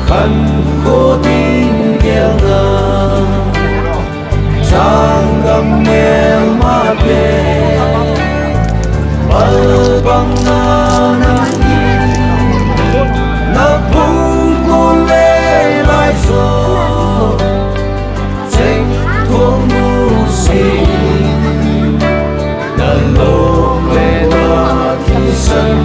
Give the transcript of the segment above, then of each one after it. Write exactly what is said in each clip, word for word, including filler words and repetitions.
Khankho ding gelna, changgam melma te, palpang na na hi, na phung ko le lai so, cheng thong nu si, na lok le na thisan.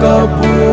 Ka kol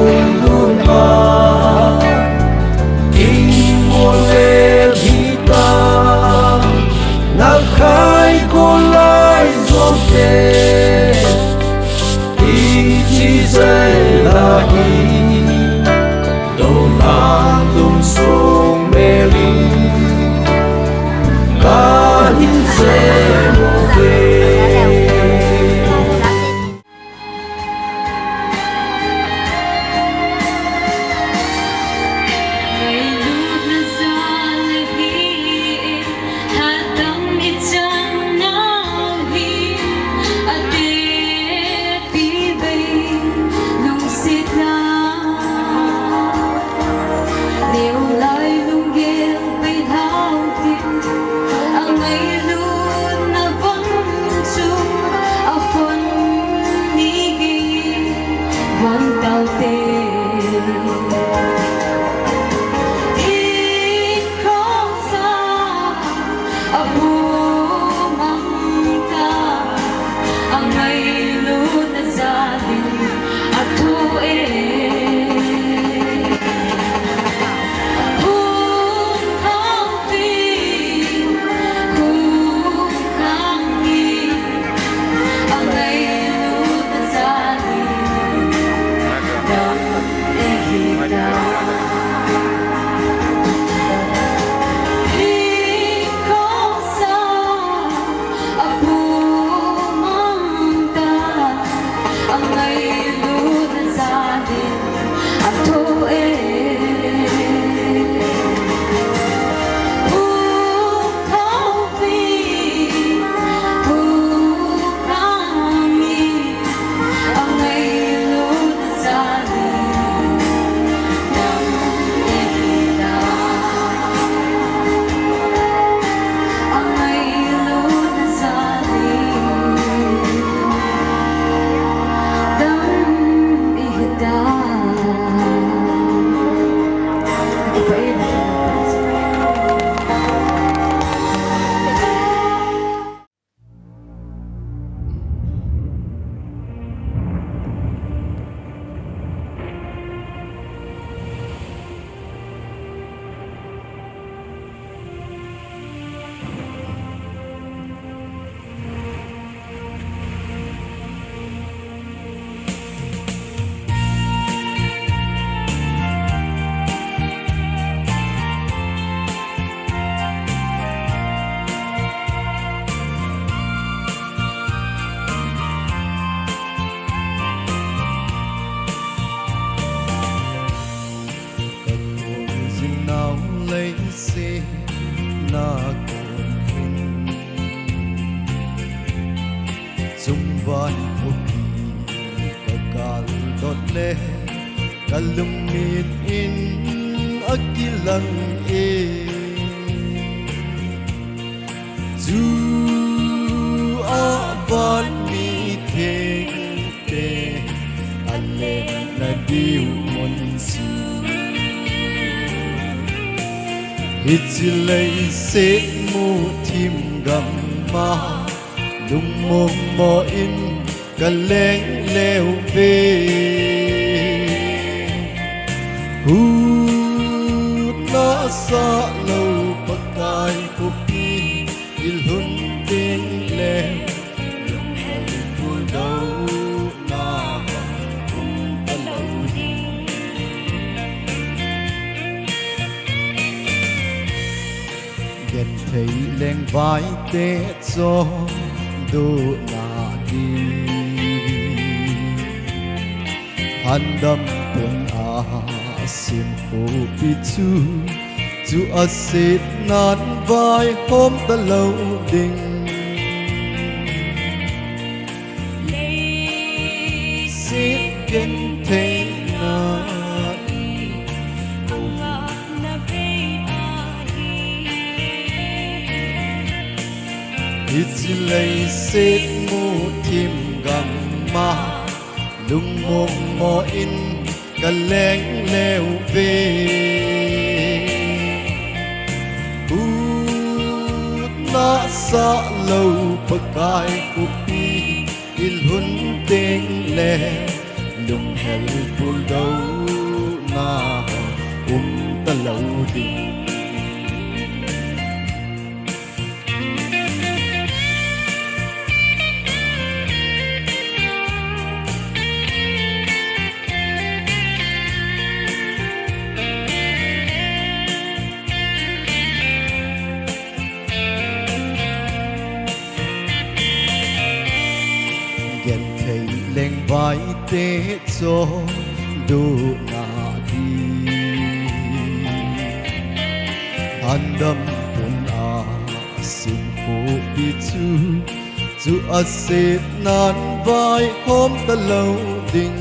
jing nau lei se na kon hin, chumvai khopi ka kal dot le, ka lungmin in a kilang e. Chu a van mi thengte a lena diu mun si Hiche leiset muthim gam'a lungmong mo in kaleng leuve. Kut nasah lou Pakai khopi ilhun teng le, lunghel puldouna um talou ding. Genthei lengvaite chondouna ding. Handam pun a simkhopi chu, chu asetnan vaihom talou ding. Leiset gentheina i kongahna bei ahi. Hiche leiset muthim gam'a lungmong mo in kaleng leuve. Kut nasah lou Pakai khopi ilhun teng le, lunghel puldouna um talou ding. Genthei lengvaite chondouna ding. Handam pun a simkhopi chu, chu asetnan vaihom talou ding.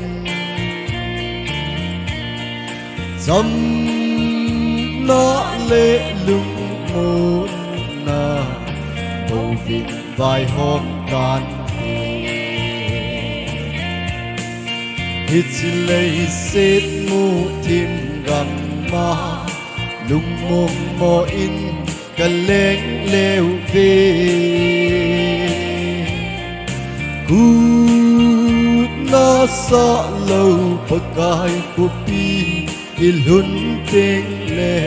Chamna le lungmonna bouvin vaihom tante. Hiche leiset muthim gam'a lungmong mo in kaleng leuve. Kut nasah lou Pakai khopi ilhun teng le.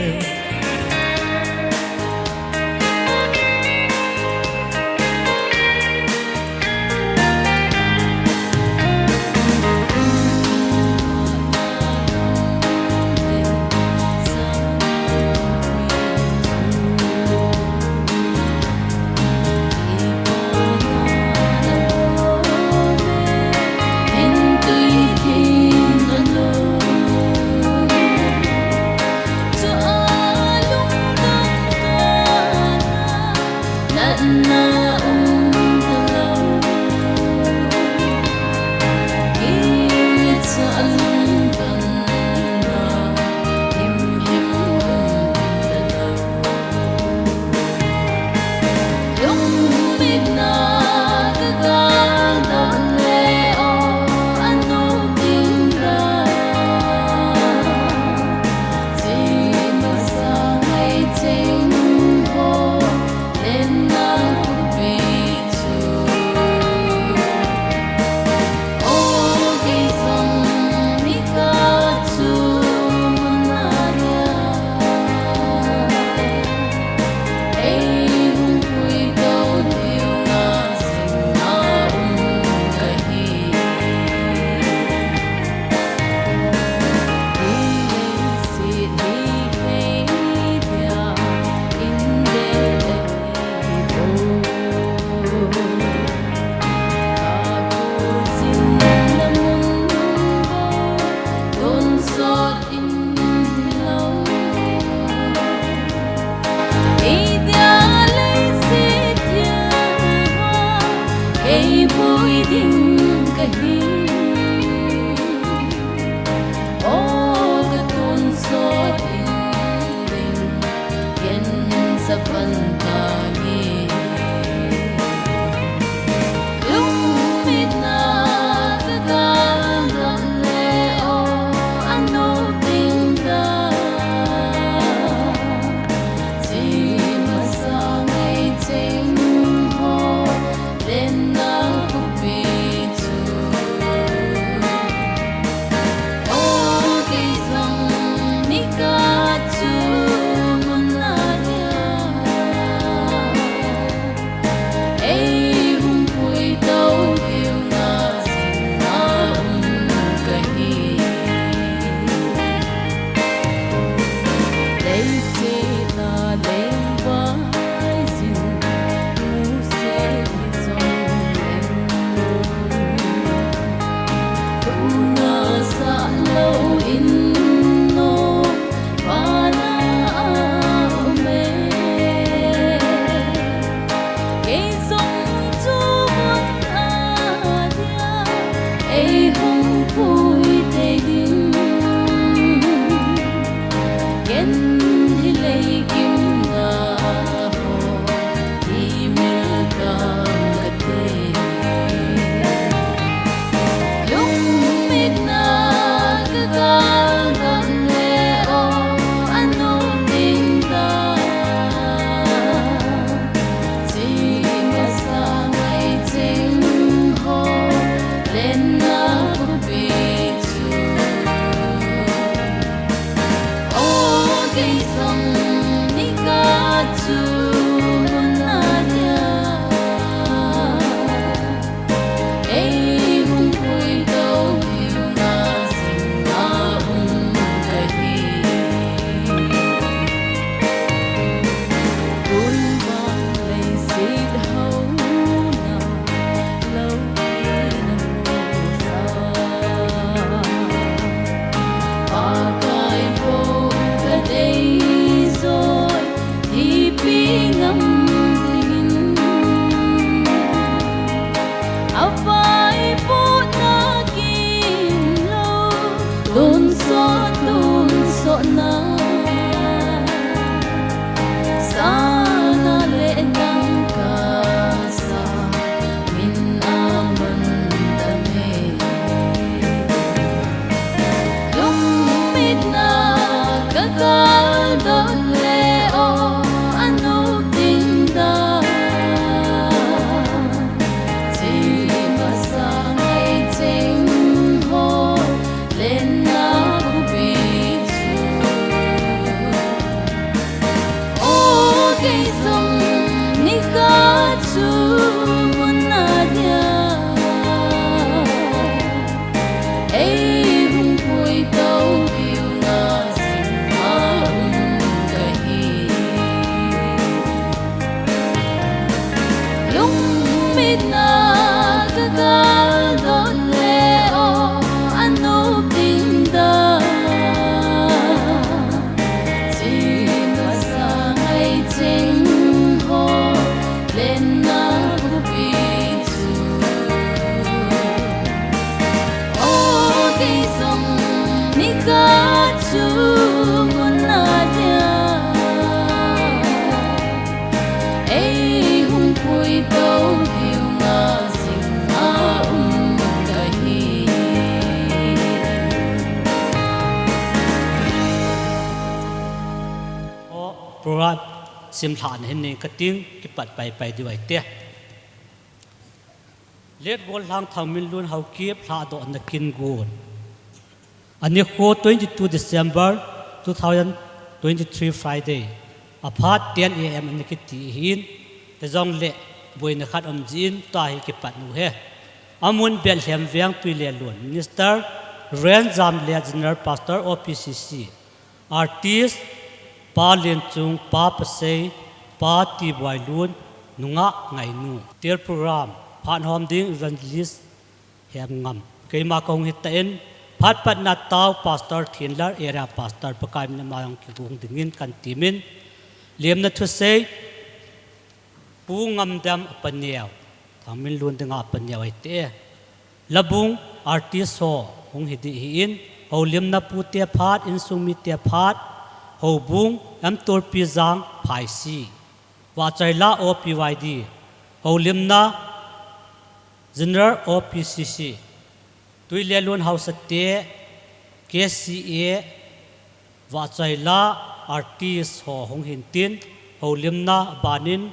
Tonsot, tonsot na, sana le dangka sa, min amun tame. Lungmitna ka kaldot le o, anop ding dan. Chi masa ngai cheng ho, lenna bupi chu. O kei jong nikhat chu mun na dia. Ei hung pui to kiu nga sing a um kahi. Lungmitna ka kaldot le o, anop ding dan. Chi masa ngai cheng ho, lenna bupi chu. O kei jong nikhat chu mun na dia. Ei hung pui to kiu nga sing a um kahi. O, program simlhah na hin nei kating, kipat paipai diu ahi te. Letgol Lhangthang Minlun Haokip lhahdohna kin gon. Anikho twenty-two December two thousand twenty-three Friday. Aphat ten A M ana kiti ahin, hijongle boina khat um jin tua hi kipat u ahi. Amun Bethlehem Veng Tuilelun. Minister Reverend Jamlet, General Pastor O P C C. Artist, Pa Lenchung, Pa Pasei, Pa Tibuailun, Nungah Ngainu. Tel program, phat hom ding Evangelist Hemngam. Keima kahung hita in, phat patna tao Pastor Thinlal, Area Pastor, Pakai mina mayang kigong dingin kan timin. Lemna thusei, Pu Ngamdem a paneo, Thangminlun dinga a paneo ahi te. Labung artist ho hung hi ding ahin, houlimna pu te phat, insung mi te phat, houbung M Tolpi Jang Phaisi, Vahchoila O P Y D, houlimna General O P C C, Tuilelun Haosa te, K C A, Vahchoila artist ho hung hin tin, houlimna banin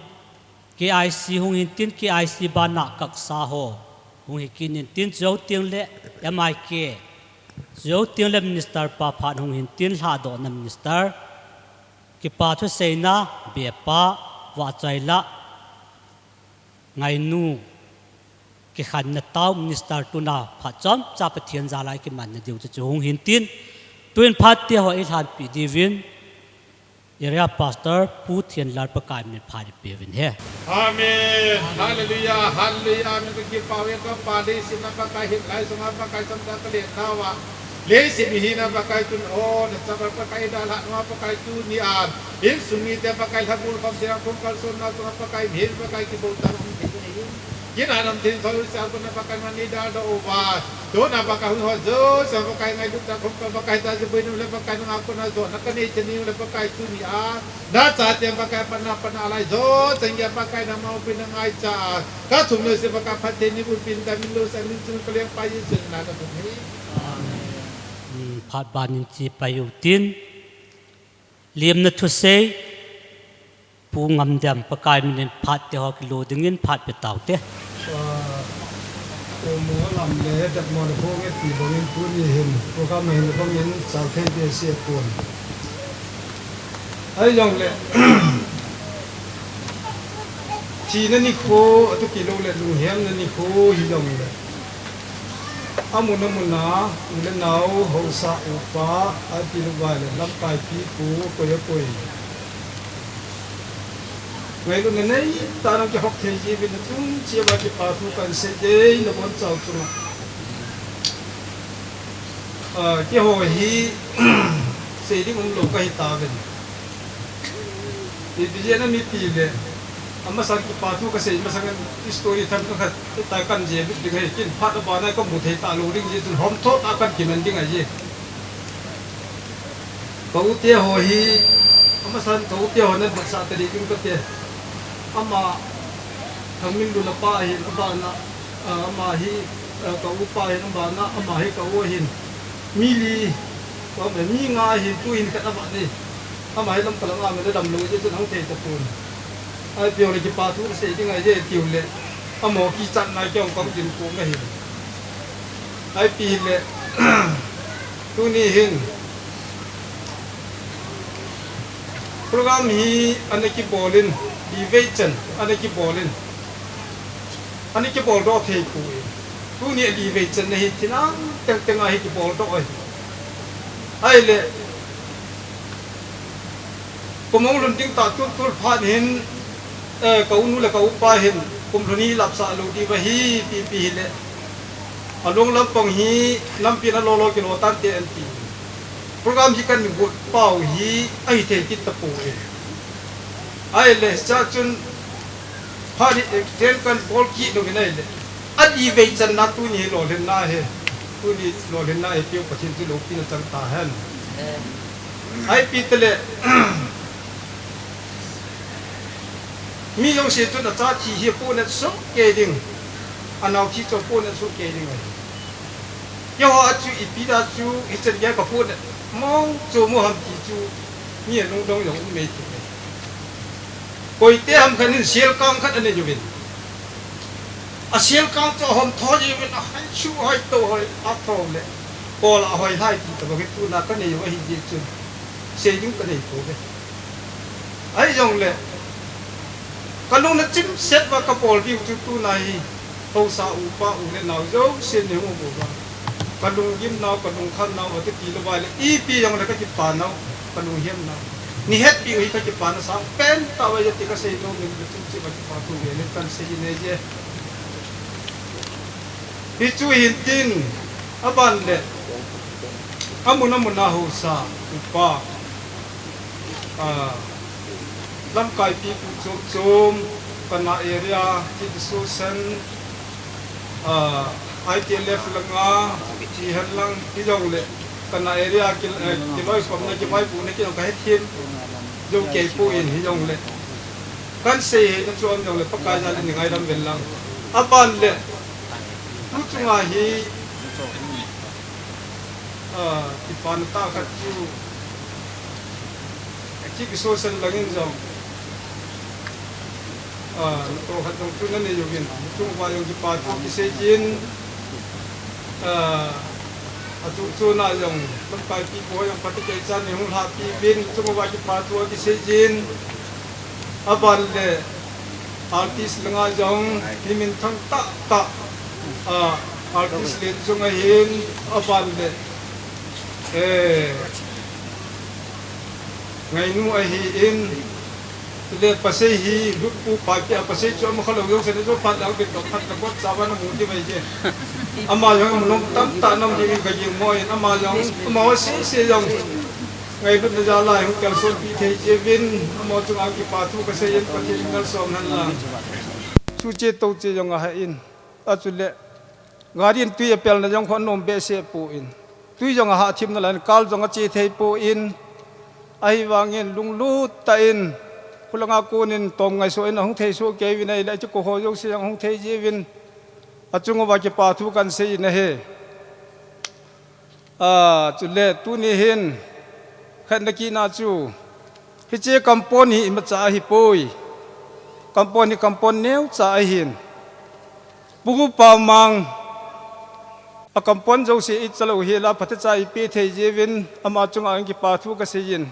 K I C hung hin tin, K I C bana kaksa ho hung hi kit in tin, chujou teng le M I K, chujou teng le minister pa phat hung hin tin, lhadohna minister, kipa thuseina bepa, Vahchoila Ngainu, kikhenna tao minister tuna phat chomcha Pathen jal'a kimanna diu chu chu hung hin tin, tuin phat te ho eilhanpi diuvin, Area Pastor Pu Thinlal Pakai min phat ipeuvin ahi. Amen. Hallelujah. Hallelujah. Amen. Kakipah uve, kapa leiset a Pakai, hiche lai sunga Pakai, chomcha kalen nauva, leiset mihem a Pakai, tun o nachapa Pakai, dalhah nauva Pakai, tunia insung mite Pakai, lhabul khom thei a khom kalsonna sunga Pakai, mihem Pakai, kibol tah a hung thei ahi. Kinanom thei in soi sel kona Pakai, mani daldoh uva, tuna Pakai, hung ho jouse Pakai, ngailut tah a khom kal Pakai, taji boinu le Pakai, nanga kona jona kanei chani le Pakai, tunia nachate Pakai, pana pana lai jouse nge Pakai, nangma oupina ngaicha a kathum le se Pakai, phatthei neiboh pin, tamin lo sa min chung kalengpa Jesu mina kathum ahi. Hmm, phat ban in che pai u tin. Lemna thusei, Pu Ngamdem, Pakai minin phat te ho kilo dingin phat pe taute. Ah, Pu Molam le Dak Mon Hong e ti bangin tuni hin, program hin bangin chal thei behseh pon. Ahijongle, thina nikho, atu kilou le lunghelna nikho hijongle, amun amun a, u le nao, haosa, upa, api le vai le, lamkai pipu, koi a koi, ngailutna neitah a nang kihop thei jiuvin, nachung cheh uva kipathu kahin sei e, nabonchau chunga. Ah, keiho hi, sei ding umlou kahi tauvin. Ipi jeh a mipi le, amasan kipathu kasei masangin story themkhat, tah kahin jih lut ding ahi, ken phat abana kamu thei talou ding jeh chun hom tho tah a kahin kiman ding ahi. Ka u te ho hi, amasan ka u te ho nan vetsah ta ding kate. Ama Thangminlun apa ahin, abana, ah, ama hi, ah, ka upa ahin, abana, ama hi ka u ahin. Mi li, ka um, mi nga ahin, tuhin khat ava nei. Ama hi lam kalang a, mi le lam lo, je chun hung thei tapon. Ipi le kipa thu sei ding ahi je tiu le. Amaho kichat nai kei ong kam din ko ahi. Ipi le, tuni hin program hi ana kibol in, li vei chan ana kibol in. Ana kibol doh thei poi. Tuni li vei chan na hi thinang tengteng a hi kibol doh ahi. Ahile, kum hung lhun ding tah tultul phat hin, eh, ka unu le ka upa hin, kum lhun hi lapsah lou diu ahi, ti, ti hile. Alung lampang hi, lampi na lolo kilo tante anti. Program hi kan got pau hi, ahi thei kit tapoi. Ahile, cha chun, phat hi, eh, train kan bol kit lou vin ahile. Adi vei chan na tuni hi lolhin na hi. Tuni lolhin na hi, Pathen chu loupina chang tahen. Ipi tile, mi jouse chun acha thi hi apohnat soh kei ding. Anao thi chu apohnat soh kei ding ahi. Keiho a chu ipi da chu hichan gei kapohnat mong chu mo ham ti chu mi alungdong jong um mei ti. Koite ham khat in selkang khat anei uvin. Aselkang chu ahom tho jiuvin, ahai chu hoi to hoi, atho le. Kol a hoi lhai ti tobang hi tuna kanei u ahi jeh chun. Sei ding kanei pouve. Ahijongle, kalung na chimset uva kabol diu chu tuna hi, haosa upa u le nao jousen nei hung uva. Kalunggim nau, kalungkham nau, ati ti lou uva le, ipi jongle kakipa nau, kalunghem nau. Nei hetpi u hi kakipa na sang pen tauve ti kasei nom in, kachim chim a kipa thu le le kan sei in ahi je. Hichu hin tin, aban le, amun amun a haosa upa, ah, lamkaipi pu chom chom, kana area, ti kisu sen, ah, I T L F langa, ti hen lang, ti jongle, kana area, ki, eh, kiloikhomna, kivaipohna, kijong kahethem jou kei poi, hijongle. Kan sei hina chu aum jongle, Pakai jal in nei ngaidam vel lang. Aban le, tu chunga hi, ah, kipana tah khat chu, ti kisu sen langin jong, ah, to khat jong chu nanei uvin, chung uva jong kipa thu kisei jin, ah, atu chuna jong, lamkaipi pu jong phatecha nei hung lhahpi uvin, chung uva kipa thu kisei jin, aban le, artist langa jong, mi minthang tah tah, ah, artist len jong ahin, aban le, eh, ngainu ahin, le pasei hi, lutpu papi a pasei chu ama khalou jong sen chu phat lang pin to phat lang kot chawa namu ti mai je. Ama jong nom tamtah nam ding kaging mo in, ama jong, ama ho sese jong. Ngailutna jal a hung kalsonpi thei jiuvin, ama chunga kipa thu kasei in Pathen in malsom hen lang. Chuche touche jong ahah in, achule, gari in tui apelna jong kho anom behseh poi. Tui jong ahah thim nalai in, kal jong ache thei poi. Ahivangin lunglut tah in, khulanga konin tom ngaisuh in ahung thei soh kei uvin ahile, achu ko ho jouse jong ahung thei jiuvin, achung uva kipa thu kan sei in ahi. Ah, chule tuni hin, khatna kihna chu, hiche kampon hi imacha ahipoi. Kampon hi kampon neocha ahin. Pu Pamang, akampon jouse ichalou hel a phatecha ipe thei jiuvin, ama chunga kipa thu kasei in,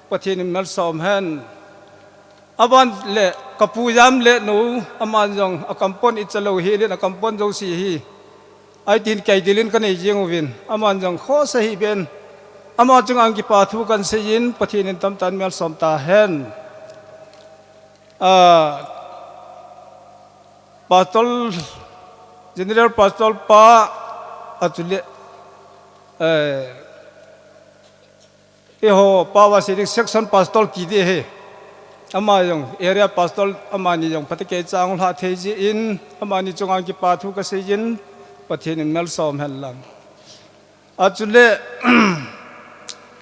Pathen in malsom hen. Aban le, kapu Jamletnou, aman jong akampon ichalou hel in akampon jouse hi, ahi tin kaidil in kanei jing uvin, aman jong khosa hih ben, ama chunga kipa thu kan sei in, Pathen in tamtah in malsom tahen. Ah, Pastor, General Pastor pa, achule, eh, eiho pao a sei ding Section Pastor ti ding ahi. Ama jong, Area Pastor, amani jong phatecha ahung lhah thei jeh in, amani chunga kipa thu kasei in, Pathen in malsom hen lang. Achule,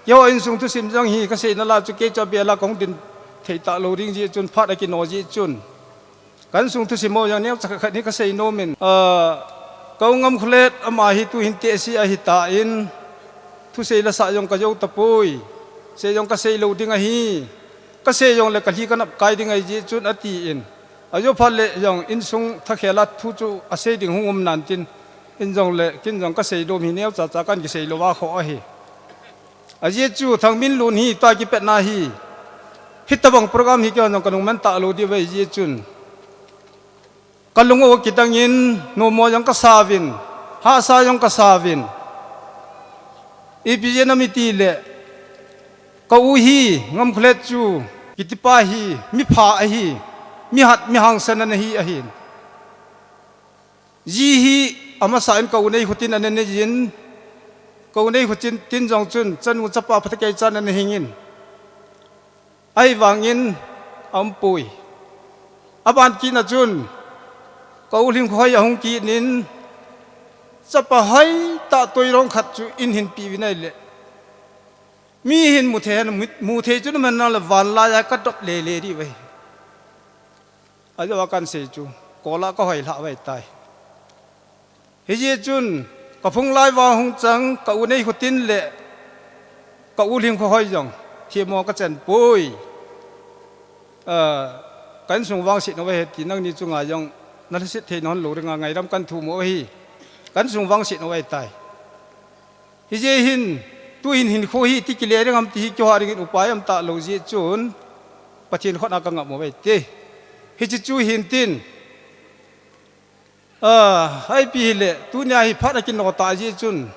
Keiho insung thusim jong hi kasei nalai chu kei chu abel a kahung din thei talou ding jeh chun phat akino jeh chun. Ka insung thusim ho jong neocha khat hi kasei nom in. Ah, ka u Ngamkholet ama hi tuhin tehse ahitan. Thusei lasah jong kajou tapoi. Sei jong kasei lou ding ahi. Kasei jongle kalhi kanap kai ding ahi jeh chun atin. Ajou phat le jong insung thakhel a thu chu asei ding hung um nan tin. Hin jongle, kin jong kasei dom hi neocha cha kan kisei lou a kho ahi. Ajeh chu Thangminlun hi tua kipatna hi. Hitabang program hi keiho jong kanung man talou diu ahi jeh chun. Kalung u kitang in, nommo jong kasauvin, hahsa jong kasauvin. Ipi jeh ham itile, ka u hi, Ngamkholet chu, kitipa hi, mipha ahi, mihat, mihangsan ana hi ahin. Ji hi, amasa in ka u Neikhotin ana nei jin, ka u Neikhotin tin jong chun, chanu chapa phatecha ana hingin. Ahivangin aumpoi. Aban kit na chun, ka u Lhingkhohoi ahung kit in, chapa hoitah toirong khat chu eihin pe uvin ahile. Mi hin mu thei hen, mu, mu thei chu naman nale vanlai a kadop lele diu ahi. Ajou a kan sei chu, kol a kahoi lhah uve tai. Hijeh chun, kaphung lai uva hung chang, ka u Neikhotin le, ka u Lhingkhohoi jong, themmo kachan poi. Ah, ka insung vangset uve ti nangni chunga jong, nalhaset thei nahi lou dinga ngaidam kan thum u ahi. Ka insung vangset uve tai. Hijeh hin, tuhin hinkho hi iti kile ding ham ti hi keiho dingin upai um talou jeh chun, Pathen khut a kangap uve te. Hiche chu hin tin, Ah, ipi hile, tunia hi phat akino ta jeh chun.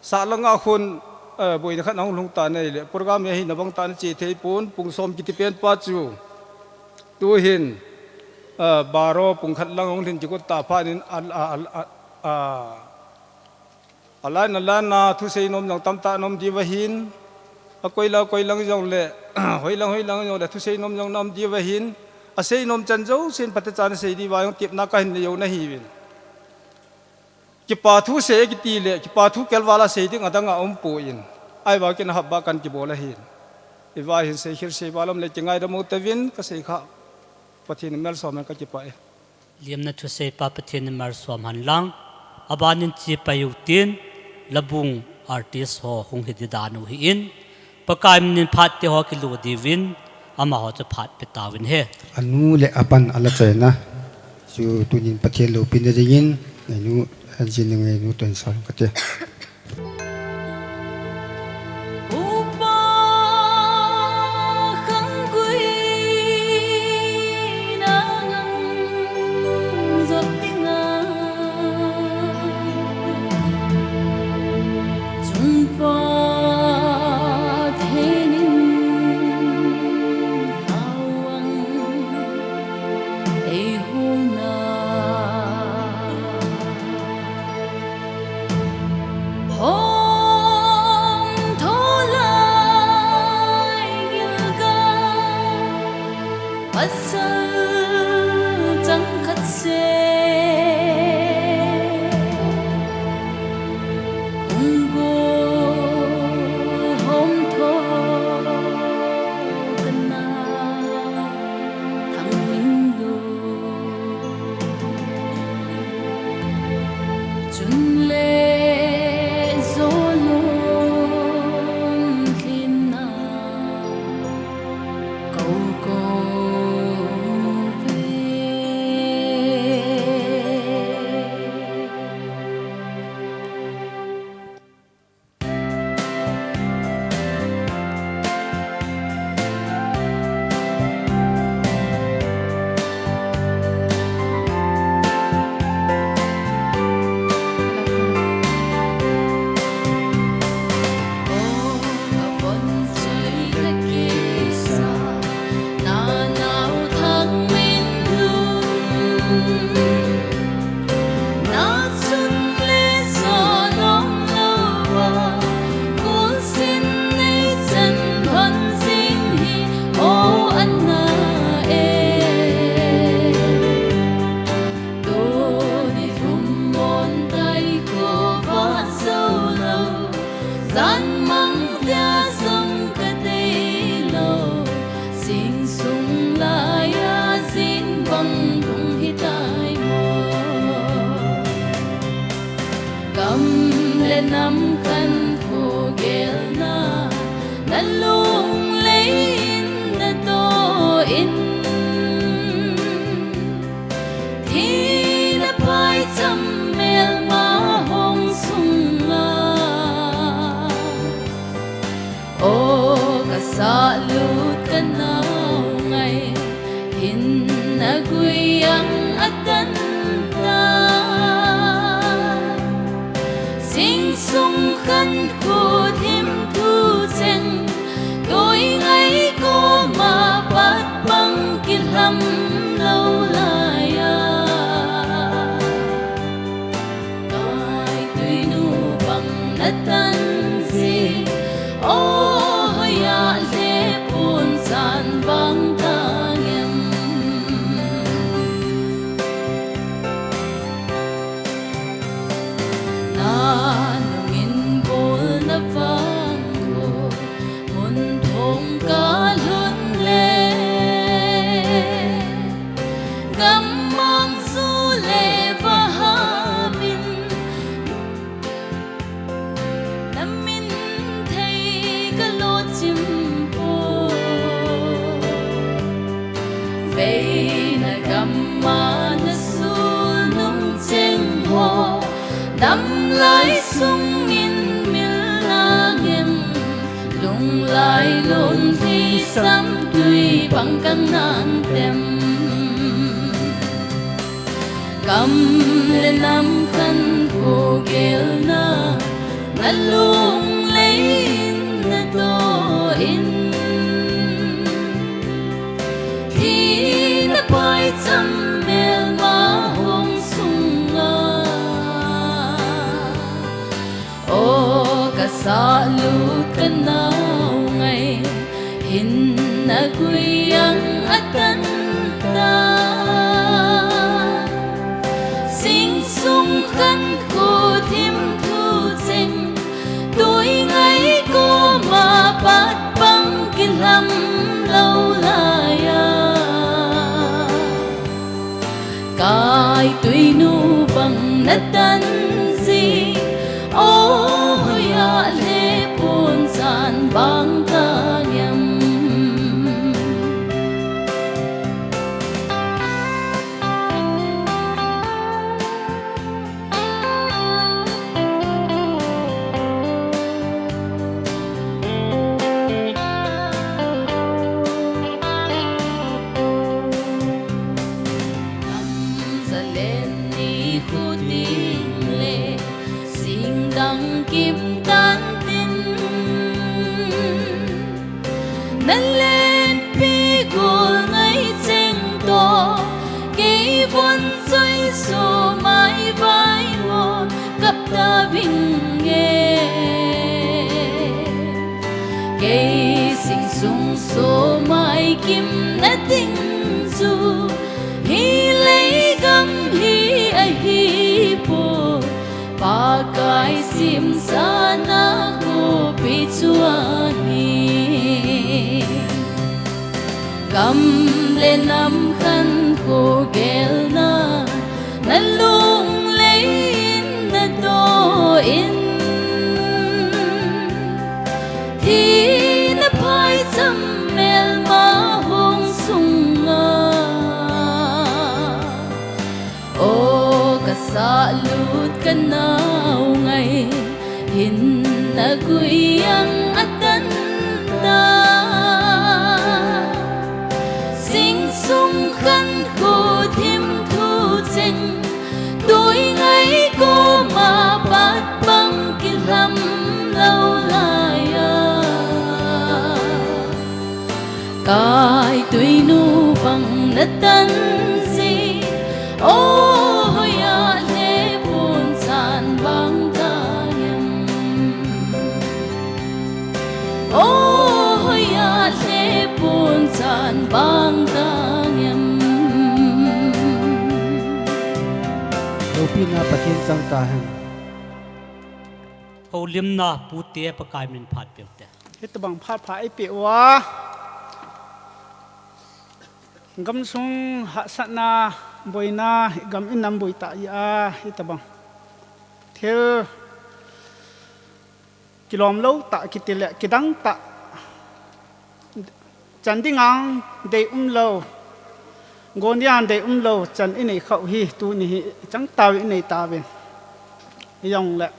Sahlang a khun, ah, boina khat ahung lhung tan ahile, program hi nabang tah a nache thei pon, pung som kiti pen pa chu. Tuhin, ah, baro pung khat lang ahung lhin kigot ta phat in, al, al, al, al, ah, Alan, alan a thusei nom jong tamtah na um diu ahin. Akoi lang, akoi lang jongle, hoilang, hoilang jongle thusei nom jong na um diu ahin. Asei nom chan jousen phatecha nasei diuva jong tepna kahin nei u nahiuvin. Kipa thu sei kiti le, kipa thu kelval a sei ding adang aumpon. Ahivangin ahapbah kan kibol ahin. Iva hin seikhel seival um le kingaidam u tauvin kasei kha. Pathen in amelsom hen, kakipah e. Lemna thusei pa Pathen in amelsom hen lang, abanin che pai u tin, Labung artist ho hung hi ding dan u ahin, Pakai min in phat te ho kilu diuvin, amaho chu phat pe tauvin ahi. Anu le apan ala chaina chu tunin Pathen loupina dingin, anu, anjin ngai nu ton sang kate. Upa khang gui na ngang jot dinga, chungpa thenin khao ang ei hung na. Hom tho lai gilgal, pasal chang khat seh. Hung gol hom tho kana. Thangminlun. Chun le Zolun tlin na kou kou ve. Khan kho gelna, na lung lei in na to in, thi na phai cham melma hong sunga. O ka sa lut ka nau ngai, hin na gui ang atan ta. Sing sung khan khu thim thu cheng, doi ngai ko ma pat pang ki lam lo lai a. Kai tui nu bang na tan si, o hoya le pun san bang ta ngem. Na nungin bol na vang ko, mun thong ka lhun le, gam mang su le va ha min, na min thei ka lo chim po. Vei na gam ma na sul nung cheng ho, dam lai sung in mil na ngem, lung lai lung thi sam tui bang kang nan tem. Gam le nam khan ko gelna, na lung lei in na to in, thi na pai cham melma hong sunga. O ka sa lut ka nau ngai, hin na gui ang atan ta. Sing sung khan khu thim thu cheng, tui ngai ko ma pat pang ki lam lo lai a. Kai tui nu bang na tan si, o hoya le pun san bang ka ngem. Zalen ni khu ting le, sing dang kim tan tin. Na len pi gol ngai cheng to, kei von choi so mai vai mo kap ta ving e. Kei sing sung so mai kim na ting chu, hi lei gam hi ahi po, Pakai sim sana ko pi chu ahi. Gam le nam khan ko gelna, na lung lei in na to in, thi na pai cham melma hong sunga. O ka sa lut ka nau ngai, hin na gui ang atan ta. Sing sung khan khu thim thu cheng, tui ngai ko ma pat pang ki lam lo lai a. Kai tui nu bang na tan si, o hoya le pun san bang ka ngem. O hoya le pun san bang ka ngem. Loupina Pathen chang ta hen. Houlimna pute Pakai min phat peuhte. Hitabang phat pha eipeh uva, gamsung hahsatna, boina, gam in nam boi ta a, hitabang thil Kilom lou tah, kiti le kidang tah. Chan ding ang dei um lou. Gon ding ang dei um lou. Chan i nei khah u hi, tuni hi i chang tau i nei tauvin. Hijong le.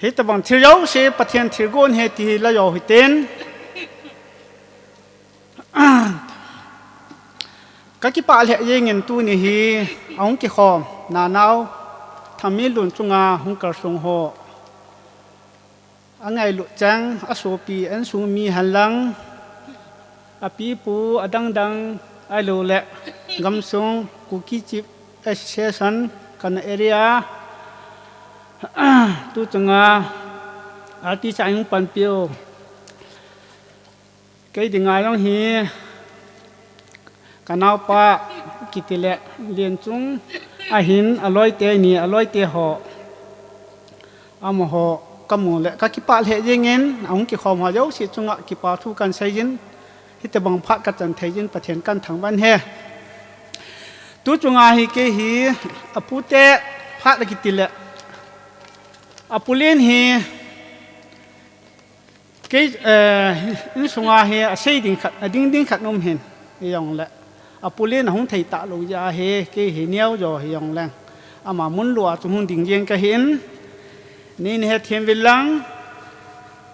Hitabang thil jouse Pathen thilgon ahi ti hi la jou hiten. Ka kipah lheh jengin tuni hi a hung kikhom, nanao, Thangminlun chunga hung kalsong ho. A ngailut cheng, a sopi, a insung mi hen lang, a pipu, a dangdang, ahilou le, gamsung, Kuki Chief Association, Kana area, tu chunga, artist a hung panpiu. Kei dinga jong hi, ka naopa kiti le Lenchung ahin a loite ni, a loite ho. Amaho ka mu le ka kipah lheh jengin, a hung kikhom ho jouse chunga kipa thu kan seijin, hitabang phat ka chan theijin Pathen kan thangvah e. Tu chunga hi kei hi a pute phat a kiti le a pu Len hi Kei, eh, insunga hi a sei ding khat, a ding ding khat um hin, hijong le. A pu Len a hung thei talou jeh a hi, kei hi neo jo hijong le. Ama mun lua chu hung ding jeng ka hin. Nei na hethem uvin lang.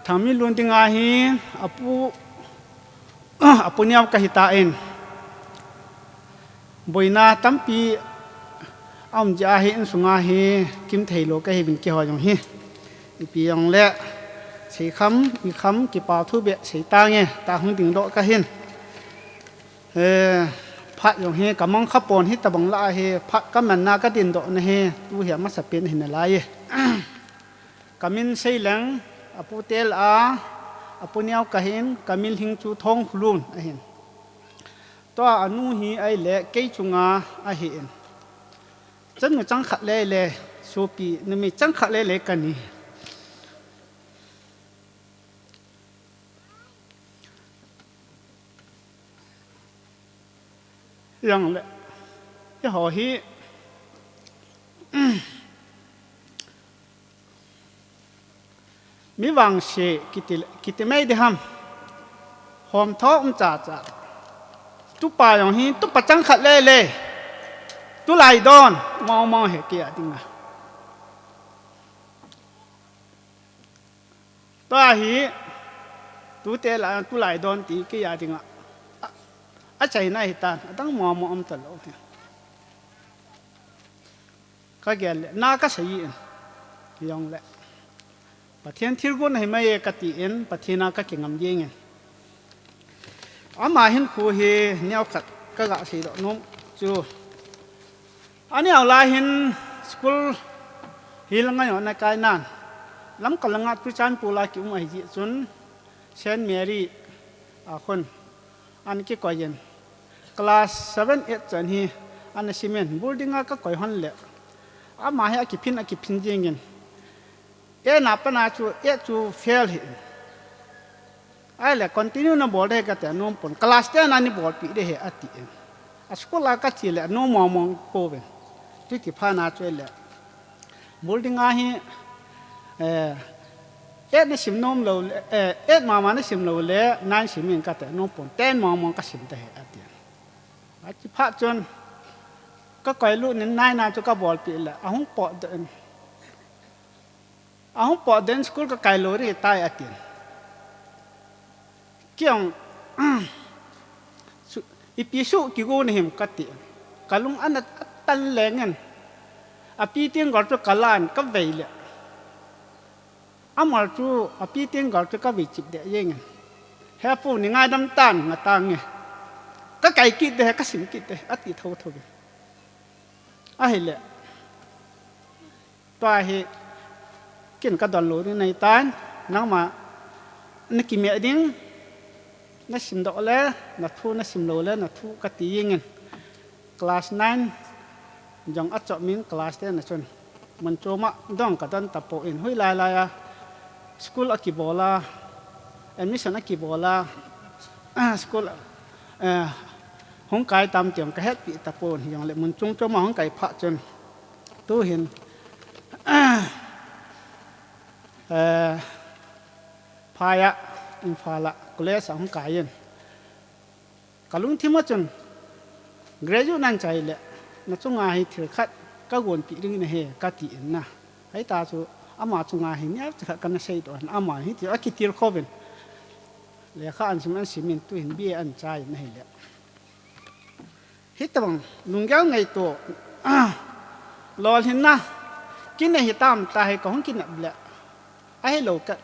Thangminlun dinga hi, a pu, a pu neo ka hi tan. Boina tampi a um jeh a hi insunga hi kim thei lou ka hi uvin keiho jong hi. Ipi jong le, sei kham, i kham, kipa thu beh sei tange, ta hung ding doh ka hin. Eh, phat jong hi, ka mang kha pon hitabang lah a hi, phat ka manna ka ding doh na hi, tu hi a masapen hi nalai e. Ka min sei leng, a pu tel a, a pu neo ka hin, ka min hing chu Thongkhulun ahin. Tua a nu hi ahile kei chunga ahin. Chanu chang khat le le, sopi numei chang khat le le ka ni. Jong le, eiho hi, Mi vangse kiti, kiti mai ding ham. Hom tho um cha cha. Tupa jong hi, tupa chang khat le le. Tulai don, mong mong hi kei a dinga. Tua hi, tute la, tulai don ti kei a dinga. A, achaina hi tan, adang mong mong um talou hi. Ka gel le, na ka sei in. Jong le. Pathen thilgon ahi mai e ka tin, Pathen a ka kingam jeng in. Ama hinkho hi neo khat ka ga seidoh nom chu. Aneo lai hin school hi langa jong ana kai nan. Lamka langa Churachandpur a ki um ahi jeh chun Saint Mary a khun ana kikoi in. Class seven, eight chan hi ana sim in, boarding a ka koi hon le. Ama hi akiphin, akiphin jeng in. Eight na pat na chu, eight chu fail hi. Ahile continue na bol ding ka ti a nom pon. Class ten a nei bolpi ding ahi ati in. A school a ka che le a nom mong mong pouvin. Chuti phat na chu le. Boarding a hi, eh, eight na sim nom lou le, eh, eight mama na sim lou le, nine sim in ka ti a nom pon, ten mong mong ka sim ding ahi ati. Achi phat chun, ka koi lut in nine na chu ka bolpi le, ahung potdoh in. Ahung potdoh in school ka kai lou ding ahitai ati. Kei jong, su-, ipi su kigo na him ka ti. Ka lung ana tan leng in. Api tenggol chu ka lan ka vei le. Amal chu api tenggol chu ka vei chip deh jeng in. He pu nei ngaidam tan nga tange. Ka kai kit ding ahi, ka sim kit ding ahi, ati tho tho ve. Ahile. Tua hi, ken ka don lou ding ahi tan, nangma na kimeh ding, na sim doh le, na thu na sim lou le, na thu ka ti jeng in. Class nine, jong achop min class ten a chun. Mun chom a dong ka don tapon, hoilai lai a, school a kibol a, admission a kibol a, school, eh, hung kai tam ti jong ka hetpi tapon, jong le mun chom chom a hung kai phat chun. Tu hin, Eh, phai a, Imphal a college a hung kai in. Ka lungthim a chun, graduate nan chai le, na chunga hi thil khat ka gonpeh ding nahi, ka ti in na. Hei ta chu, ama chunga hi neocha khat kana seidoh in, ama hi ti a kitilkhouvin. Lekha an sim an sim in tu hin B A an chai in ahile. Hitabang lunggel ngaito, lolhinna, kinei hitam tahi ka hung kinep le. Ahilou khat,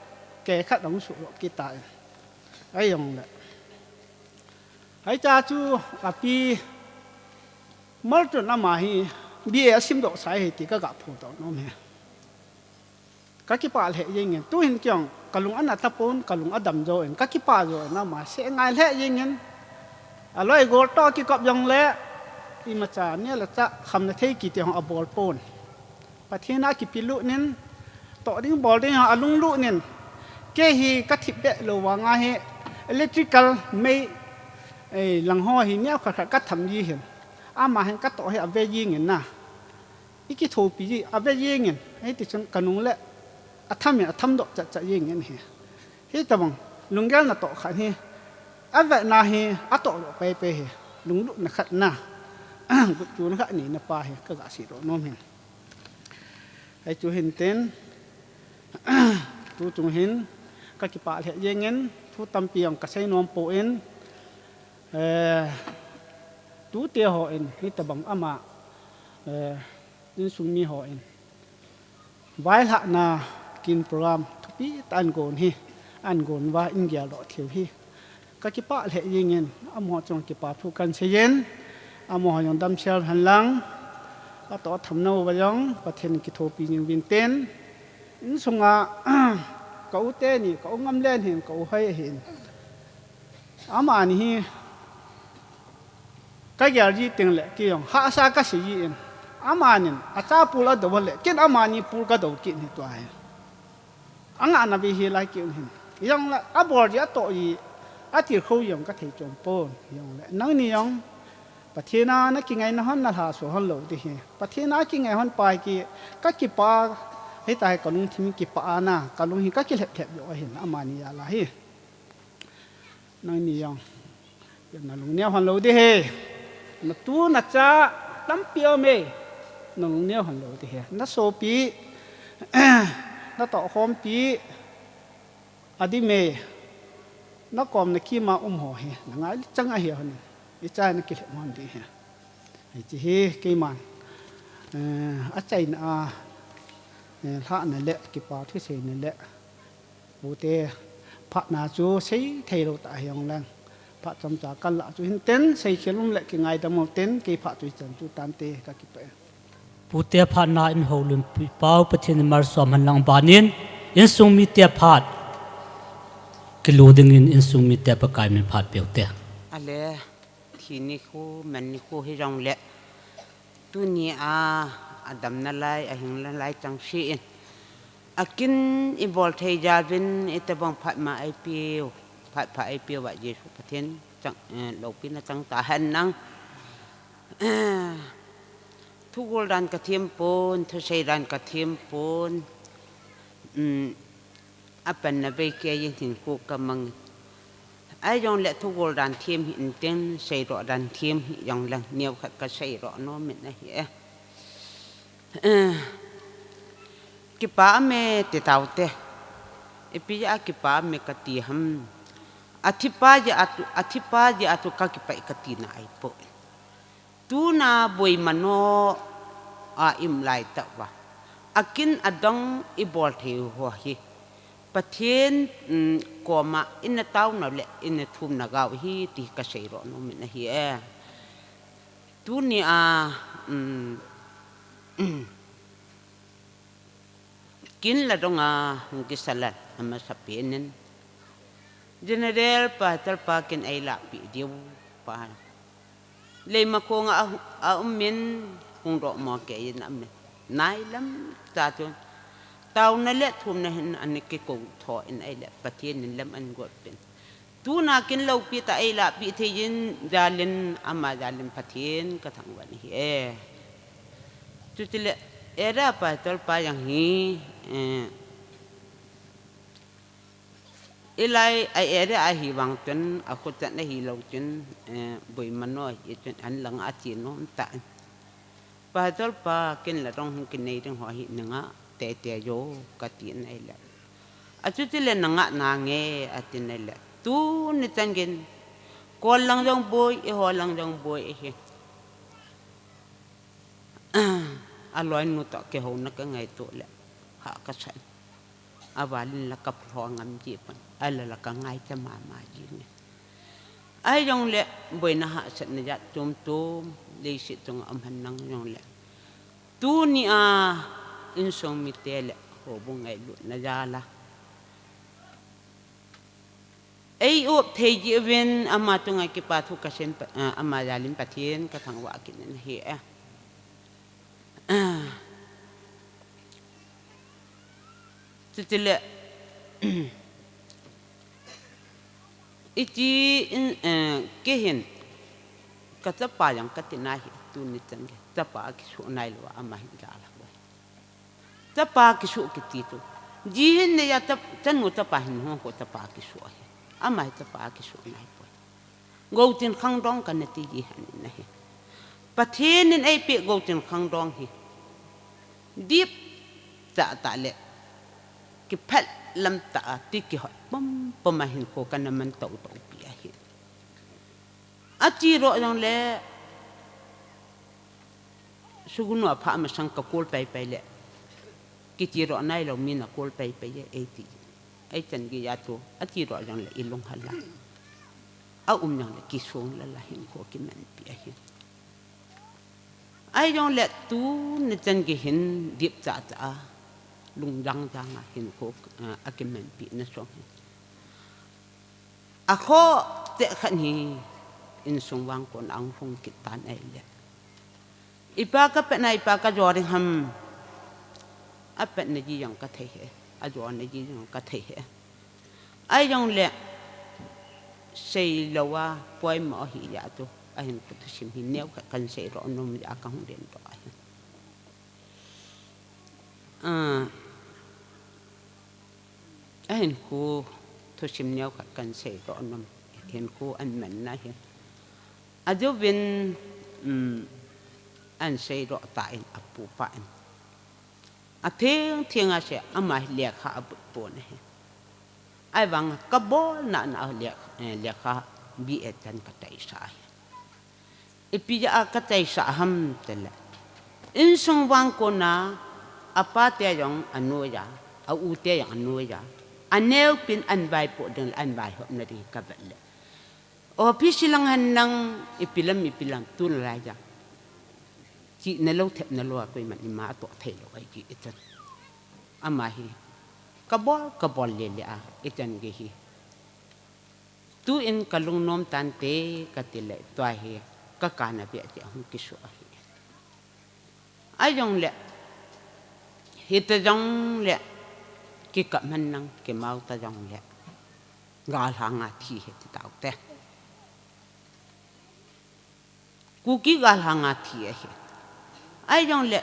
kei khat ahung suhdoh kit tai. Ahi jongle. Hei ta chu api Martin ama hi B A asimdoh sai hi ti ka ga phondoh nom e. Ka kipah lheh jeng in. Tu hin kei jong ka lung ana tapon, ka lung adam jo in. Ka kipah jo in ama seh ngai lheh jeng in. Aloi gol toh kikop jongle imacha neh le chah khamna thei kiti jong abol pon. Pathen a kipelut in, toh ding bol ding jong alunglut in. Kei hi ka thip beh lou vang a hi electrical mei, eh, lang ho hi neokhat khat ka tham ji hin. Ama hin ka toh hi ave jeng in na. I kithopi ji, ave jeng in, hiti chun ka nung le, atham in, atham doh chat chat jeng in hi. Hitabang, lunggel natoh khat hi, avetna hi, atoh doh pei pei hi, lunglutna khat na, gotchuna khat neina pa hi, ka ga seidoh nom hin. Hei chu hin tin, tu chung hin, ka kipah lheh jeng in, thu tampi jong ka sei nom poi, eh, tute ho in, hitabang ama, eh, insung mi ho in. Vailhahna kin program thupi tah an gon hi, an gon uva in geldoh thei u hi. Ka kipah lheh jeng in, amaho chunga kipa thu kan sei in, amaho jong damsel hen lang, atoh tham nauva jong, Pathen kithopi jing uvin tin, insunga, ka u teni, ka u Ngamlen hin, ka u Hoi hin. Amani hi, ka gel ji teng le, kei jong, hahsa ka sei ji in. Amanin, acha pul adou le, ken amani pul ka dou kit hi tua hi. Angahna vei hi lai kei un hin. Jong le, abol ji, atoh ji, atilkhou jong ka thei chom pon. Jong le, nangni jong, Pathen a na kingaina hon na lhasuh hon lou ding hi. Pathen a kingai hon pa hi ki, ka kipah, hita hi ka lungthim kipah a na, ka lung hi ka kilhep lhep jo ahin, amani jal a hi. Nangni jong, na lungneo hon lou ding hi. Na tu na cha tampi um e. Na lungneo hon lou ding hi. Na sopi, na tohkhompi, adim e. Na kom na kima um ho hi. Na ngai chang ahi hon. Icha na kilhem hon ding hi. Hiche hi keiman, eh, achaina a, eh, lhahna le, kipa thu seina le, pute phatna chu sei thei lou tah hijongleng, phat chomcha kal lah chu hin tin, seikhel um le kingaidam u tin, kei phat chu hichan chu tante, ka kipah e. Pute phatna in houlimpi pau Pathen in malsom hen lang, banin insung mite phat kilu dingin insung mite Pakai min phat peh u te. Ale, thi nikho, man nikho hijongle, tuni a, adamna lai, ahing lai chang se in. Akin ibol thei jal uvin, itobang phat ma eipeu, phat pha eipeu va Jesu Pathen chang, eh, loupina chang tahen lang. Eh, thugol dan ka them pon, thusei dan ka them pon. Um, apanna vei kei in hinkho ka mang. Ahijongle thugol dan them hih in tin, seidoh dan them hih jongleng, neokhat ka seidoh nom in ahi e. Eh, kipah me ti taute. Ipi a kipah me kati ham. Athipa jeh a tu, athipa jeh a tu ka kipah e kati na ahipoi. Tuna boi mano a im lai tah uva, akin adang ibol thei u ho hi Pathen, um, koma ina tauna le ina thumna gau hi ti ka seidoh nom in ahi e. Tuni a, um, kin la donga hung kisalan amasapen in General Pastor pa kin eilahpeh diu pa. Leimakhong a, a um in hung doh mo kei in a um in. Nailam cha chun tauna le thumna hin ana kikou tho in ahile Pathen in lam ana got pen. Tuna kin loupi tah eilahpeh thei in jal in ama jal in Pathen ka thangvah in ahi e. Chutile, Era Pastor pa jong hi, eh, Hilai a area ahi vang chun, a khuchat ahi lou chun, eh, boi mano hi chun an lang a chi nom ta. Pastor pa kin la rong hung kinei ding ho hi nanga te te jo ka ti nai le. A chu ti le nanga na nge a ti nai le. Tu ni chan gin, kol lang jong boi, i ho lang jong boi hi. A loi nu to ke ho na ka ngai to le. Ha ka san. A valin la ka phlo ngam ji pan. A la la ka ngai ta ma ma ji ne. Ai jong le, boina hahsatna jat chom chom, leiset chunga um hen lang jong le. Tuni a, insung mite le, houbung ngailutna jal a. Ei up thei ji uvin, ama chunga kipa thu ka sem, eh, ama jalin Pathen ka thangvah kit in ahi e. Chuti le, iti in, eh, kei hin, ka chapa jong ka ti nai hi, tuni chan gei, chapa a kisu nai lou, ama hin jal a. Chapa kisu kiti tu. Ji hin nei a chap-, chanu chapa hin hung ko chapa kisu ahi. Ama hi chapa kisu nai poi. Goutin khangdong kana ti ji han in ahi. Pathen in eipeh goutin khangdong hi. Dip tah tah le. Kiphet lam tah a ti kihot pom pom a hin ko kana man tou tou pi ahi. A chi ro jong le. Sugunu a pha masang ka kol pai pai le. Kiti ro nai lou mi na kol pai pai e, ei ti. Ei chan gei a tu, a ti ro jong le i lung hal a. A um jong le kisung la la hin ko kiman pi ahi. Ai jong le tu ni chan gei hin dip cha cha a. Lung jang jang a hin ko, eh, a kiman pi na song hin. A kho te khan hi insung vang kon ang hung kit tan ai le. Ipa ka pet na, ipa ka jo ding ham. A pet na ji jong ka thei he. A jo na ji jong ka thei he. Ai jong le sei lou a poimo hi ya tu. A hin ko tu sim hi neo ka kan sei ro nom ya ka hung den to ai. Ah. A hin ko tu sim neo ka kan sei ro nom. Hin ko an man na hin. A jo vin, um, an sei ro ta in a pu pa in. A theng theng a se ama hi lekha a but pon ahi. Ai vang ka bol na na lekha, eh, lekha B A tan ka tai sa ahi. Ipi ja a ka tai sa ham te le. Insung vang kon a, a pa te jong a noi a, a u te jong a noi a. A neo pin an vai po ding le an vai hop na ding ka vet le. Office lang han nang ipi lam, ipi lam, tun lai ja. Chi na lou thep na lou a koiman ima to thei lou ai chi i chan. Ama hi. Ka bol, ka bol le le a, i chan gei hi. Tu in ka lung nom tan te ka ti le tua hi, ka ka na bia te hung kisu ahi. Ai jong le, hi te jong le, ki ka man nang, ki mau ta jong le. Gal hang a thi hi ti tau te. Kuki gal hang a thi ahi. Ai jong le,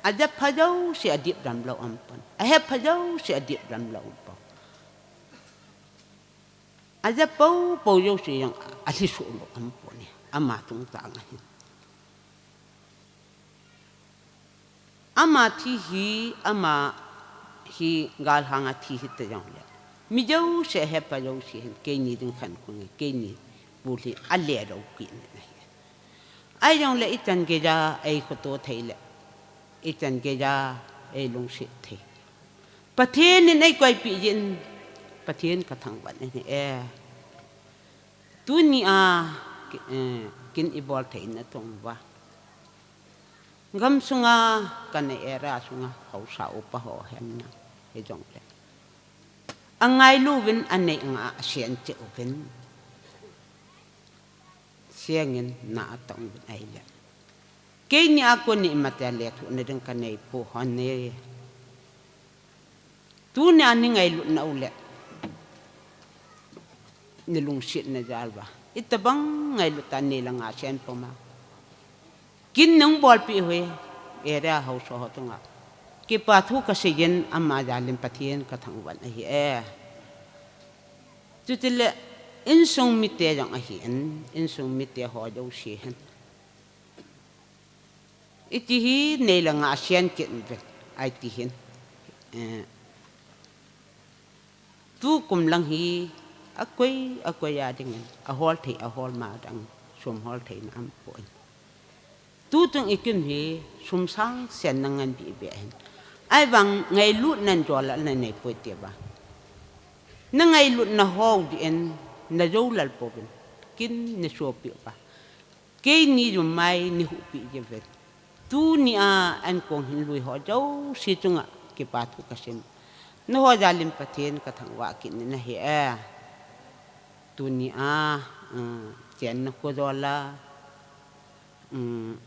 a ja pha jo si a dip dam lou am pon. A he pha jo si a dip dam lou am pon. A ja po po jo si jong a thi su lou am pon ni. Ama tung ta nga hin. Ama thi hi, ama hi gal hang a thi hi te jong le. Mi jo si he pa jo si hin, kei ni ding khan ko nge, kei ni bu hi a le ro ki ni na hi. Ai jong le i chan gei ja, ei ko to thei le. I chan gei ja, ei lung si thei. Pathen in ei koi pi jin, Pathen ka thangvah ni e. Tuni a, ki-, eh, kin i bol thei na tong va. Gam sunga, kan area sunga, hausa upa ho hen na, he jong le. A ngailu vin a nei nga a sian che u vin. Siangin na a tong vin ai le. Kei ni a ko ni ma te le thu na ding ka nei pu hon ne. Tuni a ni ngailut na u le. Ni lungset na jal va. Ita bang ngailut ta ni la nga sen poma. Kin nung bol pi hui. Area hausa ho tunga. Kipa thu ka sei jin ama jalin Pathen ka thangvah ahi e. Chutile insung mite jong ahin, insung mite ho jouse hin. Iti hi nei le nga asian kit uvin, iti hin. Eh, tukum lang hi akoi, akoi a dingin, ahol thei, ahol ma dang, sum hol theina aumpoi. Tutung ikim hi sum sang sen na ngan bih beh hin. Ahivang ngailutna jol a na neipoi tia ba. Na ngailutna ho dingin na jou lel pouvin. Kin na sopi uva. Keini jong mai nei huhpi jeh uvin. Tunia ankong hin lui ho jouse chunga kipa thu kasim. Naho jal in Pathen kathangvah kit in ahi e. Tunia, uh, chenna khu jol a. Um,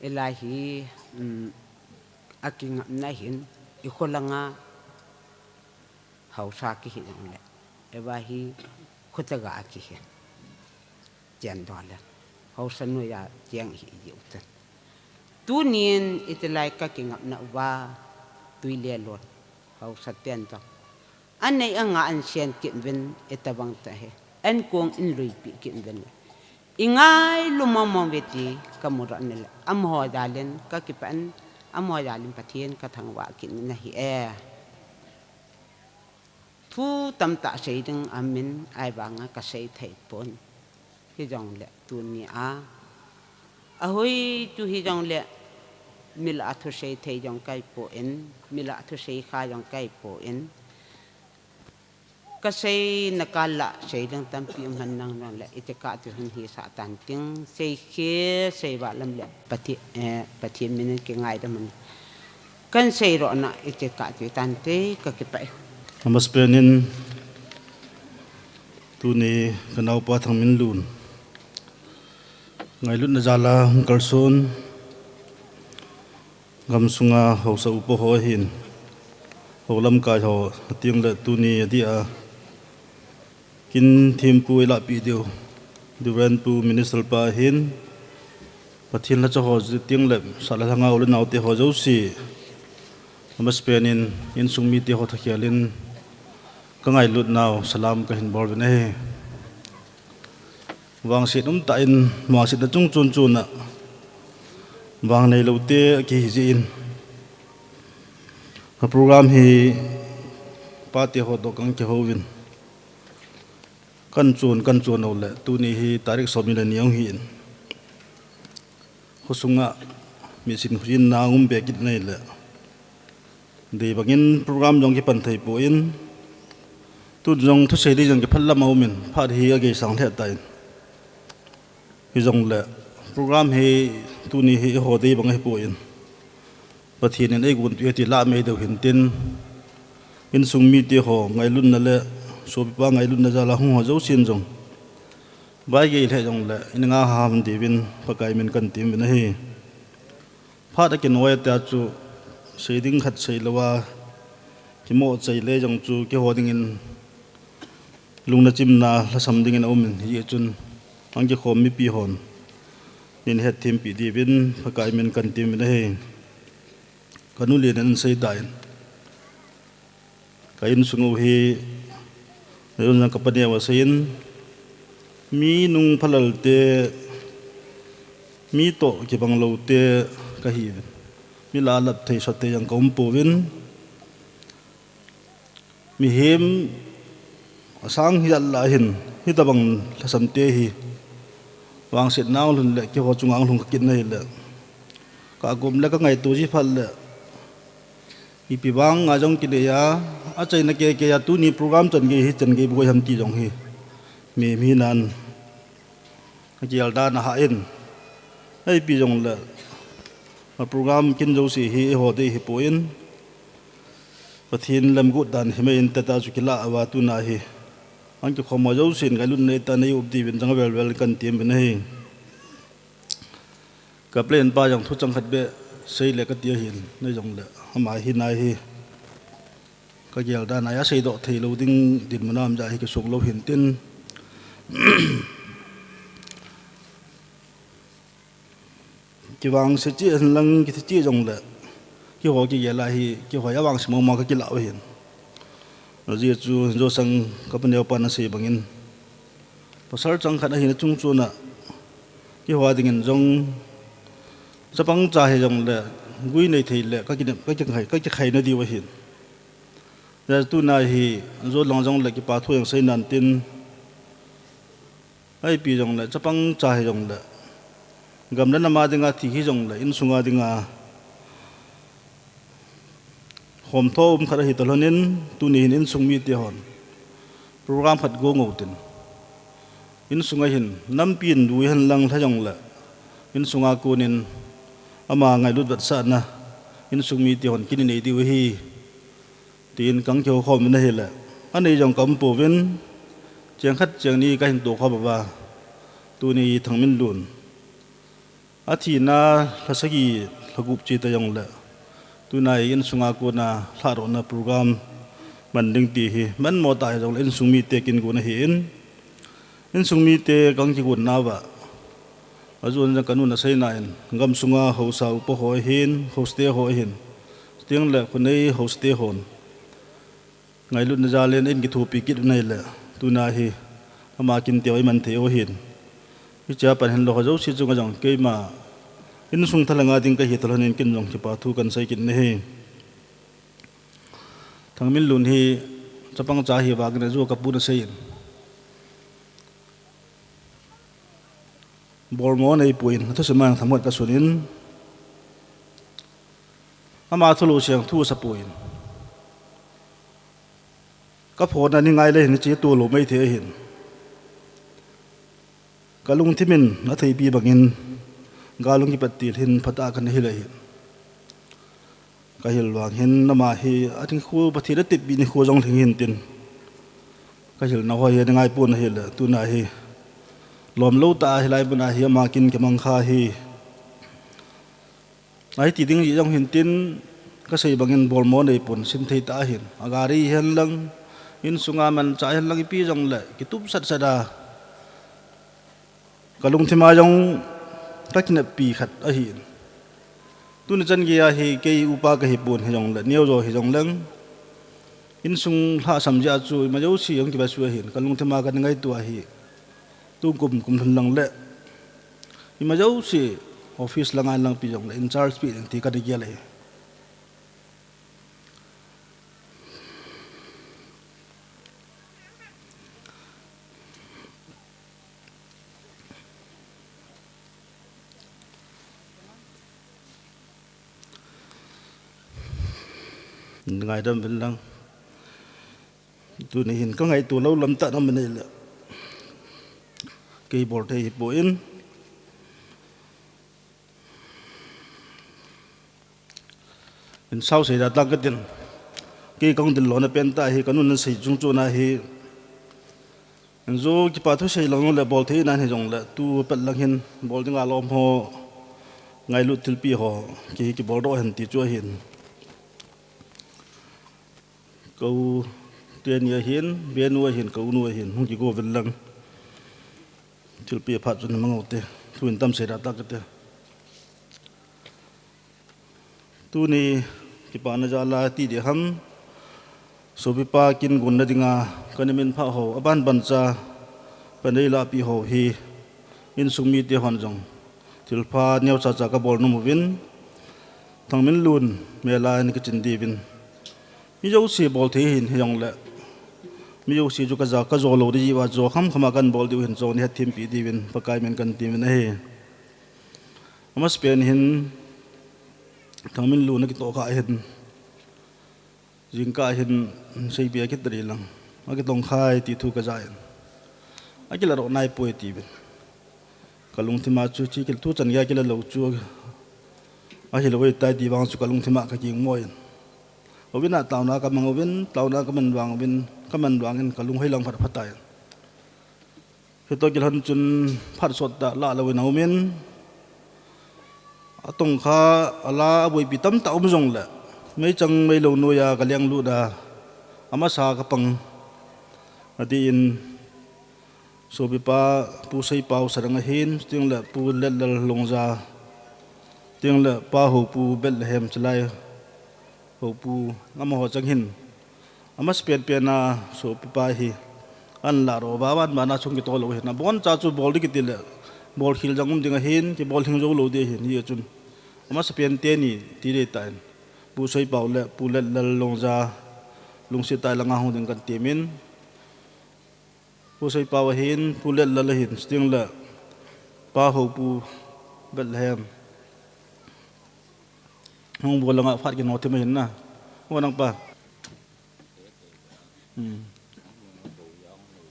Hilai hi, um, akingapna hin, i kholanga haosa kihi jongle. Hiva hi khotaga akihi. Chen dol le. Haosa noiya cheng hi ji utan. Tunin itilai kakingapna uva tui le lon. Haosa ten jong. Anei anga ansian kit uvin itobang tah hi. Ankong in luipi kit uvin. I ngailu mong mong uve ti kamu doh in le. Amaho jal in kakipah in, amaho jal in Pathen kathangvah kit in ahi e. Thu tamtah sei ding aum in ahivanga kasei thei pon. Hijongle tunia. Ahoi chu hijongle mi lah a thusei thei jong kahi pon, mi lah a thusei kha jong kahi pon. Kaseina kah lah sei ding tampi um hen nang jongle, itikah chu hin hisah tan ting, sei khe, sei vah lam le, Pathe-, eh, Pathen min in kingaidam hen. Kan sei rohna, itikah chu tante, kakipah e. Amasapen in, tuni kanaopa Thangminlun. Ngailutna jal a hung kalson. Gamsunga haosa upa ho ahin, hou lamkai ho, ateng le tuni adeh a kin thempu ilahpeh diu, Duvenpu Minister pa ahin, Pathen lhacha ho ateng le sahla lhanga u le naote ho jouse, amasapen in insung mite ho thakhel in kangailutnau salam kahin bol uvin ahi. Vangset umtah in, vangsetna chung chon chon a, vang neilou te akihi jeh in, a program hi pate ho toh kan kihouvin, kan chon, kan chon uleh, tuni hi tarik som ni le ni ahung hi in. Khosunga misin khojin na um be kit nai le. Dei bangin program jong kipan thei poi. Tun jong thusei ding jong kiphat lam a um in, phat hi agei sang lheh tan. Hijongle program hi tuni hi eiho dei bang ahi poi. Pathen in eigon tui hi ti lah mei deu hin tin. Insung mite ho ngailutna le sopipa ngailutna jal a hung ho jousen jong. Vaigei lheh jongle, in nga ham diuvin, Pakai min kan ti uvin ahi. Phat akinoi tia chu, sei ding khat sei lou a, kimo chai le jong chu, keiho dingin, lungna chimna, lhasam dingin aum in, hijeh chun, ahung kikhom mipi hon, nin hetthem pi diuvin, Pakai min kan ti uvin ahi. Kanu Lian in asei tan. Ka insung u hi, ka insung ka paneo asei in, mi nung phalal te, mi toh kibang lou te kahi. Mi lah a lap thei sot thei jong ka um pouvin. Mihem asang hi jat lah hin, hitabang lhasam te hi. Vangsetna a lhun le, keiho chunga lhung ka kit na hile. Ka gom le ka ngaito ji phat le. Ipi vang a jong kinei a, achaina kei kei a tuni program chan gei hi chan gei boi ham ti jong hi. Mi, mi nan agel dan ahah in. Ipi jongle, a program kin jouse hi eiho dei hi poi. Pathen lamgot dan hi mai in tata chu kilah a va tuna hi. Ahung kikhom ho jousen ngailutna nei ta nei up diuvin jong avel vel kan ti uvin ahi. Ka plan pa jong thu chang khat beh sei le ka ti ahin, nei jongle, ama hi nai hi. Ka gel dan a asei doh thei lou ding dinmun a um jeh hi kisuk lou hin tin. Kivangse cheh hin lang kithi cheh jongle, keiho kigel a hi, keiho a vangse mama ka kilah u hin. Ajeh chu Josang ka paneo pan asei bangin, pasal chang khat ahina chung chun a, kihou dingin jong, chapang cha hijongle, gui nei thei le, ka kinep, ka kikhai, ka kikhai na diu ahin. Hijeh chun tuna hi, Jolang jongle kipa thu jong sei nan tin, Ahipi jongle, chapang cha hijongle, gam le nam a dinga thi hijongle, insunga dinga, khomtho um khat ahi talhon in, tuni hin insung mite hon program khat go ngou tin, insunga hin, nampi in dui hen lang lha jongle, insunga konin, ama ngailut vetsahna, insung mite hon kin inei diu ahi. Tin kang kihou khom na hile, anei jong ka um pouvin, cheng khat cheng ni ka hin to khom uva, tuni Thangminlun athina lha sagi lha gup chi ta jongle, tuna hi insunga kona lhadohna program man ding ti hi, manmo ta hijongle insung mite kin gon ahin, insung mite kang kigon nauva, ajon jong ka nun asei na in, gam sunga haosa upa ho ahin, hosate ho ahin, chuteng le khonei hosate hon, ngailutna jal in eikithopi kit u ahile, tuna hi, ama kin teu iman thei u ahin. Hichea pan hin lou ho jouse chunga jong keima, insung thalheng a ding kahi talhon in kin jong kipa thu kan sei kit na hi. Thangminlun hi, chapang cha hi vangin ajo ka pun asei in, bolmo nei poi in, athusim a jong themkhat ka sun in, ama thu lou seng thu asa poi in, ka phone a ni ngai le hin hiche to lou mai thei ahin, ka lungthim in atheipi bangin, gal hung kipat til hin phatah a kana hil ahin. Ka hil vang hin, ama hi, athi khu, Pathen ateppi nikho jong lhing hin tin, ka hilna ho hi ani ngai pon ahile, tuna hi, lom lou tah a hilai mun a hi, ama kin kimang kha hi, ahi ti ding jeh jong hin tin, ka sei bangin bolmo nei pon, sin thei tah ahin, agari hen lang, insunga manchah hen lang, ipi jongle kitup sat sat a, ka lungthim a jong ka kineppi khat ahin. Tuni chan geiya hi kei upa kahi pon hijongle, neo jo hijongleng, insung lhasam jeh a chu ima jouse jong kivasuh ahin, ka lungthim a kana ngaito ahi. Tu kum, kum lhun lang le, ima jouse office langa lang pi jongle, in charge pi ding ti kana gel ahi. Ngaidam uvin lang. Tuni hin ka ngaito lou lam tah na um ahile, kei bol thei hipon, in sao sei da tang katin, kei kahung dil lona pen tah hi, ka nun asei chung chun ahi, in jo kipa thu sei lang le bol thei nan hijongle, tu pet lang hin bol dinga lom ho, ngailut thilpi ho, ki, kibol doh hen ti chu ahin. Ka u teni ahin, Benu ahin, ka u nu ahin, hung kigo uvin lang. Thilpi phat chun mang u te, thu in tam sei da tah kate. Tuni kipana jal a ti ding ham, sopipa kin gonna dinga kana min phah ho, aban ban cha, ka nei lahpi ho hi, insung mite hon jong thilpha neocha cha ka bol nom uvin, Thangminlun mel a hin ka chin diuvin, mi jouse bol thei hin hijongle, mi jouse chu ka ja, ka jo lou ding jeh uva jo kham kham a kan bol diu hin, jong ni hetthem pi diuvin Pakai min kan ti uvin ahi. Amasapen hin Thangminlun akitoh kha hin, jingkah hin seipi akit ding lang, akitong khai ti thu ka ja in, akila doh nai poi tiuvin, ka lungthim a chu, chu kil thu chan geiya kila lou chu ahilou ahitai ti vang chu ka lungthim a ka kingmo in, uvin a taona ka mang uvin, taona ka man vang uvin, ka man vangin ka lung hoilang phat phat tai. Hitoh kilhon chun phat sot tah lah louvin aum in, atong kha, ala aboipi tamtah um jongle, meichang meilou noiya ka lenglut a, amasa ka pang, atin, sopipa Pu Seipao Sarang ahin, chuteng le Pu Letlal Longja, chuteng le Pa Houpu Bethlehem Chalai, Houpu, amaho chang hin, Amasapen pen a sopipa hi an la ro, vavan vana chung kito lou hin. Aboncha chu bol ding kiti le, bol khel jang um ding ahin, kibol hing jou lou ding ahin, hichun. Amasapen teni, ti ding tan. Pu Soipau le, Pu Letlal Longja, lungset tah a langa hung ding kan temin. Pu Soipau ahin, Pu Letlal ahin, sting le, Pa Hopu, Bethlehem. Hung bol langa phat kino thim ahin na. Hung nang pa. Hmm.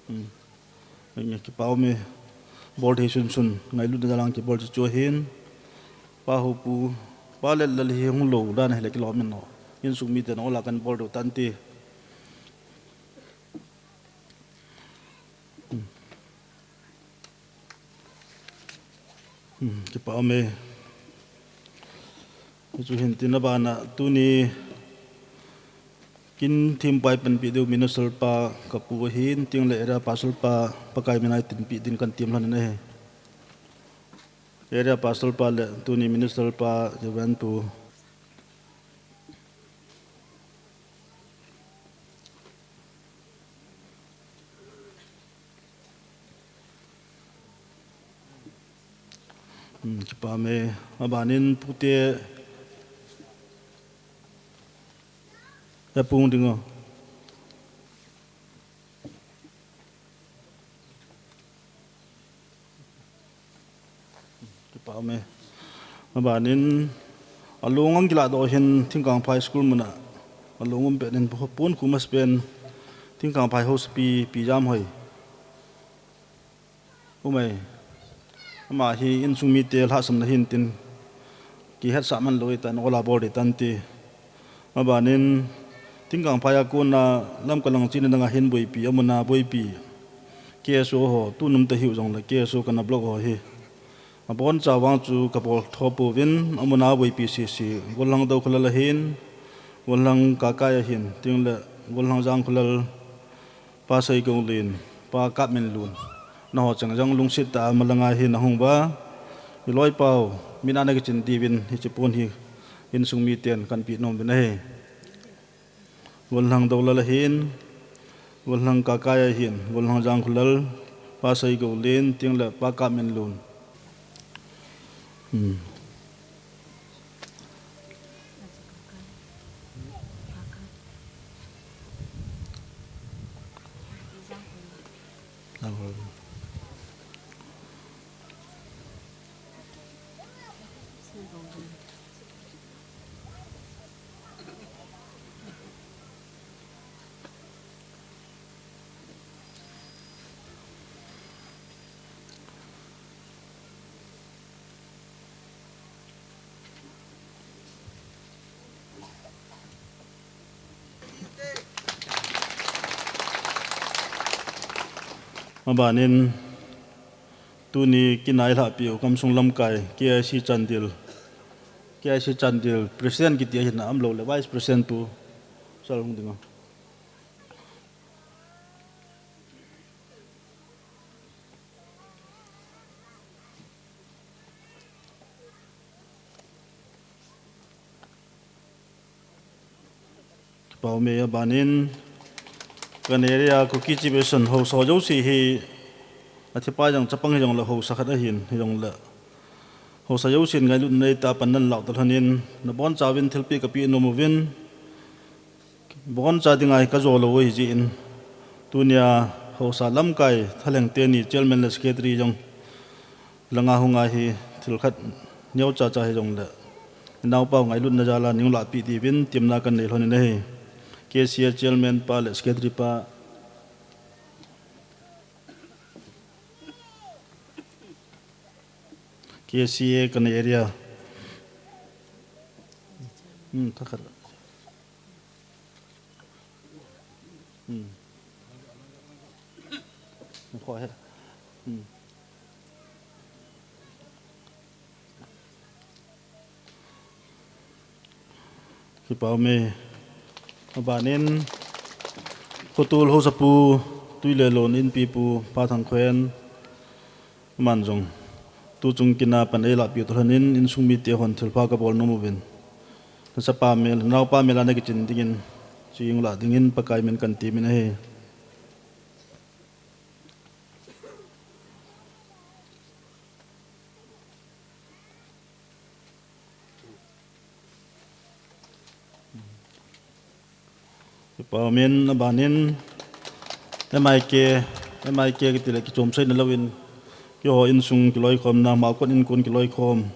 Hmm. Nge kipau me bol thei sunsun ngailutna lang kibol chu chu ahin. Pa Hopu, Pa Letlal hi hung lou dan hile kilom in no. Insung miten ola kan bol deu tante. Hmm. Hmm, kipau me. Chu hin tin abana tuni kin thim pai panpi deu Minister pa ka pu ahin, ting le Area Pastor pa Pakai mina i tinpi din kan tem lhon in ahi. Area Pastor pa le tuni Minister pa Reverend Pu. Hmm, kipau me, abanin pute, ya pung ding o. Kipau me. Abanin, alung ang kila doh hin Thingkangphai School muna. Alung um pen in pun khu masapen Thingkangphai House pi, pi jam hoi. Umai. Ama hi insung mite lhahsamna hin tin. Kihetsah man lou i tan, ola bol ding tante. Abanin, Thingkangphai a kona Lamka lang china danga hin boipi, amuna boipi. K S O ho, tunung ta hiu jong le K S O kana block ho hi. Aboncha vang chu ka bol tho pouvin, amuna boipi sese, Golhang Dokhulal ahin, Golhang Kakai ahin, ting le Golhang Jangkhulal, Pa Seigoulen, Pa Kapminlun. Naho chang jang lungset tah a malanga hi nahung uva. I loipau, min a na kichin diuvin, hiche pon hi, insung miten kan pe nom uvin ahi. Golhang Dokhulal ahin, Golhang Kakai ahin, Golhang Jangkhulal, Pa Seigoulen, ting le Pa Kapminlun. Hmm. Abanin, tuni kin a eilhahpi u Kamsung Lamkai, K I C Chandel, K I C Chandel, President kiti ahin, aum lou le Vice President pu, sal hung ding o. Kipau me. Abanin, kan area Kuki Chief Mission haosa jouse hi, athipa jong chapang hijong le haosa khat ahin, hijong le. Haosa jousen ngailutna neitah a pan nan lau talhon in, nabonchauvin thilpeh kapeh nom uvin, Boncha dinga hi kajo lou u ahi jeh in, tunia haosa lamkai thalheng teni chairman le secretary jong langa hunga hi thil khat neocha cha hijong le, inaopau ngailutna jal a neilahpeh diuvin temna kanei lhon in ahi. K C A chairman pa le secretary pa, K C A kan area. Hmm, thakhat. Hmm. Kho he. Hmm. Kipau me. Abanin, Khotol haosapu, Tuilelon inpipu, Pa Thangkhoen, aman jong tuchung kin a pan eilahpeh u talhon in, insung mite hon thilpha kabol nom uvin, nachapa mel, naopa mel a nakichin dingin, Tui lah dingin Pakai min kan temin ahi. Kipa umin, abanin M I K, M I K kiti le kichom seina louvin, keiho insung kiloikhomna, Malkot inkon kiloikhom,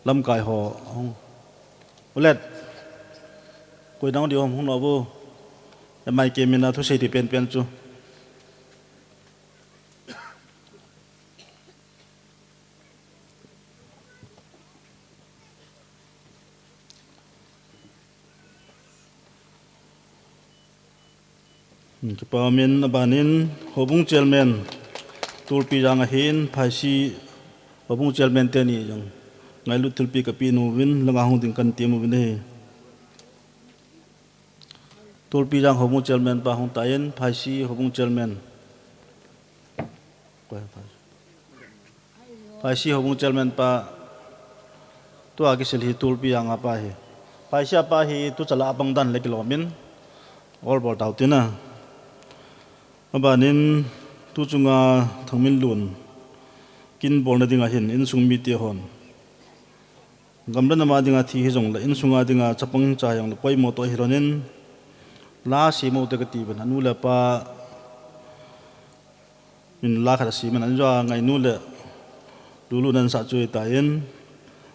lamkai ho, hung. Ulet, koi nang di hom hung lo bu, M I K mina thusei ti penpen chu. Kipa umin, abanin, Houbung Chairman, Tulpi jang ahin, Phaisi, Houbung Chairman teni jong ngailut thilpi kapeh nom uvin, langa hung ding kan tem uvin ahi. Tulpi jang Houbung Chairman pa hung tan, Phaisi Houbung Chairman. Phaisi Houbung Chairman pa, tua kisil hi Tulpi jang a pa hi. Phaisi a pa hi tu chala abang dan le kilomin, ol bol tau tina. Abanin, tu chunga Thangminlun, kin bolna ding ahin, insung mite hon. Gamla nam a dinga thi hijongle, insunga dinga chapang cha hijongle, poimo toh hilonin, la semo te kati uvin, anu le apa, min la khat asem in, anjo a ngainu le lulu nan sa chu ahitan,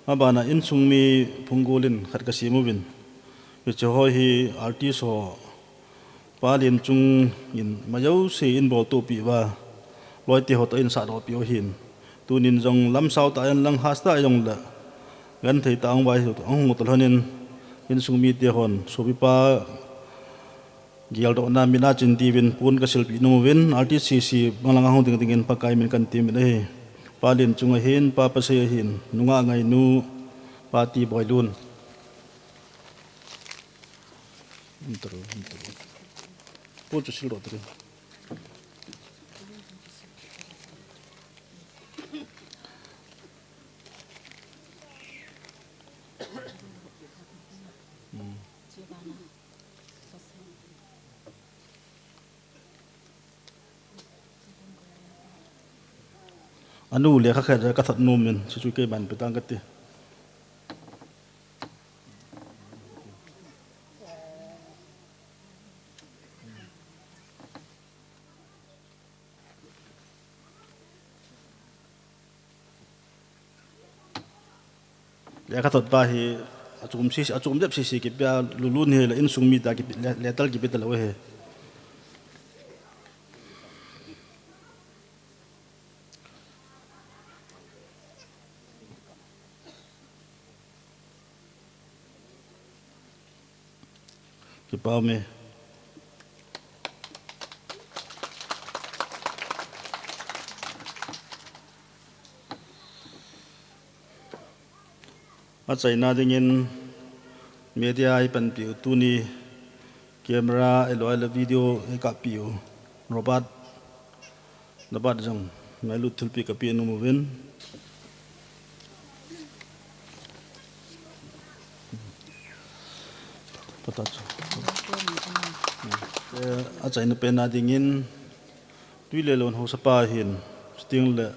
abana insung mi phunggol in khat kasem uvin. Hiche ho hi artist ho, Pa Lienchung in majouse in boltoh peh uva, loite ho toh in sahdoh peh u ahin. Tunin jong lamsao tah in lang hasta jongle, genthei tah a hung vai, hung u toh lhonin, insung mite hon, sopipa geldohna mina chin diuvin pon kasilpeh nom uvin, artist sese bang langa hung ding dingin Pakai min kan temin ahi. Pa Lienchung ahin, Pa Pasei ahin, nungah ngainu, Pa T. Boilun. Intro, intro. Pon chu sildoh tadi. Anu le kha kha kathot nom in, chuchu keiman pe tang kati. Lekhathot pa hi achom sese, achom jep sese kipia, lulun hi le insung mite kipe, le, letal kipe talou ahi. Kipa ume. Achaina dingin media a eipanpiu tuni camera, aloi le video eikappiu Robert, Robert jong ngailut thilpi kapeh nom uvin. Pata chu. Eh, achaina pen a dingin Tuilelon haosapa hin, chutengle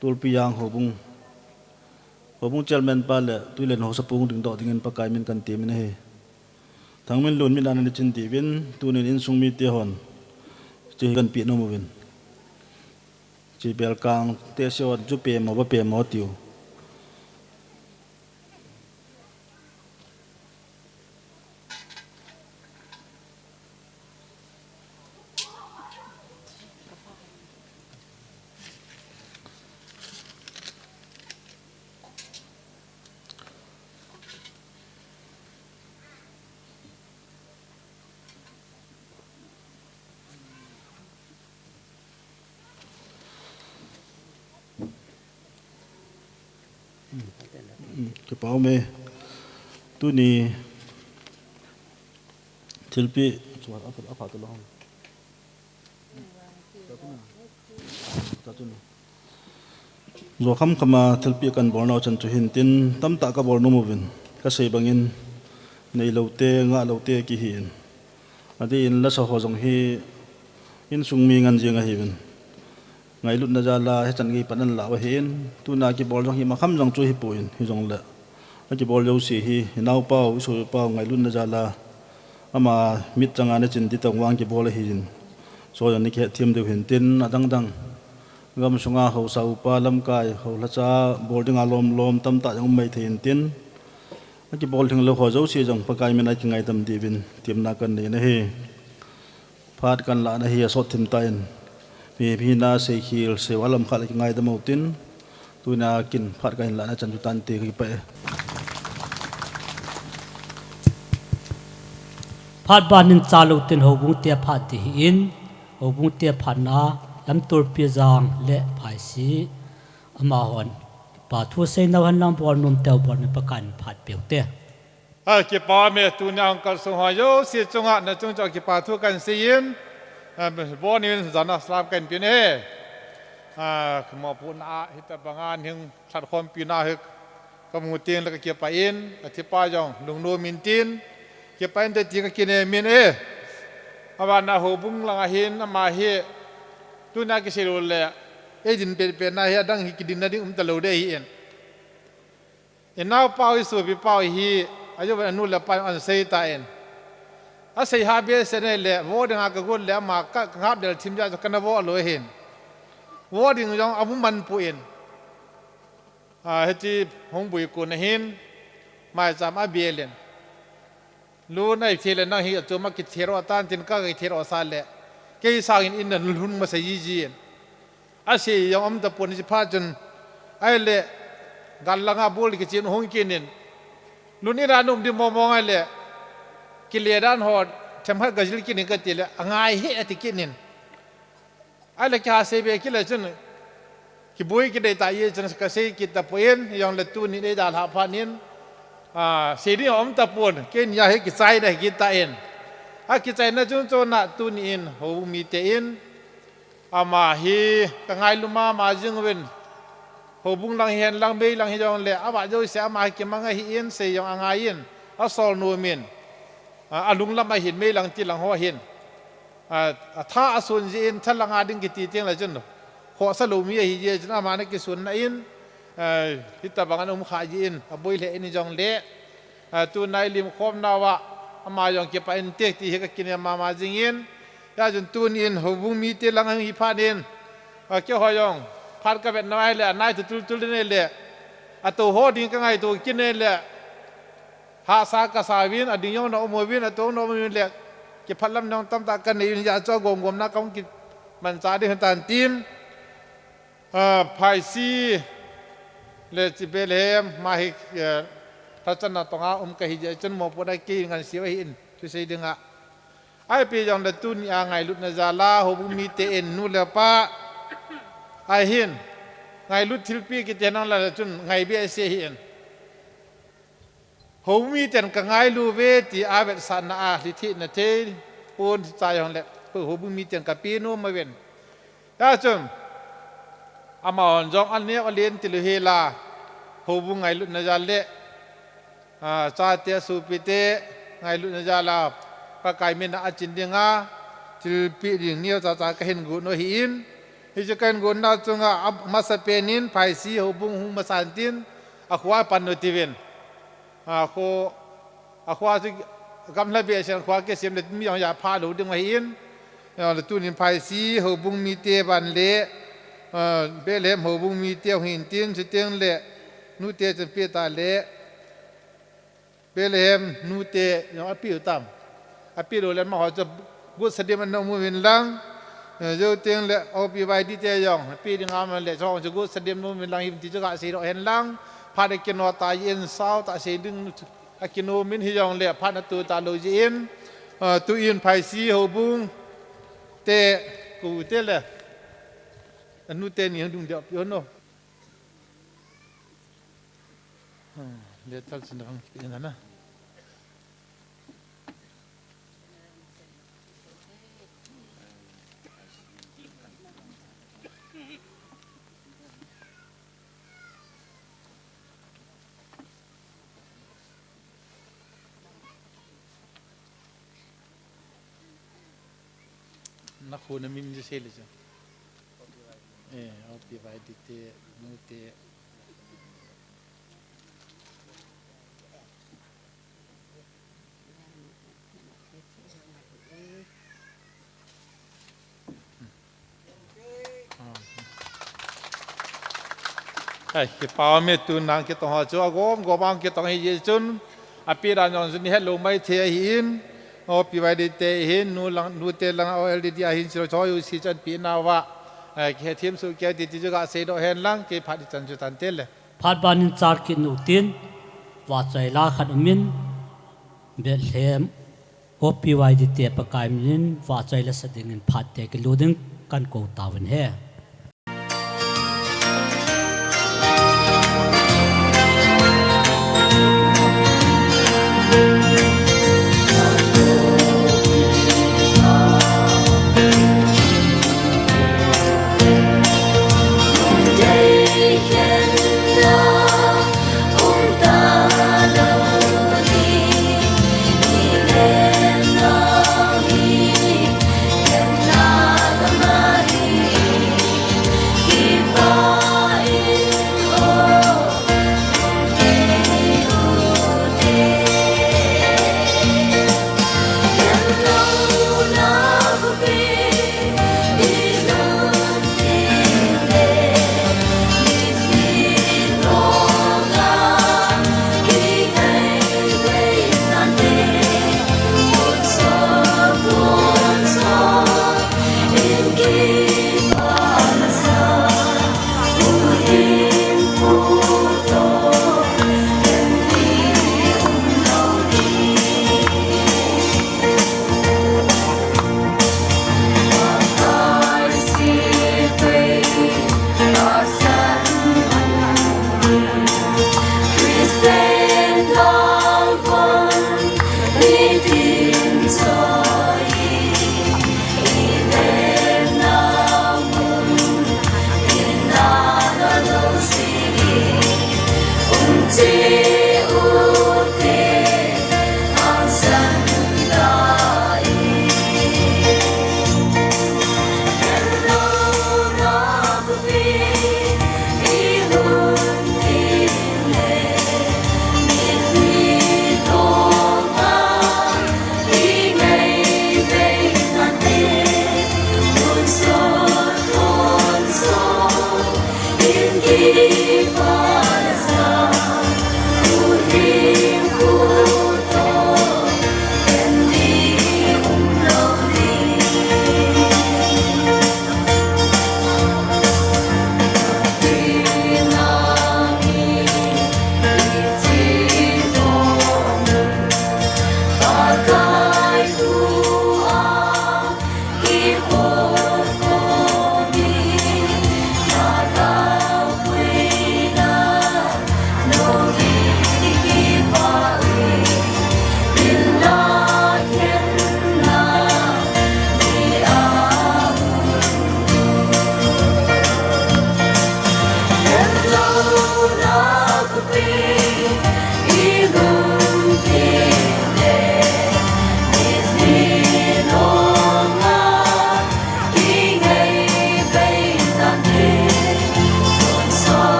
Tulpi Jang houbung, houbung chairman pa le Tuilelon haosapu hung dingdoh dingin Pakai min kan temin ahi. Thangminlun min a nana chin diuvin, tunin insung mite hon, hiche hi kan peh nom uvin. Hiche belkang te sehon, ju pemo, va pemo tiu. Kipa ume. Tuni thilpeh, a pha, a pha talou. Jo khamkhama thilpeh kan bolnau chan chu hintin, tamtah kabol nom uvin, kasei bangin, neilou te, ngahlou te kihin. Adeh in lasa ho jong hi insung mi ngen jeng ahiuvin, ngailutna jal a hichan gei pan ahin lah u ahin, tuna kibol jong hi makham jong chu hipon, hijongle akibol jouse hi inaopau, isopiu pau ngailutna jal a ama mit chang a ana chin ding tah vang kibol ahin, chu jong ana kihetthem diu hintin, adang dang gamsung a haosa upa lamkai, haosa lhacha bol ding a lom lom tamtah jong um maithei intin, akibol lhing lou ho jouse jong Pakai min a kingaidam diuvin temna kanei ahi. Phat kahin lahna hi asot thim tan, mi, mi hina seikhel, seival lam khat le kingaidam utin, tuna kin phat kahin lahna chan chu tante, kakipah e. Phat ban in chalou tin houbung te phat ding ahin, houbung te phatna Lamtolpi Jang le Phaisi, amahon kipa thu seinau henlang bol nom teu bol in Pakai in phat peh u hite. A, kipa me, tunia hung kalsong ho jouse chunga nachung cheh uva kipa thu kahin seiyin, a, bon in jana salam kahin pein ahi. A, kamopohna a hitabanga hung lhatkhompi na hi kamu teng le kakipah in, athi pa jong lungnom intin, kipah inte ti kakinem in ahi. Abana houbung lang ahin, ama hi tunia kisei lou le, eidin pet pet na hi adang hi kidinna ding um talou ding ahin. Inaopau, isopi pau hi, ajeh uvin anu le apa in asei tan. Asei ha behseh in ahile, vo dinga kagot le ama ka, kangap del thim jeh a chu kana vo lou ahin. Vo ding jong amu man pon. A, hiche hung boi kon ahin, maicham abel in. Lun ahi thei le nang hi achom a kithe ro tan tin, ka kithe ro sa le, kei sangin in nalhun masa jiji in. Asei jong um tapon, hiche phat chun, ahile, gal langa bol kichen hung kit in. Lun in a um ding mong mong ahile, kile dan ho, themkhat gajil kit in kati le, angai e ati kit in. Ahile kiha sei be kit le chun, kiboi kit dei tah jeh chun kasei kit tapon, hijongle tunin eidalhah phat in, a, sei ding aum tapon, keini a hi kichaina hi kit tan. Akichaina chungchon a tunin houbung mite in, ama hi kangailu mama jing uvin, houbung lang hihen lang, mei lang hijongle, avah jouse ama hi kimang ahin, sei jong angai in, asol nom in, a, alunglam ahin, mei lang ti lang ho ahin. A, atha asun jeh in, tha langa ding kiti teng le chun, khohsa lou mi ahi jeh chun, ama ana kisunna in, a, hitabang ana um kha jeh in, aboi lheh in hijongle, a, tuna ilim khom nauva, ama jong kipah inte ti hi kakinem mama jing in, hijeh chun tunin houbung mite lang ahi phat in, a, keiho jong, phat kavet nau ahile, anai thu tul tul in ahile, atou ho ding kangaito kit in ahile, hahsa kasa uvin, ading jong ana um uvin, atou jong ana um uvin le, kiphalam jong tamtah kanei uvin, hijeh chun agomgomna kahung kimanchah ding ahitan tin, a, Phaisi le hiche Bethlehem, ama hi, eh, lhachanna tonga um kahi jeh chun mopohna kei ngansea ahin, thusei dinga. Ipi jongle tunia ngailutna jal a, houbung mite in nu le pa ahin, ngailut thilpeh kiti henlang le chun ngai behseh ahin. Houbung miten kangailu uve ti avetsahna a, lhithei na thei pon cha jongle, houbung miten kapeh nom uvin. Hijeh chun, amahon jong aneo alen tilou hel a, houbung ngailutna jal le, a, chate sopite ngailutna jal a, Pakai min a achin dinga, thilpeh ding neocha cha kahin gon u ahin, hiche kahin gonna chunga, amasapen in Phaisi houbung hung masan tin, akhoa pan u hite uvin. A, kho, akhoa chu gamla behseh in kho kisem le mi jong aphah lou ding ahin. A, le tunin Phaisi houbung mite ban le, a, Bethlehem houbung mite hung hin tin, chuteng le nute chun peh ta le, Bethlehem nute jong apeh u tam. Apeh lou le amaho chu gotsa dem ana um uvin lang. Eh, jou teng le O P Y D te jong, apeh ding aum le, chong chu gotsa dem ana um uvin lang, hiti chu kasei doh hen lang. Phat akinom tah jeh in, sao tah sei ding akinom in hijongle, phat atoh talou jeh in, eh, tuin Phaisi houbung te, kou te le, anu teni hung ding deh pi hon o. Hmm, le tal chin dang pi na na. Na khu na min ji se le chu. Eh, O P Y D te, nu te. Ai, kipa me tu nang kitong ho chu agom gom ang kitong hi chun. Api dan jong chun hello mai the hi in. O P Y D te hin nu lang, nu te lang O L D D a hin siro cho yu si chan pi na wa. Ai, ke thim su ke ti ti chu ga sei do hen lang ke phat di chan chu tan te le. Phat ban in char kit nu tin. Wa chai la khat um in. Bethlehem. O P Y D te Pakai min in wa chai la sa ding in phat te kilu ding kan ko ta win he.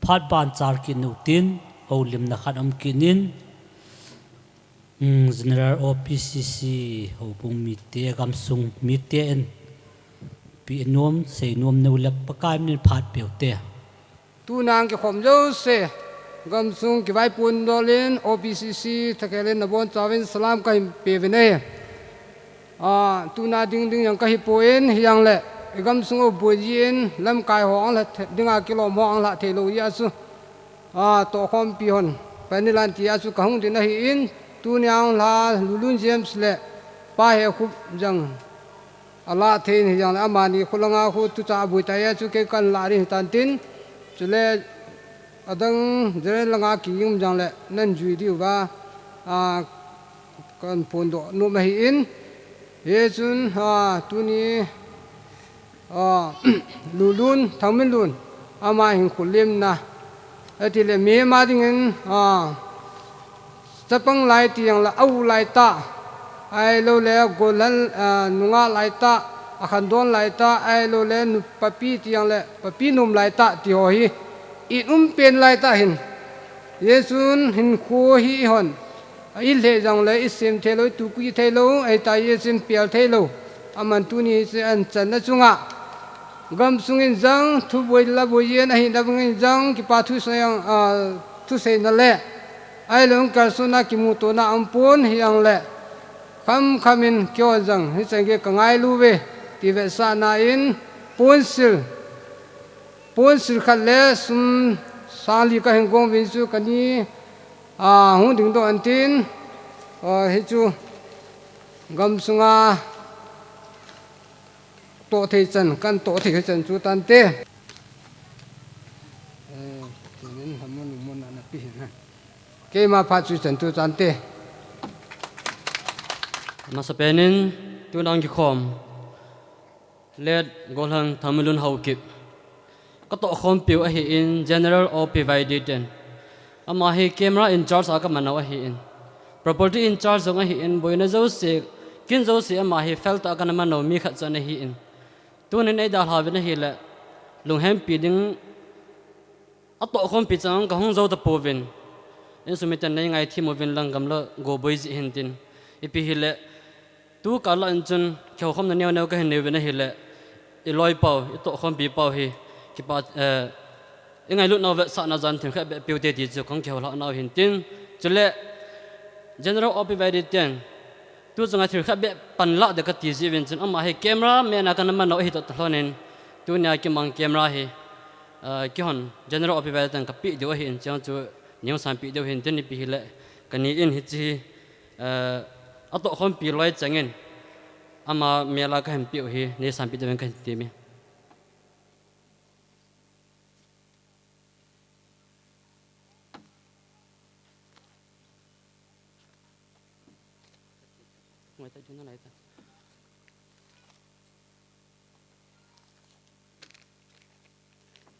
Phat ban chal kit nu tin, houlimna khat um kit in, um, General O P C C, houbung mite, gamsung mite in, pi nom, sei nom nu le Pakai min in phat peh u te. Tuna kikhom jouse, gamsung kivaipo dol in, O P C C, thakhel in nabonchauvin salam kahin pe uve. A, tuna ding ding jong kahi poi, hijongle, i gamsung u boi jin, lamkai ho ahung lha the-, dinga kilom ho ahung lha theilou jeh a chu, a, tohkhompi hon, panilan tia chu kahung ding ahin, tuni ahung lha, Lulun James le, Pa Hekhup jong, alah thei in hijongle, amani kholanga khu tucha aboi tai a chu kei kahin lah ding hitan tin, chule, adang Jeren langa kiging um jongle, nan jui diu va, a, kahin phondoh nom ahin, hichun, a, tuni, a, Lulun, Thangminlun, ama hinkho limna, atile mihem a dingin, a, chapang lai ti jongle, a u lai tah, ahiloule, gollhang, a, nungah lai tah, akhandon lai tah, ahiloule, nu papi ti jongle, papi nom lai tah, ti ho hi, i umpen lai tah hin. Hichun hinkho hi eihon, i lheh jongle, i sem theilou, i tuku theilou, ahita hichun pel theilou. Aman tuni hiche ahin channa chunga, gamsung in jong, thuboi laboi in, ahina bang in jong, kipa thusei jong, a, thuseina le, ahiloule kalsonna kimutona aumpon hijongle, khamkham in keiho jong, hichan gei kangailu uve, ti vetsahna in, ponsil, ponsil khat le sum sang li kahin gong uvin chu kani, a, hung dingdoh in tin, a, hichu gamsunga toh thei chan, kahin toh thei chan chu tante. Eh, tinin hamun mun na pi hin ha. Keima phat chu chan chu tante. Masapen in, tuna kikhom Late Gollhang Thangminlun Haokip, katohkhompiu ahin, General O P Vaidei ten. Ama hi camera in charge a kamanau ahin. Property in charge jong ahin, boina jouse, kin jouse ama hi felt a kana manau mi khat chu ana hin. Tunin eidalha uvin ahile, lunghempi ding atohkhompi chan kahung jou tapouvin. Insung miten neingaithem uvin lang gamla go boi jeh hin tin. Ipi hile, tukal a in chun, kihoukhomna neo neo kahin nei uvin ahile, i loipau, i tohkhompi pau hi, kipa, eh, i ngailutnau vetsahna jan thil khat beh piu te ti chu kahung kihoulhah nau hin tin. Chule, General O P Vaidei ten, tu chunga thil khat beh panlah ding kati jeh uvin chun, ama hi camera man a kana manau ahi toh talhonin, tunia kimang camera hi, eh, keihon General O P Vaidei ten kapeh diu ahin, chuche chu nei hung sanpeh diu hin tin, ipi hile, kani in hiche hi, eh, atohkhompi loi chengin, ama man a kahin peh u hi, nei sanpeh diu hin kahin temme.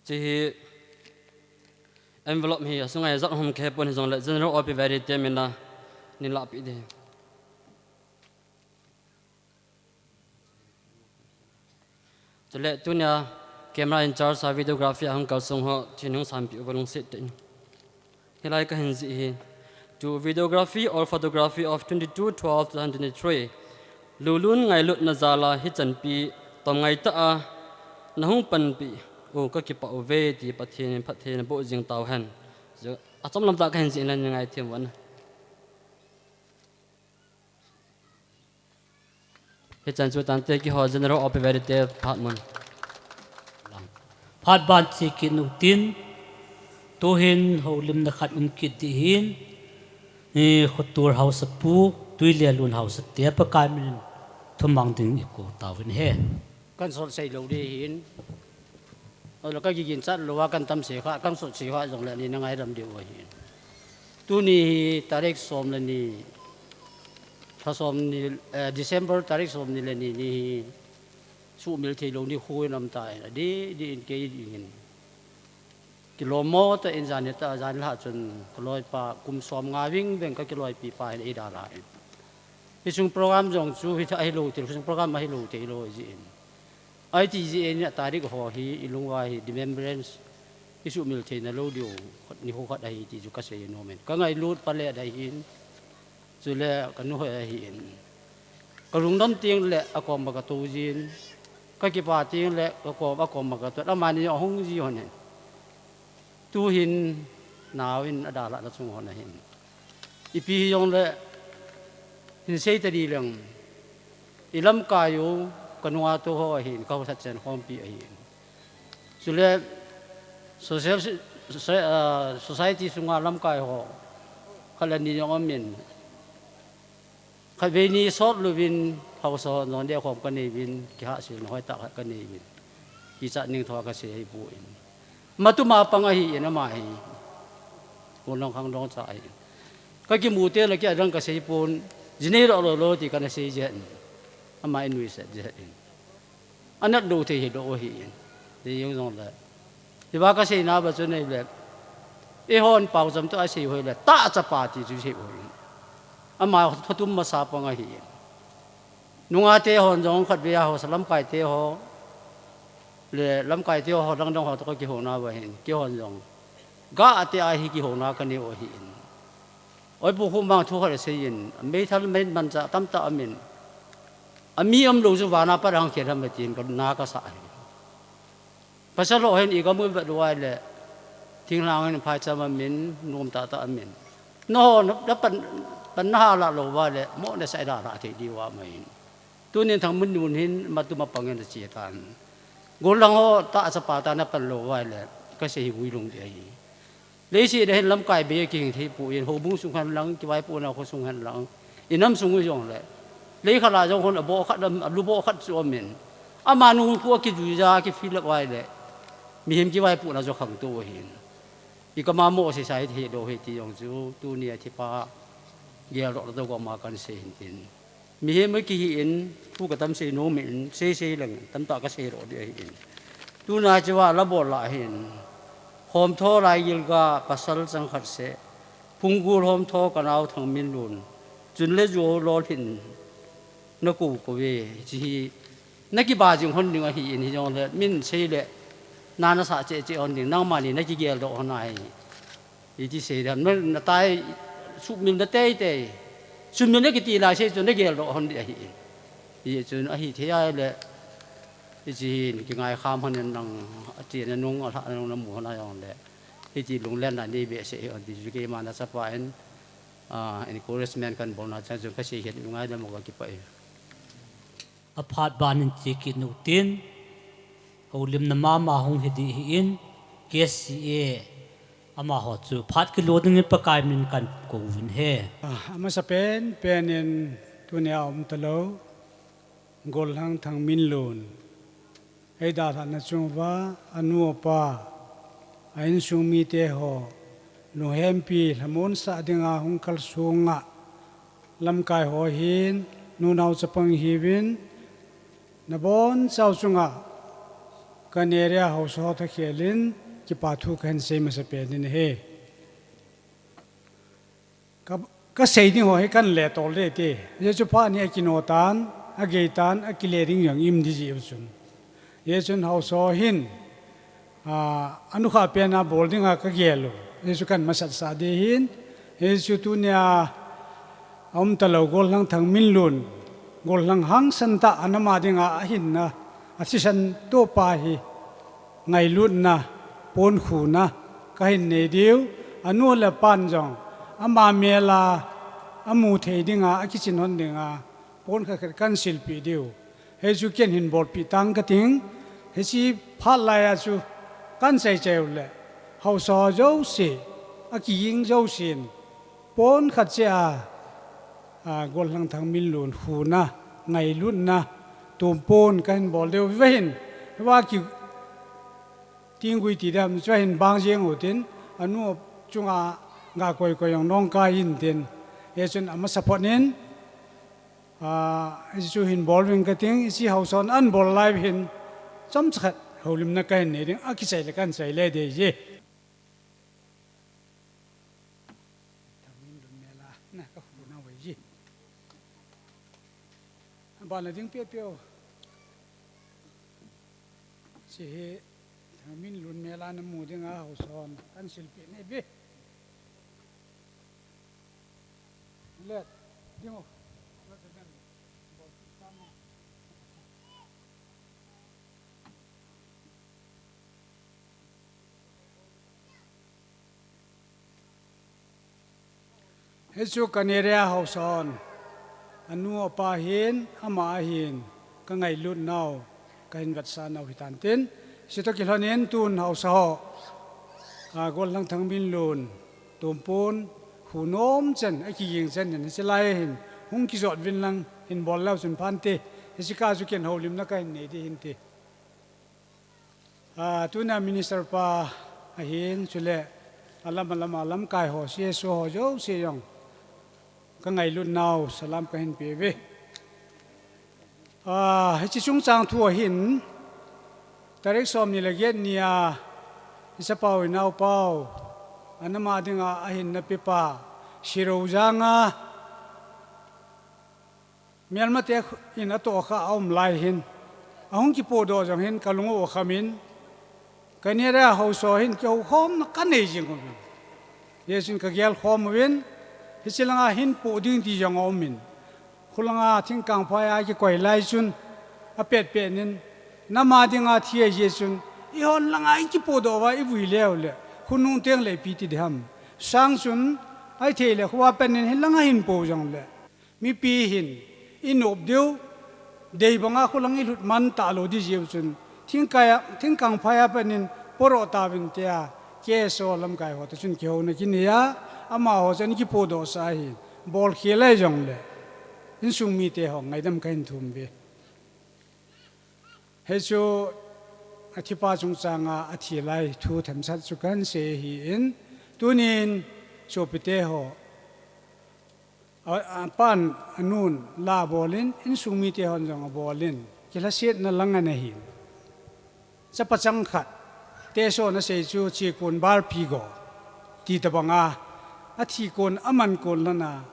Hiche hi envelope hi asunga ijat hom kahepon hijongle General O P Vaidei te min a nei lahpeh ding. Chule tunia camera in charge a videography a hung kalsong ho, hiche nei hung sanpeh uva lungset tah in. Hilai kahin jih hi, to videography or photography of twenty-two twelve twenty twenty-three. Lulun ngailutna jal a hichan pi tomngai tah a nahung panpeh u kakipah uve ti Pathen in phatthei naboh jing tauhen. Achom lam tah kahin jih in nei ngaithem uvin. Hichan chu tante, keiho General O P Vaidei te phat mun. Phat ban che kit nu tin, tuhin houlimna khat um kit ding ahin, eh, Khotur Haosapu, Tuilelun Haosa te Pakai min in thumang ding ikou tauvin ahi. Kan sot sei lou ding ahin. Ole ka giginchat lou a kan tam se kha, kan sot se kha jongle nei na ngaidam diu ahi. Tuni hi tarik som le ni, lha som ni, eh, December tarik som ni le ni, ni hi sumil thei lou nikho in um tan, adih dih in kei ding in. Kilom mo tah in jan hetah, jan lhah chun ka loipa kum som nga ving veng ka kiloipi pa hin eidalha in. Hiche program jong chu hithah hilou thil, hiche program ahilou thei lou jeh in. Ahi ti jeh in a tarik ho hi i lung uva hi remembrance, Isuhmil theina lou diu, nikho khat ahi ti chu kasei nom in. Kangailut pha le ahi in, chule kanu hoi ahi in. Kalungdon teng le akom a katou jin, kakipah teng le akom, akom a katou, amani ahung ji hon in. Tuhin naovin adalhah na chung hon ahin. Ipi hijongle, hin sei tadi leng, ilamkai u, kanunga tou ho ahin, kahaosat chen khompi ahin. Chule, social si-, soci-, ah, society sunga lamkai ho, khat le ni jong amin. Khatvei ni sot louvin, haosa hon jong dehkhom kanei uvin, kihahsel na hoitah khat kanei uvin. Kichat ning thua kasei ahipoi. Matuma pang ahi in ama hi. Golhang khangdong cha ahi. Kakimu teng le kei adang kasei pon, jinei lou lou lou ti kana sei jeh in. Ama in nuisat jeh in. Anat lou thei hilou ahi in. Ti jong jong le. Hiva kasei na ba chu nei le. Eihon pao jam to asei hoi le. Tahchapa ti chu sei hoi. Ama thotum masa pang ahi in. Nungate hon jong khatvei a haosa lamkai te ho. Le lamkai te ho dang dang ho to kakihou na ba hin. Keihon jong. Ga ate ahi kihou na kanei u ahi in. Oi pu khu mang thu khat sei in, meithal mei mancha tamtah amin. Ami umlou chu vana pat hung khel ham tin kana kasa ahi. Pasal ho hin igam u vet lou uva le, thinglhang hin phaicham amin, nom tahtah amin. Nangho, na, na pan, pan naha lah lou uva le, mo nasei dalhah thei diu ahi mai. Tunin Thangminlun hin matuma pang in ache tan. Golhang ho tahchapa tah a napan lou uva le, kasei hi vui lung ding ahi. Leiset a hin lamkai bei kihing thei poi, houbung sung hen lang, kivaipohna kho sung hen lang, inam sung u jong le. Leikhat a jong hon aboh khat, alu boh khat chu amin. Amanu khu akijui ja, akifill up uva le. Mihem kivaipohna jong khangtou ahin. Ikam a mo seisei thei lou ahi ti jong chu, tunia thipha geldoh na to koma kahin sei hin tin. Mihem a kihi in, thu katam sei nom in, sei sei leng, tamtah kasei lou ding ahi in. Tuna chu va la bol la hin. Hom tho lai gilga pasal chang khat seh. Phunggul hom tho kanao Thangminlun. Chun le ju lol hin. Nakou kou ve, chi hi. Nakiba jing hon ding ahi in hijongle, min sei le. Na nasah cheh cheh hon ding, nangmani nakigeldoh hon ahi. Iti sei dam, na, natai, sumil na teitei. Sumil na kiti lai sei chun nageldoh hon ding ahi. Hichun ahi thei a le, hiche hin kingai kham hon in nang, ati na nung, alhah na nung namu hon a jong le. Hiti lunglen na nei behseh hih un ti chu keima nachapa in, ah, encouragement kahin bolna chang chun kasei hih in ngai le mo kakipah e. Aphat ban in che kit u tin, houlimna mama hung hi ding ahi in, K C A amaho chu phat kilo ding in Pakai min kakou uvin ahi. Ah, amasapen, pen in tunia um talou, Golhang Thangminlun. Eidalhahna chung uva, anu apa, a insung mite ho, lunghempi, lhamonsah dinga hung kalsong a, lamkai ho hin, nunao chapang hiuvin, nabonchau chunga, ka area haosa ho thakhel in, kipa thu kahin sei masapen in ahi. Ka, kasei ding ho hi kahin letol ding ahi. Hichu phat ni akino tan, agei tan, akile ding jong im ding jeh u chun. Hichun haosa ho hin, ah, anukhah pen a bol dinga kagel u. Hichu kahin masatsah ding ahin. Hichu tunia aum talou Golhang Thangminlun. Golhang hangsan tah a ama dinga ahinna. Athisan topa hi. Ngailutna, ponkhuna, kahin nei diu, anu le apan jong, ama mel a, amu thei dinga, akichin hon dinga, pon khat khat kahin silpeh diu. Hichu ken hin bolpeh tang kating, hiche phat lai a chu, kahin chai chai u le, haosa ho jouse, akiging jousen, pon khat cheh a, a, Golhang Thangminlun huna, ngailutna, tumpon kahin bol diu. Hiva hin, hiva ki, tinggui ti dam, hiva hin bang jeng u tin, anu chunga ga koi koi jong nong kai in tin. Hichun amasa phot in, a, hichu hin bol uving kating, hiche haosa hon ahin bol lai hin, chomcha khat, houlimna kahin nei ding, akichai le kahin chai le ding ahi. Thangminlun mel a, na kahu na ve ji. Ban la ding pia pia. Hiche hi Min lun mela namu dinga haosa hon kahin silpeh nahi ve. Let, ding o. Hichu ka area haosa hon, anu apa hin, ama ahin, ka ngailut nau, kahin vetsah nau hitan tin. Hichu toh kilhonin tun haosa ho, a, Gollhang Thangminlun, Tumpun, hu nom chen, akiging chen in, hiche lai hin, hung kijot uvin lang, hin bol leu chun phante, hiche kah chu ken houlimna kahin nei ding ahin ti. A, tuna minister pa ahin, chule alam alam a lamkai ho, C S O ho jouse jong ka ngailut nau salam kahin pe uve. A, hiche chungchang thu ahin, tarik somni le get nia, i chapau i naopau, anama dinga ahinna pepa, Sirojang a, Melmate in atohkha a um lai hin, ahung kipodoh jong hin ka lung u akhamin, ka area haosa hin kihoukhomna ka nei jing uvin. Hijeh chun ka gelkhom uvin, hiche langa hin poh ding ti jong aumin. Khulanga thingkangphai a kikoi lai chun, apetpet in, nama dinga thi ahi jeh chun, eihon langa i kipodoh uva i vui leu le, khonung teng le ipi ti ding ham. Sang chun, ahithei le, khovah pen in hilanga hin po jongle, mipi hin i nop diu, dei banga kholang i lhut man talou ding jeh u chun, thingkai a, thingkangphai a pat in poroh tauvin tia, K S O lamkai ho toh chun kihouna kinei a, amaho chun kipodoh sah ahi, bolkhel ahi jongle, insung mite ho ngaidam kahin thum uve. Hichu athipa chungchanga athi lai thu themchat chu kahin sei ahin, tunin sopite ho, a, apan anun la abolin, insung mite hon jong abolin, kilhasetna lang ana hin. Chapa chang khat, Teso in asei chu chikun bar pi go, ti tobanga, athi kon, aman kon lhona,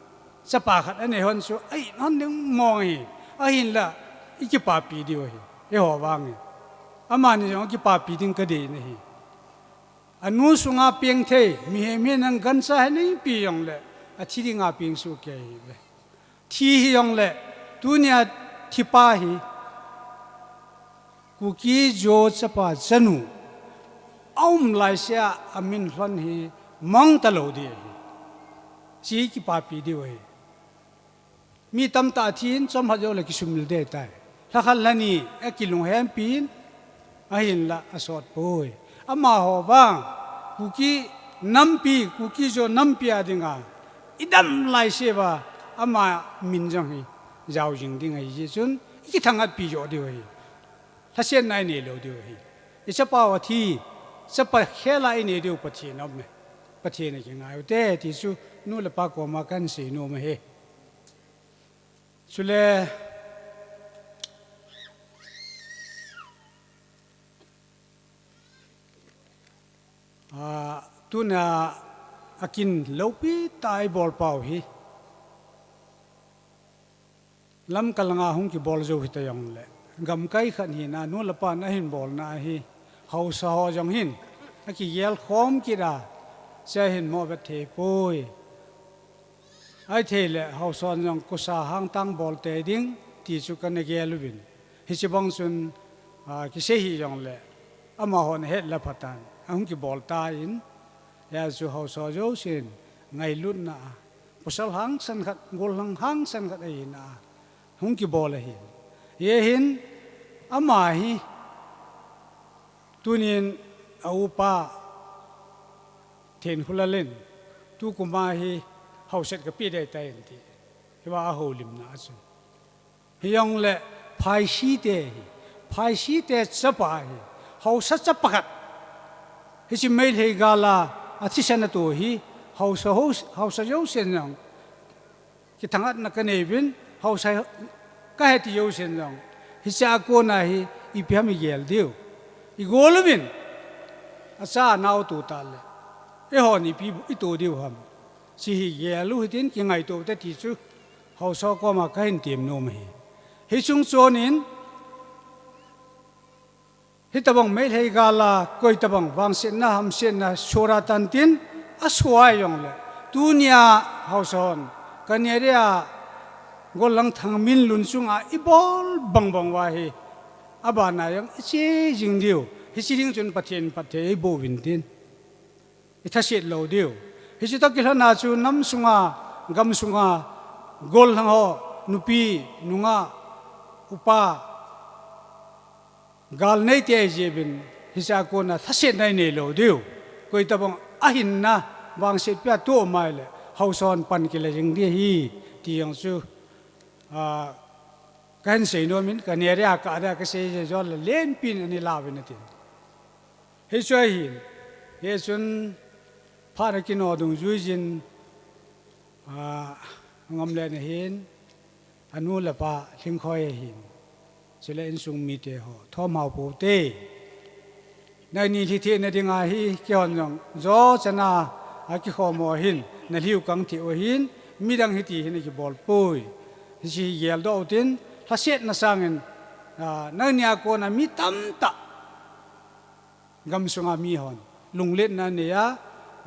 chapa khat anei hon chu, ahin hon ding mong ahi, ahinla, i kipapi diu ahi, eiho vangin. Amani jong kipapi ding kadeina ahi. Anu sunga peng thei, mihem hi nang gancha hi neipi jongle, athi dinga peng sohkei ahi ve. Thi hijongle, tunia thipa hi, Kuki-Zo chapa chanu, aum laisea amin lhon hi mang talou ding ahi. Hiche kipapi diu ahi. Mi tamtah athin, chomkhat joule kisumil ding ahitai. Lhakhat lhani, akilunghempin, ahinla asot poi. Amaho vang, Kuki nampi, Kuki-Zo nampi a dinga, idam laiseuva, ama min jong hi, jao jing ding ahi jeh chun, i kithangatpi joh diu ahi. Lhasetna inei lou diu ahi. I chapau athi, chapa khela inei diu Pathen aume. Pathen a kingai ute, ti chu nu le pa koma kahin sei nom ahi. Chule, a, tuna akin loupi tah a ibol pau hi. Lamkai langa hung kibol jou hita jongle, gamkai khat hina, nu le pan ahin bolna ahi. Haosa ho jong hin, akigel khom kit a, hiche hin mo vet thei poi. Ahithei le, haosa hon jong kosa hangtang bol tei ding, ti chu kana gel uvin. Hiche bang chun, a, kisei hih jongle, amahon ahet le phatan, ahung kibol tan, hia chu haosa jousen, ngailutna a, pasal hangsan khat, gollhang hangsan khat ahina a, hung kibol ahi. Hia hin, ama hi, tunin a upa, Thenkholal in, tukum'a hi haosa khat kapeh ding ahitai ati. Hiva ahoulimna a chun. Hijongle Phaisei te hi, Phaisei te chapa hi, haosa chapa khat. Hiche Meitei gal a, athisan ato hi, haosa, haosa, haosa jousen jong kithangatna kanei uvin, haosa kahi ti jousen jong, hichea kona hi ipi ham igel diu. Igol uvin, acha anao to tah le, eihon ipi ito diu ham. Hiche hi gel u hitin kingaito ute ti chu, haosa koma kahin tem nom ahi. Hiche chung chonin, Hitabang meilhei gal a, koitabang vangsetna, hamsetna, sora tantin, asua jongle. Tunia haosa hon, kanere a, golhang thangmin lun sunga ibol bangbang uva hi. Abana jong, iche jing diu. Hiche ding chun Pathen phatthei eiboh uvin tin. Ithaset lou diu. Hiche toh kilhona chu nam sunga, gam sunga, golhang ho, nupi, nungah, upa, galneite ahi jeh uvin, hiche a kona thasetna inei lou diu. Koitabang ahinna, vangsetpi a tou maile, haosa hon pan kila jing ding ahi, ti jong chu, a, kahin sei nom in, kanere a kah dia kasei jeh jongle, lenpin ana la uvin atin. Hichu ahin, hichun phat ana kino dungjui jin, a, ngam le nahin, anu le apa lhingkhoi ahin. Chule insung mite ho, thom hao pou te. Nangni lhi thei nading ahi, keihon jong, jo chana, akikhom u ahin, nalhiu kang thei u ahin, midang hiti hin akibol poi. Hiche hi geldoh utin, lhasetna sangin, a, nangni a kona mi tamtah. Gam sunga mi hon, lungletna anei a,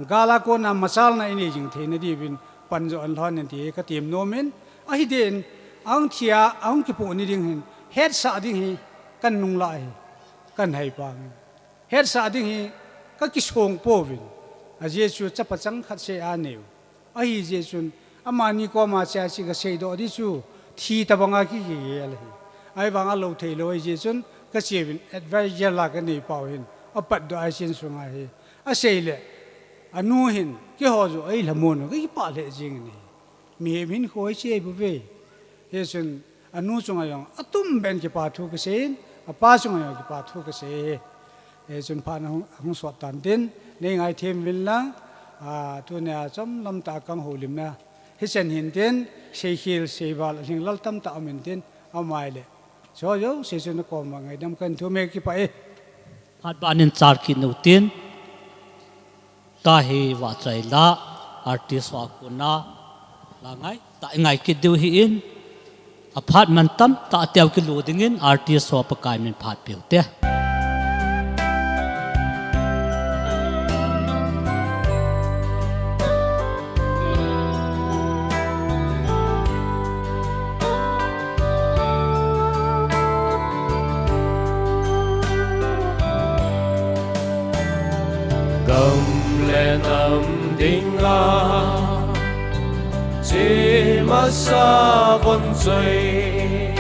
gal a kona machalna inei jing theina diuvin pan jo ana lhon in ti hi katem nom in, ahi din, ahung thi a, ahung kipoh ni ding hin, hetsah ding hi, kanung lah ahi, kahin pang in. Hetsah ding hi, kakisong pouvin, ajeh chu chapa chang khat seh anei u. Ahi jeh chun, amani koma chea chu kaseidoh ding chu, thi tabanga ki, kigel ahi. Ahivanga lou thei lou ahi jeh chun, kache uvin advice la kanei pau hin, apatdoh ahi jeh chun ahi. Asei le, anu hin, keiho joh, eilhamon u, kakipah lheh jeng in ahi. Mihem hinkho hiche bou ve. Hichun, anu chunga jong, atumbeh in kipa thu kasei in, apa chunga jong kipa thu kasei. Hichun phat ahung, ahung sot tan tin, neingaidam uvin lang, a, tunia chomlam tah a kahoulimna. Hichan hin tin, seikhel, seival, alhinglel tamtah um in tin, amaile. Cho jouse chun nakoma ngaidam kahin thum e, kipah e. Phat ban in char kit u tin. Tua hi vahchoi la, artist ho a kona, la ngai, tah i ngai kit diu ahin, aphat man tamtah teu kilu dingin, artist ho Pakai min phat peu te. Gam le nam dinga, che masa von choi,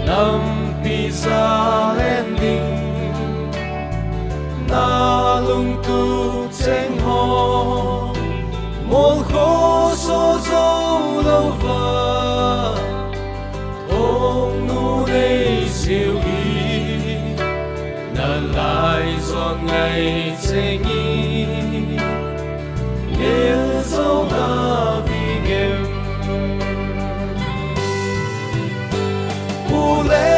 nampi zalen ding, na lungtup cheng ho, molkho so zo louva, thongnu nei seu hi, nalai zon ngai cheng in, nel zo na ving em. Pu le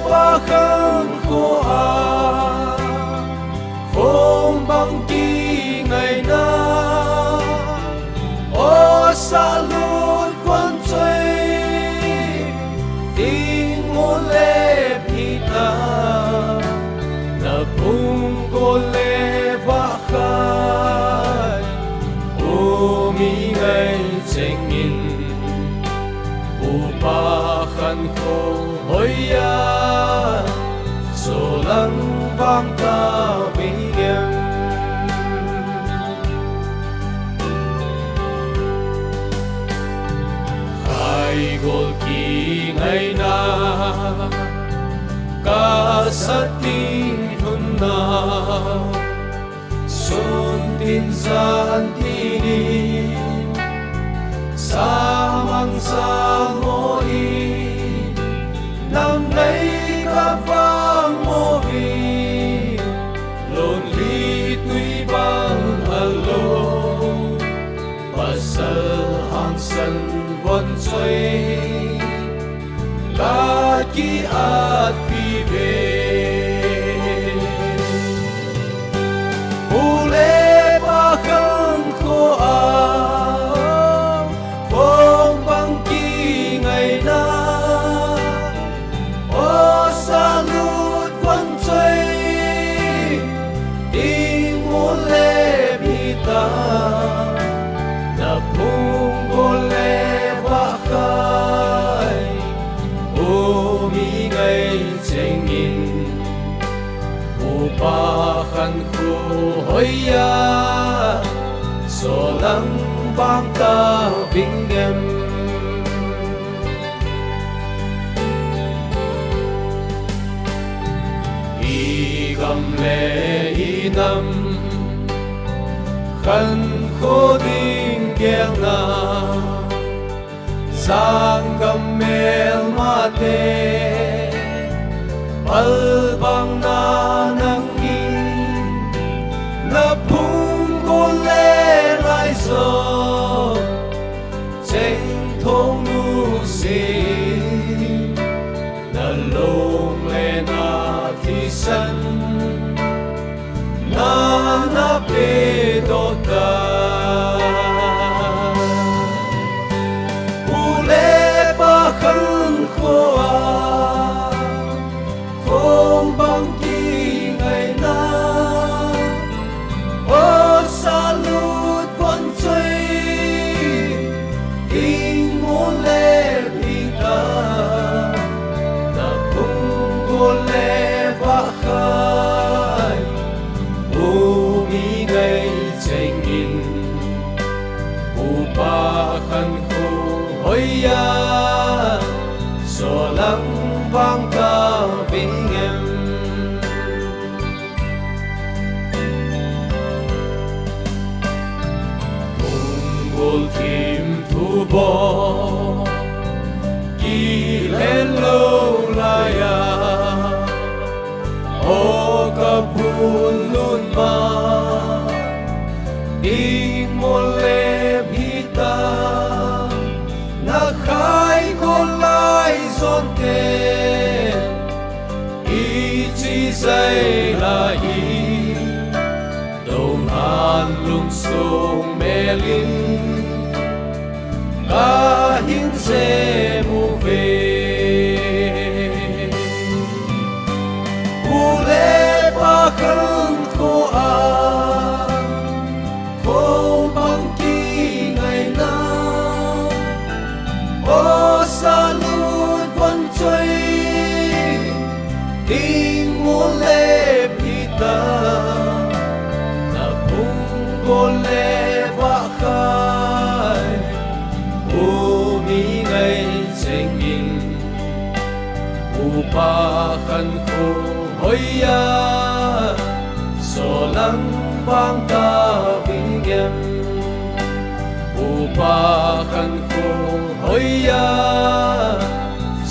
pa khang kho a, khong bang kingaina, o sa lut wan choi, ting mo le pita, na pung ko le ba khai, o mi ngai cheng in, upa khan kho hoiya, solang vang ta ving em. Khai gol kingaina, ka sa ting lhun na, sun tin jan tin in, sa mang sa mo in, nam nei ka vang mo vin, lonely tui bang alone, pasal hangsan von choi, ka ki at pi ve. Pu le pa khang kho a, khong bang kingaina, o sa lut von choi, Pakhan khu hoiya, solang vang ta ving em? I gam le i nam khan kho ding gelna, sanggam melmate palbang na nangin, na phung gol le lai zo cheng thong nu sin, na long le na thisan na na pe do ta. U le pa khan khoa, khong bang ki ngai na, o salut von choi, king mo le pi ta, na phung gol le va khai, u mi ngai cheng in, u pa khan khu hoiya, solang vang ta ving em? Phung gol thim thu bo, kil en lo laiya, o ka bun lut ma, ding mo le bi ta, na khai gol lai zon te, i chi zai la i, dong han lung sung melin, ka hin se mu ve. U le pa khan khoa, khong bang ki ngai na, o salut von choi, ding mo le pi ta, na phung gol le va khai, u mi ngai cheng in, u pa khan khu hoiya, solang vang ta ving em? U pa khan khu hoiya,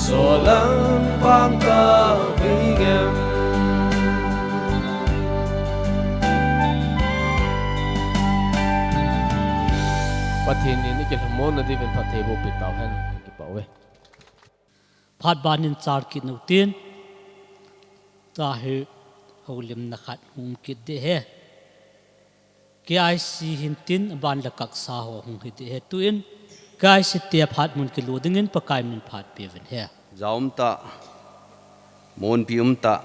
solang vang ta ving em? Pathen in i kilhamon na diuvin phattheiboh pe tauhen. Kipah uve. Phat ban in chal kit nau tin, tua hi houlimna khat hung kit ding ahi. K I C hin tin, aban le kaksa ho hung hi ding ahi. Tuin K I C te phat mun kilu dingin Pakai min phat peuvin ahi. Jaum ta, monpi um ta,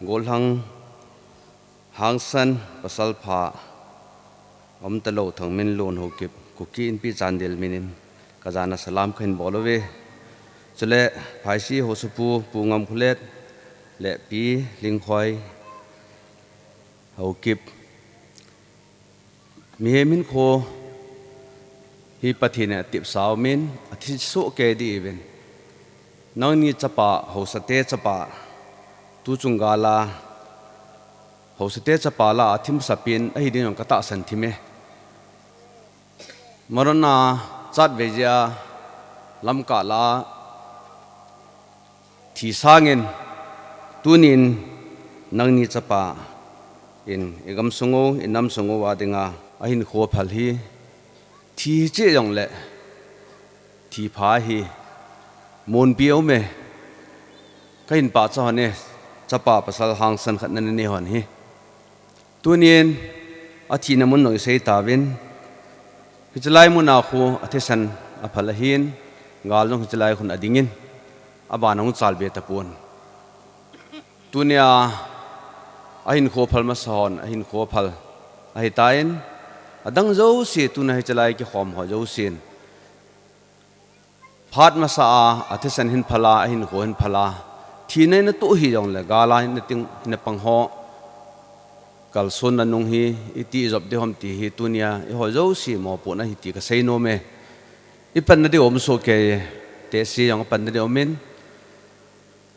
golhang hangsan pasal pha, um ta lo Thangminlun Haokip, Kuki Inpi Chandel min in ka jana salam kahin bol uve. Chule, Phaisi Haosapu, Pu Ngamkholet, le Pi Lingkhoi Haokip. Mihem hinkho hi Pathen in atepsa umin, athi soh kei ding ahiuvin. Nangni chapa, haosate chapa, tuchung gal a, haosate chapa lah a athim sapin, ahi ding jong katahsan thim e. Maron a chatvei jeh a lamkah lah a thi sangin, tunin nangni chapa in i gamsung u, i namsung u a dinga ahinkho phal hi, thi hi cheh jongle, thi pha hi, monpi a um e, kahin pachat hon e, chapa pasal hangsan khat nana nei hon hi. Tunin, athina mun jong i sei tauvin, hiche lai mun a khu athisan aphal ahin, gal jong hiche lai khun adingin, aban ahung chalbe tapon. Tunia, ahinkho phal masa hon, ahinkho phal ahitan, adang jouse, tuna hiche lai kikhom ho jousen, phat masa a, athisan hin phal a, ahinkho hin phal a, thina in atoh hijongle, gal a hin ating, hin apang ho, Kalsonna nung hi iti ijop ding ham ti hi tunia eiho jouse mopohna ahi ti kasei nom e. Ipanna ding um soh kei e. Tehse jong apanna ding um in,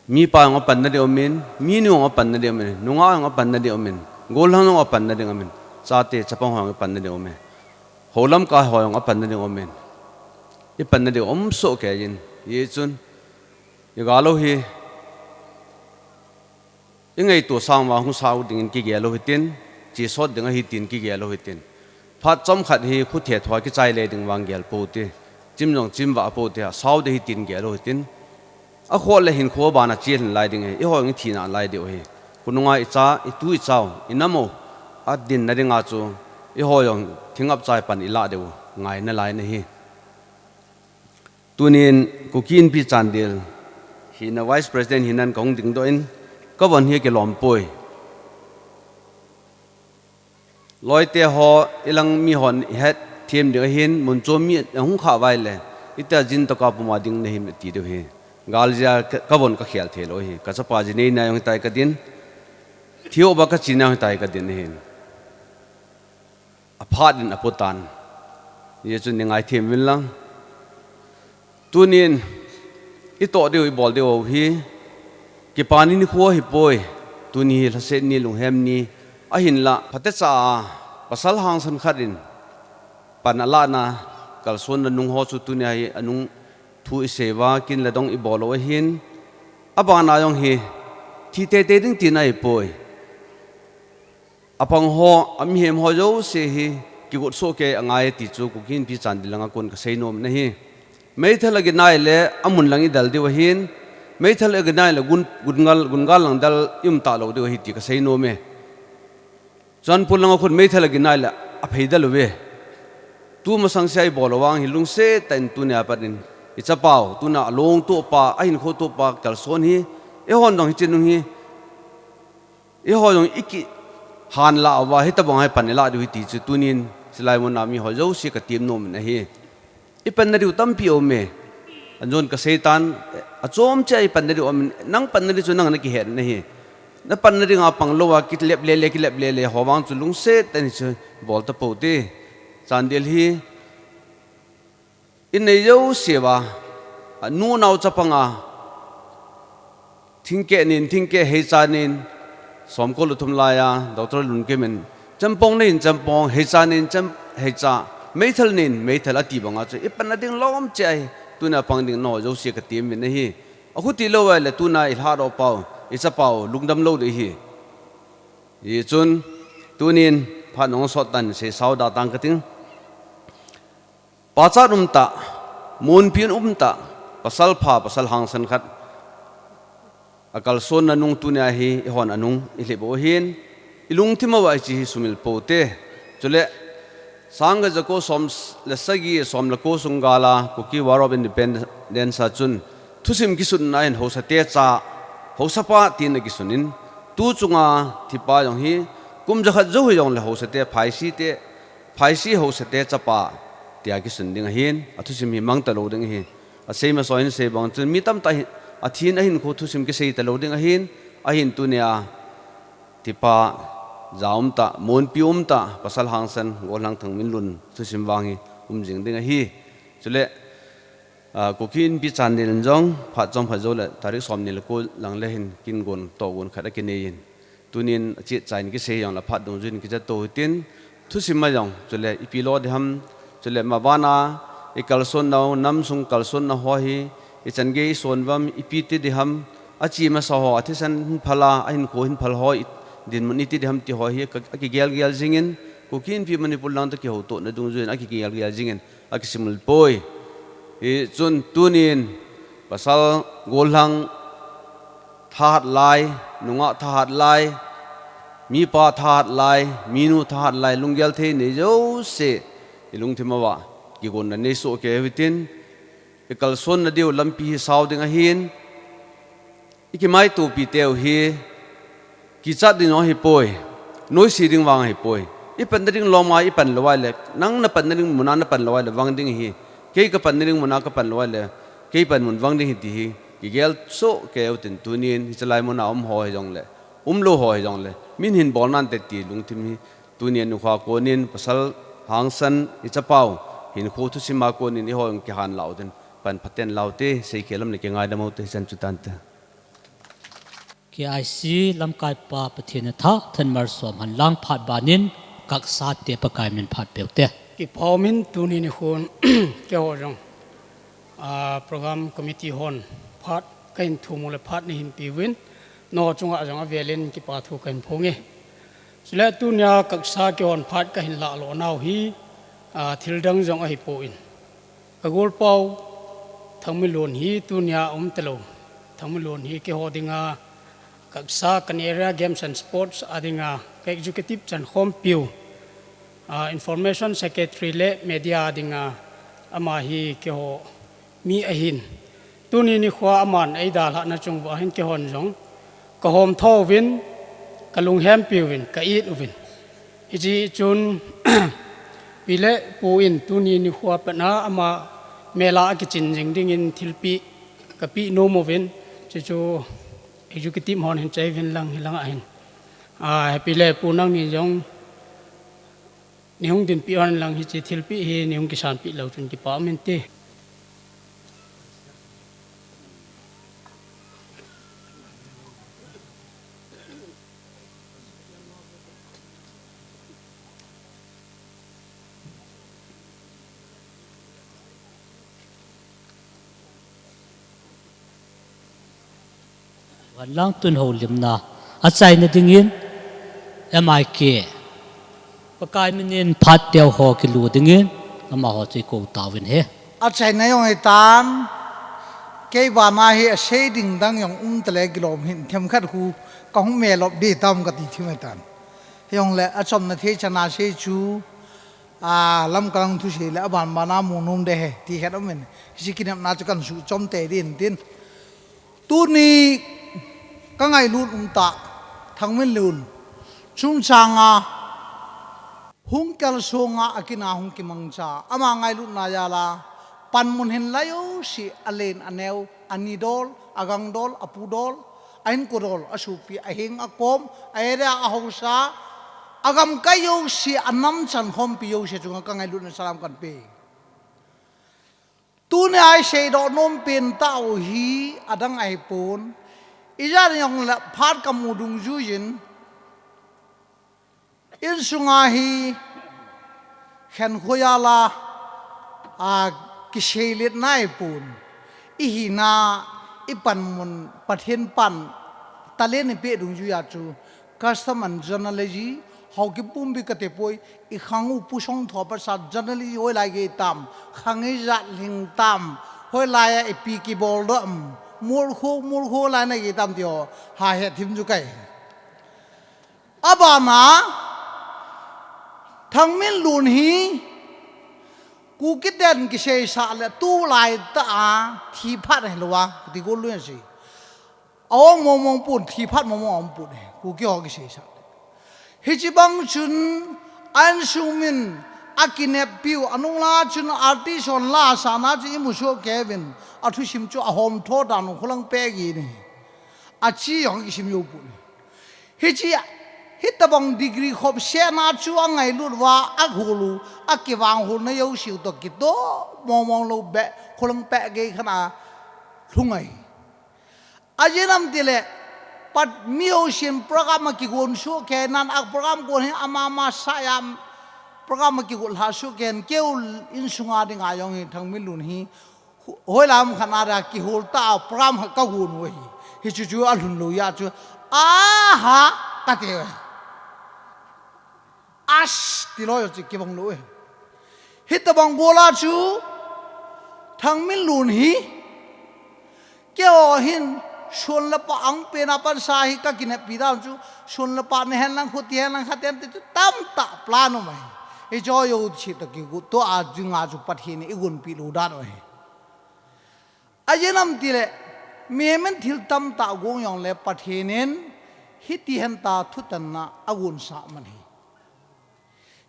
mipa jong apanna ding um in, minu jong apanna ding um in, nungah jong apanna ding um in, gollhang jong apanna ding um in, chate chapang ho jong apanna ding um e. Houlamkai ho jong apanna ding um in, ipanna ding um soh kei in. Hijeh chun igalou hi ingaito sang uva hung sao dingin kigel u hitin, chesot ding ahi tin kigel u hitin. Phat chomkhat hi khu thetho a kichai le ding vang gel pou hite. Chim jong chim vah pou hite, asao ding ahi tin gel u hitin. Akhol le hinkho abana che lhon lai ding ahi, eiho jong ithi nalai diu ahi. Khonunga icha, itu ichau, inam u adinna dinga chu eiho jong thingapcha pan ilah diu ngai nalai ahi. Tunin Kuki Inpi Chandel hina Vice President hinan kahung dingdoh in, kavon hi akilom poi. Loite ho, ilang mi hon ihet them ding ahin, mun chom mi ahung khah uva ahile, itia jin toh kapuma ding nahim ati diu ahi. Galjia ka, kavon kakhel thei lou ahi. Kachapa ji neina jong hitia kadin, thi uva kachena jong hitia kadin ahin. Aphat in apotan. Hijeh chun nei ngaithem uvin lang. Tunin itoh diu, ibol diu hi kipa ni nikho ahipoi. Tuni hi lhaset ni, lunghem ni. Ahinlah phatecha a pasal hangsan khat in pan alahna kalsonna nung ho chu tunia hi anung thu isei uva, kin le dong ibol u ahin. Abana jong hi thi teitei ding tina ahipoi. Apang ho, amihem ho jouse hi kigot soh kei angai ti chu Kuki Inpi Chandel langa kon kasei nom in ahi. Meithal agin ahile amun lang idel diu ahin, meithal agin ahile gun, gun gal, gun gal lang del ium talou diu ahi ti kasei nom e. Churachandpur langa khun meithal agin ahile aphei del uve. Tu masang sea ibol u vang hi lungset tah in tunia pat in ichapau, tuna along tohpa, ahinkho tohpa kalson hi, eihon jong hiche nung hi eiho jong ikihanlah uva, hitobang hi pan ilah diu ahi ti chu tunin chulai muna miho jouse katem nom in ahi. Ipanna diu tampi aume. Ajon kaseitan, achomchea ipanna diu aumin, nang panna ding chu nang nakihet in ahi. Napanna dinga panglou a kilep lele, kilep lele ho vang chu lungset tah in hichu bol tapou hite. Chandel hi inei jousea, anu nao chapanga, thingkeh nin thingkeh, heicha nin somko le thum laiya Doctor Lunkim in, chempong nin chempong, heicha nin chem, heicha, meithal nin meithal ati banga chu ipanna ding lomcheh ahi. Tuna pang ding nao jouse katem in ahi. Akhuti lou ahile tuna ilhadoh pau, ichapau lungdam lou ding ahi. Hichun tunin phat nung sot tan seisao da tang kating. Pachat umtah, monpi umtah, pasal pha, pasal hangsan khat akalsonna nung tunia hi eihon anung ilhep u ahin, ilungthim uva hiche hi sumil pou hite. Chule, sang khat jako som le sagi, som le ko sung gal a Kuki War of Independence a chun thusim kisunna in haosate cha, haosapa tin akisun in, tu chunga thipa jong hi kum jakhat jou hijongle haosate, phaisite, phaisi haosate chapa tia kisun ding ahin, athusim hi mang talou ding ahi. Asei masa in sei bang chun mi tamtah hi, athin ahinkho thusim kisei talou ding ahin, ahin tunia thipa ja umtah, monpi umtah, pasal hangsan, gollhang Thangminlun thusim vang hi um jing ding ahi. Chule, ah, Kuki Inpi Chandel in jong phat chomkhat joule tarik somni le ko lang le hin kin gon, togon khat akinei in, tunin achetcha in kisei jongle phat dungjuiyin kicha tou hitin, thusim a jong chule ipi lo ding ham, chule mabana ikalsonnau, namsung kalsonna ho hi ichan gei ison uvam, ipi ti ding ham, ache masa ho, athisan hin phal a, ahinkho hin phal ho dinmun iti ding ham ti ho hi akigelgel jingin, Kuki Inpi Manipur lang toh kihoutohna dungjuiyin akigelgel jingin, akisimul poi. Hichun tunin pasal gollhang thahat lai, nungah thahat lai, mipa thahat lai, minu thahat lai, lunggel thei nei jouse ilungthim uva kigonna nei soh kei u hitin, ikalsonna diu lampi hi sao ding ahin, ikimaitopi teu hi kichat ding jong ahipoi, noise ding vang ahipoi. Ipanna ding loma ipan lou ahile, nang napanna ding muna napan lou ahile vang ding ahi, kei kapanna ding muna kapan lou ahile kei panmun vang ding ahi ti hi kigel soh kei u hitin, tunin hiche lai muna um ho hijongle umlou ho hijongle, min hin bol nante ti lungthim hi, tuni nikhoa konin, pasal hangsan, i chapau, hinkho thusim a konin, eiho jong kihan lau din, pan phaten lau te, seikhel um le kingaidam u te, hichan chu tante. K I C lamkai pa Pathen in atha, thanmar som hen lang phat banin, kaksa te Pakai min phat peh u te. Kipa um in tuni nikhon, keiho jong, a, program committee hon phat kahin thum u le phat neihin peuvin, nangho chunga jong avelin kipa thu kahin phong e. Chule tunia kaksa keihon phat kahin lah loh nau hi, a, thil dang jong ahipon, ka golpau Thangminlun hi tunia aum talou. Thangminlun hi keiho dinga kaksa, kan area games and sports a dinga ka executive chankhompiu, a, information secretary le media dinga ama hi keiho mi ahin. Tuni nikhoa aman eidalhahna chung uva hin keihon jong ka homtho uvin, ka lunghempi uvin, ka it uvin. Hiche chun, pi le pu in tuni nikhoa patna ama mel a akichin jing dingin thilpeh ka peh nom uvin, chuchu executive hon hin chai uvin lang, hilang a hin. A, pi le pu nangni jong, neihung dinpi hon lang hiche thilpeh hi neihung kisanpeh lou chun kipa um inte. Vanlang tun houlimna achaina dingin M I K Pakai minin phat teo ho kilu dingin amaho chu ikou tauvin ahi. Achaina jong hitan, kei vana hi asei ding dang jong um tale kilom hin themkhat khu kahung melop ding tam kati thim hitan. Hijongle achomna thei chana sei chu, a, lamkai lang thusei le aban bana mu nom ding ahi ti khat um in. Hiche kinepna chu kahin suhchom tei ding tin. Tuni ka ngailut umtah Thangminlun chungchanga hung kalsonga akina hung kimangcha, ama ngailutna jala panmun hin lai jouse, alen aneo, ani dol, agang dol, apu dol, ahinko dol, asopi, aheng, akom, a area, ahaosa, agamkai jouse, anam chankhompi jouse chunga ka ngailutna salam kahin pe. Tunia iseidoh nom pen tah u hi adang ahipon. Ijat jongle phat kamu dungjuiyin, insunga hi khenkho jala, a, kiseiletna ahipon. Ihina, ipanmun, Pathen pan talent eipeh dungjuiya chu Custom and genealogy, Haokip pumpi kati poi, ikhang u Pu Songtho pasal genealogy hoilai gei tam, khang ijat lhing tam, hoilai a ipi kibol dam, molkhu, molkhu lai na gei tam ti ho, ha het thim chu kahi. Abana, Thangminlun hi, Kuki ten kiseisah le tulai tah a, thi phat hilou a, ti gol lun si. Aum mong mong pon, thi phat mong mong aum pon e, Kuki ho kiseisah. Hiche bang chun, a insung min, akineppiu, anung lang chun artist hon la asahna chu imu soh kei uvin, athusim chu ahomtho dan u kholang peh gei ni. Achi jong kisim jou pon e. Hiche, hitobang degree khop sena chu angailut uva, ahol u, akivang holna jouse u toh kitoh mong mong lou beh, kholang peh gei khat a lhung ahi. Ajeh inem itile, pat mi jousen program a kigon soh kei nan, a program gon hi ama ama sa jam, program a kigon lha soh kei nan, keu insunga dinga jong hi Thangminlun hi, hoilai ham khat na dia kihol tah a program khat kagon u ahi. Hichu chu alhun lou jeh chu, aha, kati u ahi. As, ti loi chu kibang lou e. Hitobang gol a chu Thangminlun hi, keiho hin, son le pah ang pen a pansa hi kakineppi dan chu, son le pah nei hen lang, khuti hen lang, khaten ti chu tamtah plan um ahi. Hiche ho jouse toh kigot toh a dinga chu Pathen in eigonpeh lou dan u ahi. Ajeh inem itile, mihem in thil tamtah agong jongle Pathen in hiti hen ta thutanna agonsah man ahi.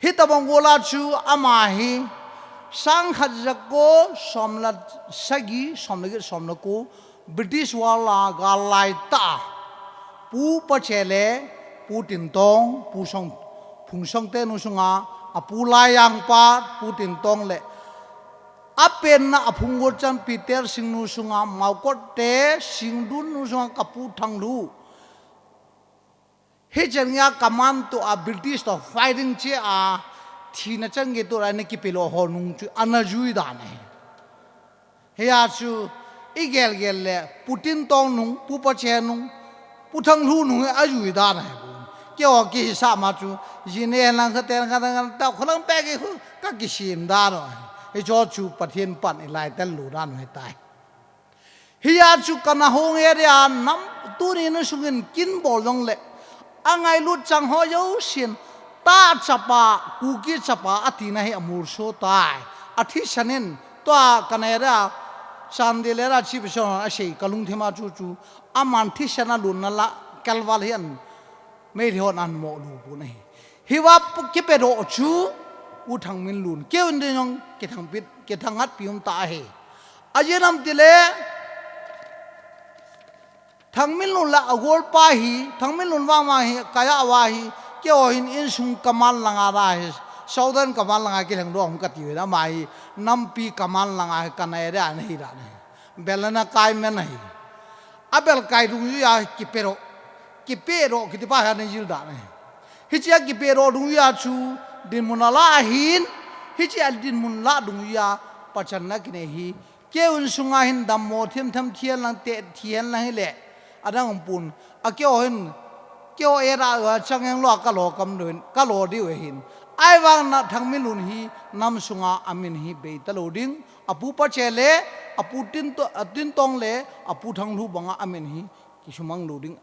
Hitobang gol a chu ama hi, sangkhat jako, som le sagi, som le get, som le ko, British val a gal lai tah a, Pu Pache le Pu Tintong, Pu Song, Phungsongte nu sunga, a Pu Laijang pa, Pu Tintong le, a penna a phunggol chanpi Tersing nu sunga, Maokotte, Singdun nu sunga, ka Pu Thanglhu. Hichan geiya command to a British to fighting che a, thina chan gei to ra na kipelo ho nung chu, ana jui dan ahi. Hia chu, i gel gel le, Pu Tintong nung, Pu Pache nung, Pu Thanglhu nung, a jui dan ahi. Keiho kihisah ma chu, jine lang kha ten kha ten kha ta kholang pe ki khu, ka kisim dan ahi. Hicho chu Pathen pan i laitan lou dan ahi tai. Hia chu kana hung e dia nam tuni nu sungin kin bol jong le. A ngailut chang ho jousen, ta chapa, Kuki chapa, a tina hi a murso tai. A thisan in, tua kana e dia, Sunday le dia, chi bison a sei, ka lungthim a chu chu, aman thisan a lun na la, kalval hi an, Meitei hon an mo lu pu na hi. Hiva pu-, kipedoh chu, U Thangminlun, keu in din jong, kithang pit, kithang hat pi um ta ahi. A jin am ti le, Thangminlun la a golpa hi, Thangminlun vang vang hi, kaya va hi, keiho hin insung kaman langa da hi, Southern kaman langa kilheng do hung kati ve da ma hi, nampi kaman langa hi, kana e dia na hi da na hi. Bel na kai men na hi. A bel kai dung yu ya kipedoh, kipedoh, kiti pa ha na jil da na hi. Hichia kipedoh dung yu ya chu, dinmun a la hin, hichia dinmun la dung yu ya, pachan na kine hi, Keu in sunga hin dammo thim tham thian lang te thian lang hi le. Adang um pun. A keiho hin. Keiho e ra, a chang eng lo a ka lo kam do hin. Ka lo diu hin. Ai vang na Thangminlun hi nam sunga a min hi bei ta lo ding. A Pu Pache le, a Pu Tinto-, a Tintong le, a Pu Thanglhu banga a min hi. Kisumang lo ding.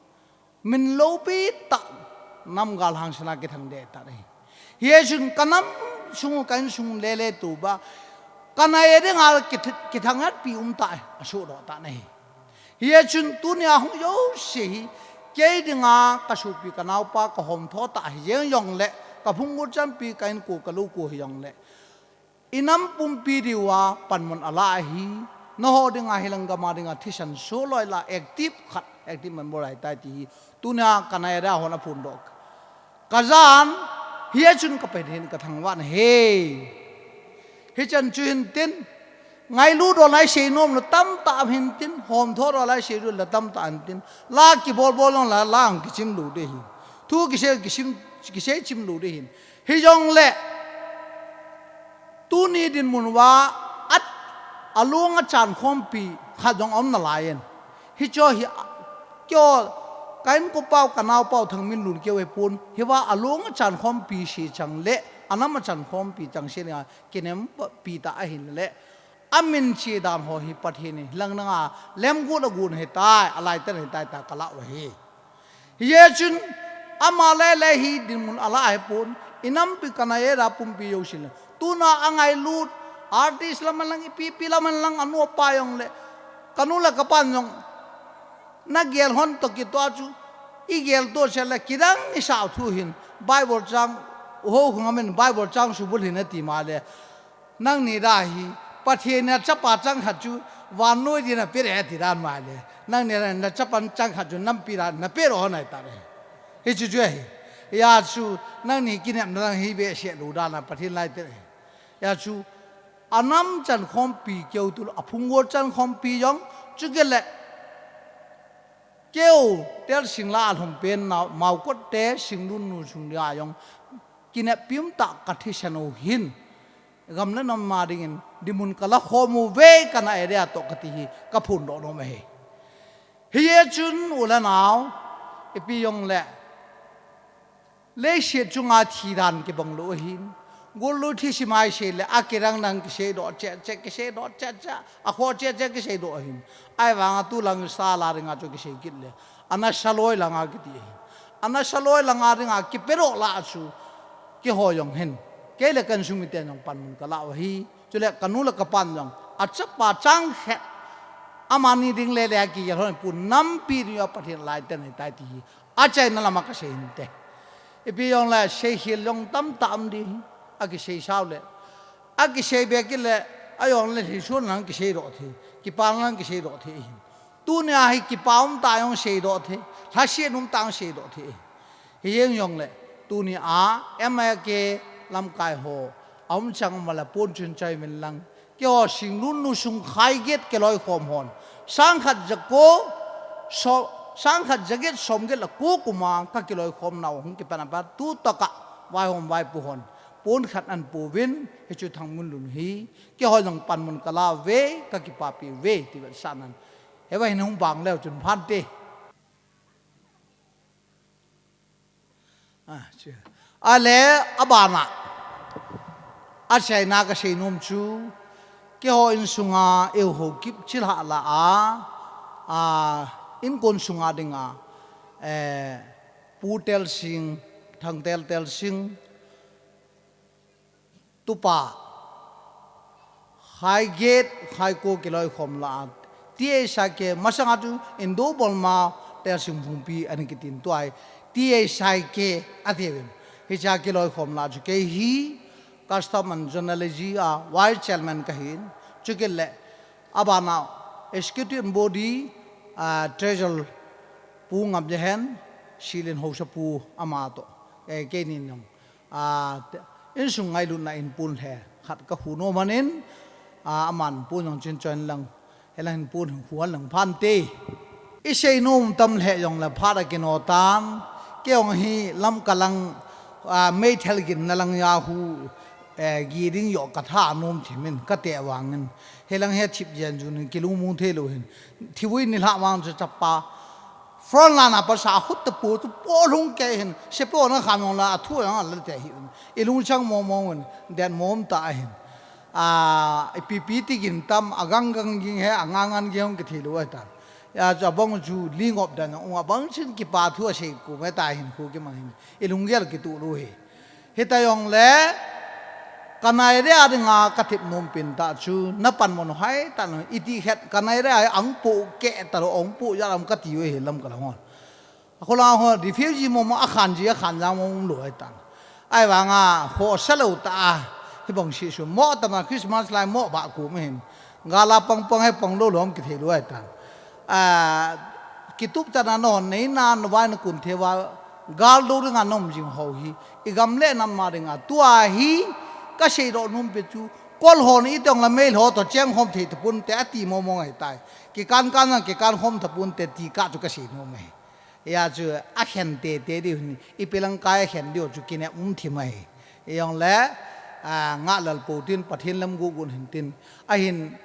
Min lopi ta nam gal hang sina kithang de ta nei. Hia chun ka nam sung ka insung lele tu ba. Kana e dinga kith-, kithang hat pi um ta e, a su do ta nei. Hia chun tunia hung jouse hi, kei dinga ka supi ka naupa ka hom tho ta hi jeng jong le, ka phunggol chanpi ka in ko ka lo ko hi jong le. I nam pumpi diu a panmun a la ahi, naho dinga hilang gama dinga thisan so loi la active khat, active member ahi tai ti hi, tunia kana e dia hon a phun dok. Ka jan, hia chun ka pen hin ka thangvah na he. Hichan chu hin tin, ngailu do lai sei nom lo tam ta am hin tin, hom tho do lai sei lo la tam ta am tin, la kibol bol long la, la ang kichim lo de hin. Thu kisei kisim, kisei chim lo de hin. Hi jong le, Tuni dinmun uva at a lung a chan khompi khat jong om nalai in. Hicho hi a, keiho ka inkopa u ka naopa u Thangminlun keu hi pun. Hiva a lung a chan khompi si chang le, a nam a chan khompi chang si le, kinem pi ta ahin le. A min chi dan ho hi Pathen in lang nanga lemgu lagu na hi tai, a laitan hi tai ta ka la u hi. Hijeh chun, ama lele hi dinmun a la ahi pon, i nampi kana e da pumpi jousen le. Tuna a ngailut, artist lam hen lang, ipi ipi lam hen lang, anu apa jong le, kanu le kapan jong, na gel hon toh kitoh chu, i gel toh se le, kidang i sao thu hin, Bible chang, ho khung amin, Bible chang subul hin ati ma le, Nangni da hi, Pathen in a chapa chang khat chu, vannoi din a pe e ti dan ma le. Nangni da na chapa chang khat chu, nampi da na pe ro nai ta le. Hichu chu ahi. Hijeh chu, nangni kinepna dang hi ve se lo dan a Pathen lai te. Hijeh chu, a nam chan khompi keu tu, a phunggol chan khompi jong, chu ke le. Keu, tel sing la a lhom pen na, Maokot te, Singdun nu sung dia jong, kineppi um ta ka thisan u hin. Gam le nam ma dingin, dinmun ka la khom u ve kana e dia toh kati hi, ka phondoh nom ahi. Hijeh chun u le nao, ipi jong le, leiset chunga thi dan kibang lou ahin. Gul lou thi si mai se le, a kirang nang kisei doh cheh cheh, kisei doh cheh cheh, a kho cheh cheh kisei doh ahin. Ahivanga tu lang sa la ringa chu kisei kit le, ana sa loi langa kiti ahin. Ana sa loi langa ringa kipe doh la chu, kihoi jong hin. Kei le kan sung miten jong panmun ka la u ahi. Chule kanu le kapan jong, a chapa chang khat, amani ding le le a kigel hon pun nampi ding a Pathen lai ten hi tai ti hi, a chaina lama ka sei hinte. Ipi jong le sei hil jong tam ta am di, a kisei sao le, a kisei be kit le, a jong le hi suan lang kisei doh thei, kipan lang kisei doh thei hin. Tunia hi kipa um tah jong seidoh thei, lhaset um tah jong seidoh thei. Hijeng jongle, tunia M I K lamkai ho aum chang mala pon chun chai min lang. Keiho Singlun nu sung khai get kiloikhom hon. Sangkhat jako, so, sangkhat jaget somget le ko kuma ka kiloikhomnau hung kipan a pat tu tokah vaihom vaipo hon pon khat ahin pouvin, hichu Thangminlun hi keiho jong panmun kala uve, ka kipapi uve ti vetsahnan. Hivang hin hung bang leu chun phante. Ah, chu. Ale, abana. Achaina kasei nom chu, keiho insunga eiho kip chilhah lah a, ah, inkon sunga dinga, eh, Pu Telsing, Thangtel Telsing, tupa, khai get, khai ko kiloikhom lah a, T S I K, masanga chu Indo Burma Telsing Phungpi ana kitin tua hi T S I K atiuvin. Hichea kiloikhom lah chu kei hi Custom and Zoology a Vice Chairman kahin, chukit le abana Executive Body, ah, Treasurer Pu Ngamjehen, Silin Haosapu ama toh, eh, keinin jong, ah, te, insung ngailutna in pon lheh khat ka hu nom ahin, ah, aman pon jong chun chon lang, hilang hin pon hu hon lang phante. I sei nom tam lheh jongle phat a kino tan, kei jong hi Lamka lang, ah, meithal ginna lang a hu, eh, gi ding joh ka tha nom thimin ka te vangin, hilang hi thip jen jun kilungmong thei lou hin, thivui nilhah vang chu chapa front line a pasa hut te pu chu po lhung kei hin, sepai hon akhan jong la, athu jong ala te hi un. I lungchang mong mong un, den mom ta ahin. Ah, ipi pi ti gin tam, agang gang ging he, angang ngan ging hung kithei lou ahitan. Hijeh chun abang chu lingop dan, abang chun kipa thu asei kum ahitan, khu kimang hin. I lunggel kituh lou hi. Hita jongle, ka nai le a dinga ka thip nom pen tah chu, na panmun hai tah na, iti khet, ka nai le a ang po ke ta lo, ang po ja lam ka ti uve hi Lamka lang hon. Akholang ho, refugee mong mong akhan ji, akhan jang mong mong lou ahitan. Ahivanga, ho sa lou tah a, hibang si su, mo tama Christmas lai mo ba kum hin. Gal a pang pang he pang lou lou kithei lou ahitan. Ah, kitup tana non, neina, navai nakun thei uva, gal dou dinga nom jing ho hi, i gam le nam ma dinga, tua hi, ka seidoh nom pe chu, kol hon itong la mei ho toh cheng khom thei tapon te ati mong mong ahitai. Kikan kan jang kikan khom tapon te ti kah chu ka sei nom e. Hijeh chun akhen tete diu hin, ipi lang kai akhen diu chu kinep um thim ahi. Hijongle, ah, ngah lel pou tin, Pathen lam gu gun hin tin. Ahin,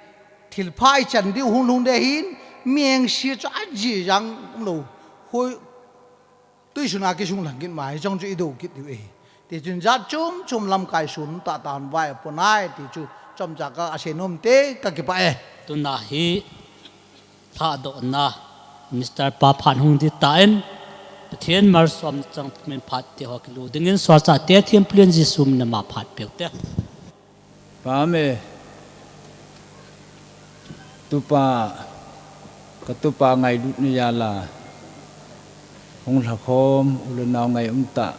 thilpha ichan diu hung lhung de hin, mi engse chu aji jang um lou. Hoi, tuisun a kisung lang kit ma, hichong chu i do kit diu ahi. Tichun jat chom chom lamkai sun tah tah hung vai pon ai, ti chu chomcha ka sei nom te, ka kipah e. Tuna hi lhadohna Minister pa phat hung ding tan, Pathen malsom chang pum in phat te ho kilu dingin, solchah te thempu len Jesu min a ma phat peh u te. Pa me, tupa, ka tupa ngailutna jal a hung lhakhom u le nau ngai um tah,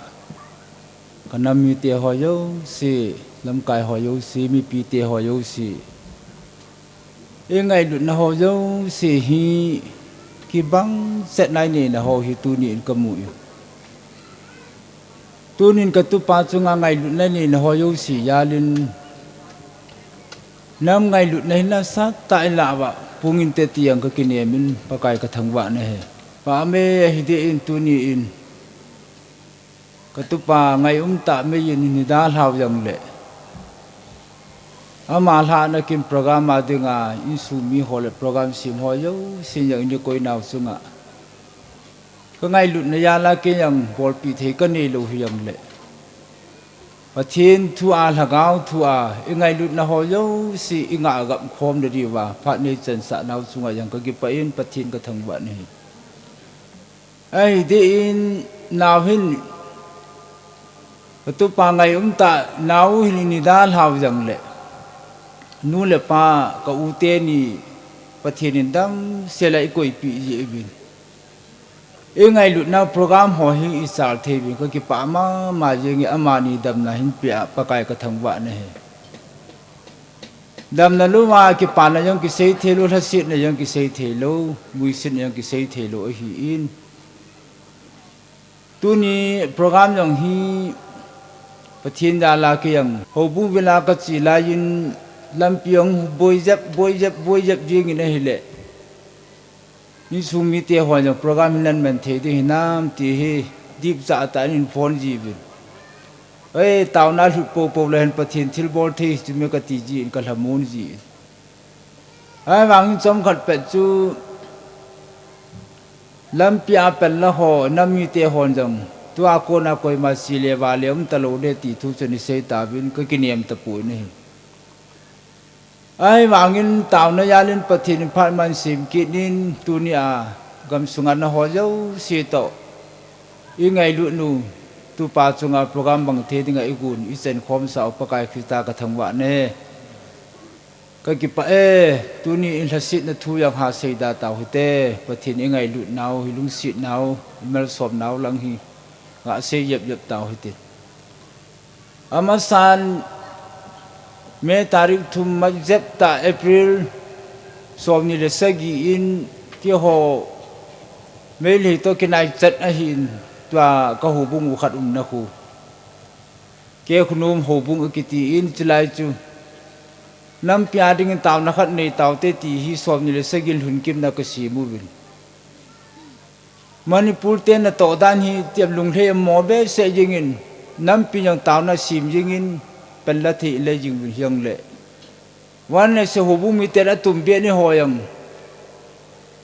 ka nam mite ho jouse, lamkai ho jouse, mipite ho jouse, i ngailutna ho jouse hi kibang chet nai neina ho hi tuni in ka mu in. Tunin ka tupa chunga ngailutna neina ho jouse jal in, nam ngailutna hi nasatah in lah uva pung inte ti jong ka kinem in, Pakai ka thangvah na ahi. Pa me, ahi deh in tuni in ka tupa ngai um tah mei in hin i dalhau jong le, ama lhahna kin program a dinga insung mi ho le program sem ho jousen jong in i koinau chunga ka ngailutna jal a kei jong bolpeh thei ka nei lou hi jong le, Pathen thu a, Lhagao thu a i ngailutna ho jouse i ngah gam khom na diuva phat nei chansah nau chunga jong ka kipah in Pathen ka thangvah na ahi. Ahi deh in nau hin, ka tupa ngai um tah nau hin i dalhau jong le, nu le pa ka u teni Pathen in damsel a i koipeh jeh uvin, i ngailutna program ho hi i chal thei uvin ka kipah mama jeng e, amani damna hin peh a Pakai ka thangvah na ahi. Damna lou a kipana jong kisei thei lou, lhasetna jong kisei thei lou, muisetna jong kisei thei lou ahin. Tuni program jong hi Pathen jal a kei jong houbung vil a kache laiyin lampi jong boi jep, boi jep, boi jep jingin ahile. Insung mite hon jong program hi naman thei ding hinam ti hi dipcha tah in phone jiuvin. Ei, taona lhut popo le hen Pathen thilbol thei chu me kati jin kalhamon jin. Ahivangin chomkhat pet chu lampi a pella ho, nam mite hon jong tua kona koima sile vale umta lou de ti thu chu nei sei tauvin kakinem tapoi nahi. Ahivangin taona jal in Pathen in phat man sem kit in tunia gamsunga naho jouse toh ingailutnu tupa chunga program bang thei dinga igon ichenkhomsah u Pakai Christa kathangvah e. Kakipah e, tuni in lhasetna thu jong ha seida tau hite, Pathen ingailutnau, ilungsetnau, imalsomnau lang hi ga sei jep jep tau hite. Amasan May tarik thum mat jep ta April somni le sagi in keiho Meitei toh kinaichat ahin tua kahoubung u khat umna khu. Keiho nom houbung akiti in chulai chu nampi a dingin taona khat nei taute ti hi somni le sagi in lhunkimna kasem uvin. Manipur te natoh dan hi tiap lunglhei mo behseh jingin, nampi jong taona sem jingin, pella thei le jing uvin hijongle. Van le se houbung miten atumbeh ni ho jong.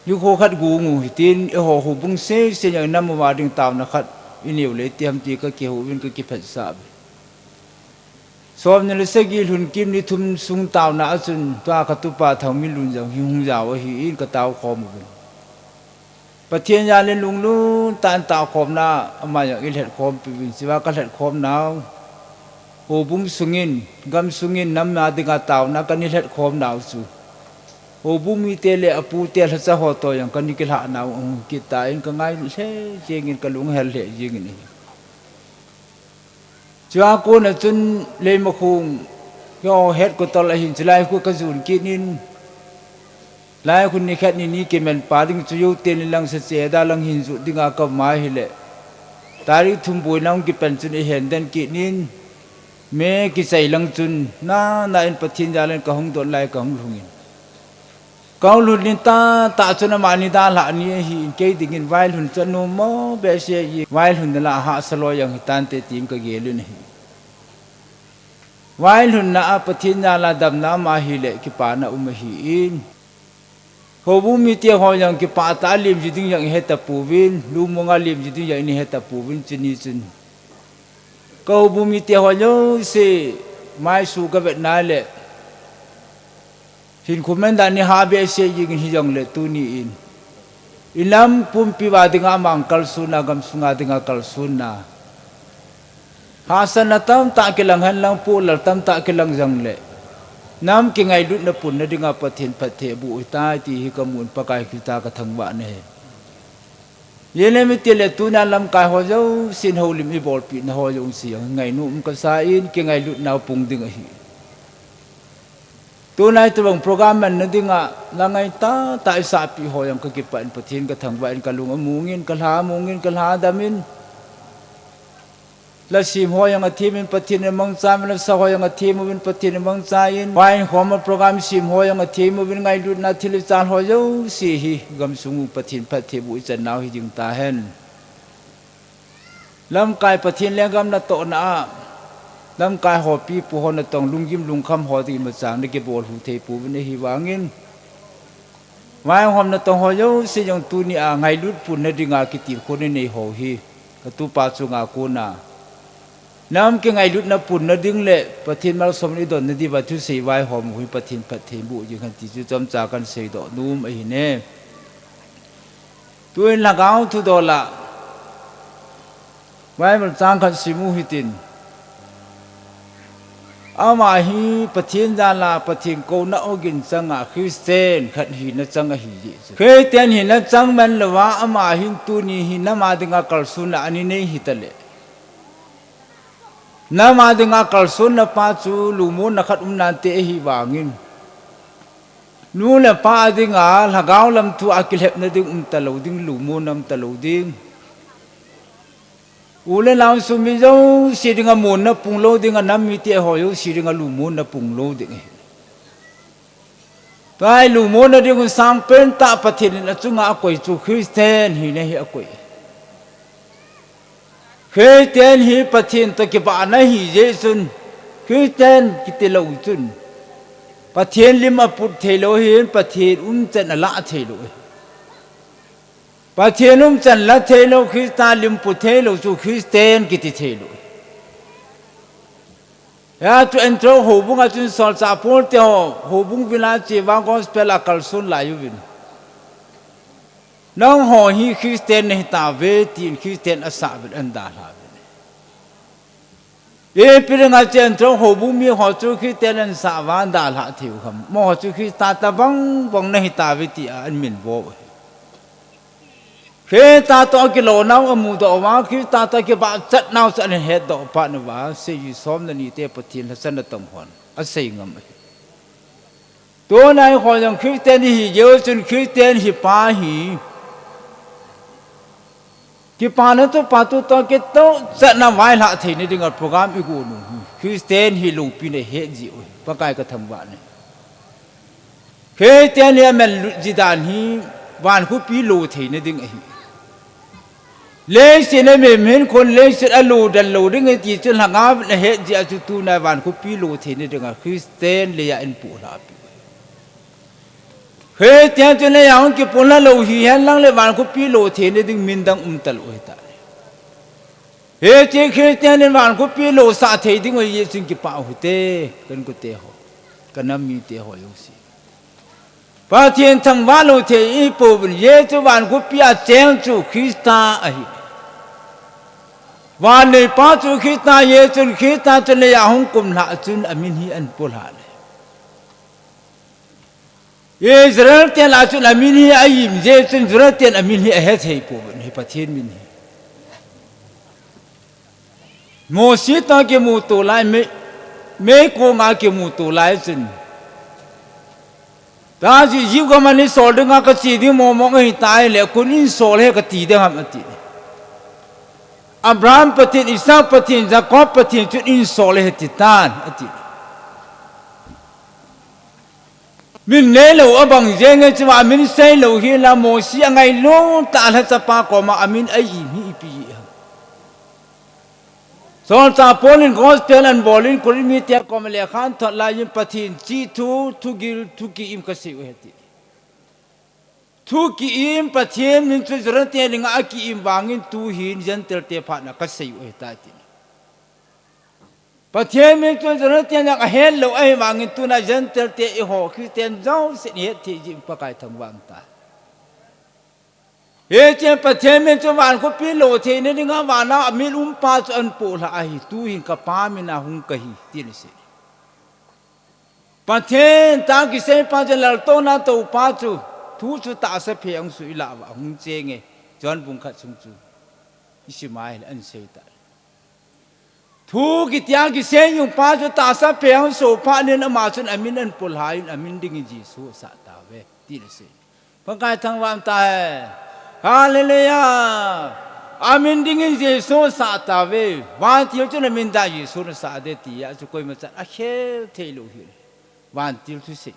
Nikho khat gung u hitin, eiho houbung sese jong nam uva ding taona khat inei u le ti ham ti kakihou uvin kakiphetsah uve. Somni le sagi lhunkim ni thum sung taona a chun tua katupa Thangminlun jong hi hung jao ahin katao khom uvin. Pathen jal in lunglut tah in taokhomna ama jong eilhet khompi uvin, chua kalhet khomnau. Houbung sungin, gam sungin nam a dinga taona kana lhet khomnau chu. Houbung mite le apute lhacha ho toh jong kana kilhahnau ahung kit tan kangai lheh jengin kalung hel lheh jengin ahi. Chua kona chun Leimakhong, keiho headquarter ahin chulai khu kajon kit in, lai khu nikhat nini kiman pa ding chu jouten lang sa che da lang hin jot dinga kaum ahile. Tarik thum boina hung kipan chun eihen den kit in, May kichai lang chun, nana in Pathen jal in kahung dot lai kahung lhungin. Kahung lhun ni tah tah chun amani dalhah ni ahin kei dingin vailhun chu anom mo behseh in vailhun na lah a hahsa loi jong hitante tin kagel in ahi. Vailhunna a Pathen jal a damna ama hile kipana um ahin. Houbung mite ho jong kipah tah a lemji ding jong ihe tapouvin, lungmong a lemji ding jong ini he tapouvin chuni chun. Kahoubung mite ho jouse maisu kavetna le. Hinkho man dan ni ha behseh jingin hijongle tuni in. Inam pumpi uva dinga amang kalsonna, gamsunga dinga kalsonna. Hahsatna tamtah kilang henlang, pullal tamtah kilang jongle. Nam kingailutna punna dinga Pathen phatthei boh hitai ti hi kamun Pakai Christa kathangvah e. Jele mi tile tuna lamkai ho jousen houlim ibolpina ho jouse jong ngainom kasa in kingailutnau pung ding ahi. Tunai tobang program manna dinga la ngai tah tah isahpi ho jong kakipah in Pathen kathangvah in kalung amungin kalha amungin kalha adamin. La sem ho jong athem in Pathen in amangcha in, la sa ho jong athem uvin Pathen in amangcha in, vaihom a program sem ho jong athem uvin, ngailutna thil ichal ho jouse hi gamsung u Pathen phatthei boh ichan nau hi ding tahen. Lamkai Pathen lenggam natohna a, lamkai ho pipu ho natong lunggim lungkham ho ding imacha nakibol lhu thei pouvin ahivangin. Vaihom natong ho jouse jong tunia ngailut punna dinga kitilkhouna nei ho hi. Katupa chunga kona. Nam kingailutna punna ding le Pathen malsom in idonna diuva thusei vaihom u hi Pathen phatthei boh jing hen ti chu chomcha kahin seidoh nom ahi ne. Tuin lhagao thudol a. Bible chang khat sim u hitin. Ama hi Pathen jal a Pathen kouna ogin chang a Christian khat hina chang ahi jeh chu. Christian hina chang man louva ama hin tuni hi nam a dinga kalsonna ana nei hita le. Nam a dinga kalsonna pa chu lungmonna khat um nante ahivangin. Nu le pa a dinga, lhagao lam thu a kilhepna ding um talou ding, lumon um talou ding. U le nao sum mi jouse dinga monna pung lou ding, anam mite ho jouse dinga lumonna pung lou ding. Tua hi lumonna ding un sangpen tah Pathen in achunga akoi chu Christian hina hi akoi. Christian hi Pathen toh kibahna hi jeh chun, Christian kiti lou chun, Pathen lim aput thei lou ahin, Pathen umchan alah thei lou ahi. Pathen umchan la thei lou, Christa lim put thei lou chu Christian kiti thei lou. Hia chu Antioch houbung a chun solchah Paul te ho, houbung vila che uva gospel akalson lai uvin, nangho hi Christian nahi tauve, tin Christian asah uvin, ahin dalha uvin. Ipi dinga chu Antioch houbung mi ho chu Christian ahin sah uva ahin dalha thei u ham? Amaho chu Christa tabang bang nahi tauve tia ahin minvo u ahi. Christa toh akilou nau amudoh uva, Christa toh akibahchat nau chu ahin hetdoh phat uva, seijui som le ni te Pathen lhachana tong hon asei ngam ahi. Tuna eiho jong Christian ihi jeh u chun Christian hi pa hi kipana toh pa toh toh kitoh chatna vaihlah theina dinga program igon u hi Christian hi loupina ihet jeh u hi Pakai kathangvah e. Christian hi amellut ji dan hi vankhopi lo theina ding ahi. Leiset a mihem hin khun leiset a lo dan lou ding ahi ti chu lhagao vin ahet jeh a chu tuna vankhopi lo theina dinga Christian leiya ahin puhlhah peh u ahi. Christian chu leiya hung kipullha lou hihen lang le vankhopi lo theina ding min dang um talou ahitai. Hiche Christian in vankhopi losah thei ding u ahi jeh chun kipah u hite, ka inkote ho, ka nam mite ho jouse. Pathen thangvah lou thei ihipouvin, Jesu vankhopia cheng chu Christa ahi. Vanneipa chu Christa, Jesu Christa chu leiya hung kumlhah chun amin hi ahin pullhah e. Israel te lah a chun amin hi a-im jeh chun Juda ten amin hi ahethei pouvin, hi Pathen min hi. Mosi toh kimuto lai, mei, meikonga kimuto lai chun, tua chu Egypt gam a neisol dinga kache ding mong mong ahitai le, koin einsol e kati ding ham ati. Abraham Pathen, Isaac Pathen, Jacob Pathen chun einsol e ati tan ati. Min neilou abang jeng e, chua min seilou hi la, Mosi angailut tah a lhachapa koma amin a-im hi ipi ham? Solchah Paul in gospel ahin bol in Corinth mite koma lekha ahin thot lai in Pathen chih thu, thugil, thu ki-im kasei u ahi ati. Thu ki-im, Pathen min chu Juda te dinga aki-im vangin tuhin Gentile te phatna kasei u ahitai ati. Pathen min chu Juda te dinga ahetlou ahivangin tuna Gentile te eiho Christian jousen ihet thei jeh in Pakai thangvah in tai. Hiche Pathen min chu vankhopin lo theina dinga vana amin umpa chu ahin pullhah ahi, tuhin kapa mina hung kahi, tin asei. Pathen tah kiseipa chu, laltouna toupa chu, thu chu tahsa phe ahung soh uva ahung chenge. John bung khat sung chu isim a ahile ahin seitai. Thu kitia kisei jing pa chu tahsa phe ahung soh phat in ama chun amin ahin pullhah in amin dingin Jesu asah tauve, tin asei. Pakai thangvah in tai. Hallelujah. Amin dingin Jesu asah tauve. Vantil chun amin dia Jesu nasah ding tia chu koima chan akhel theilou ahi. Vantil thusei.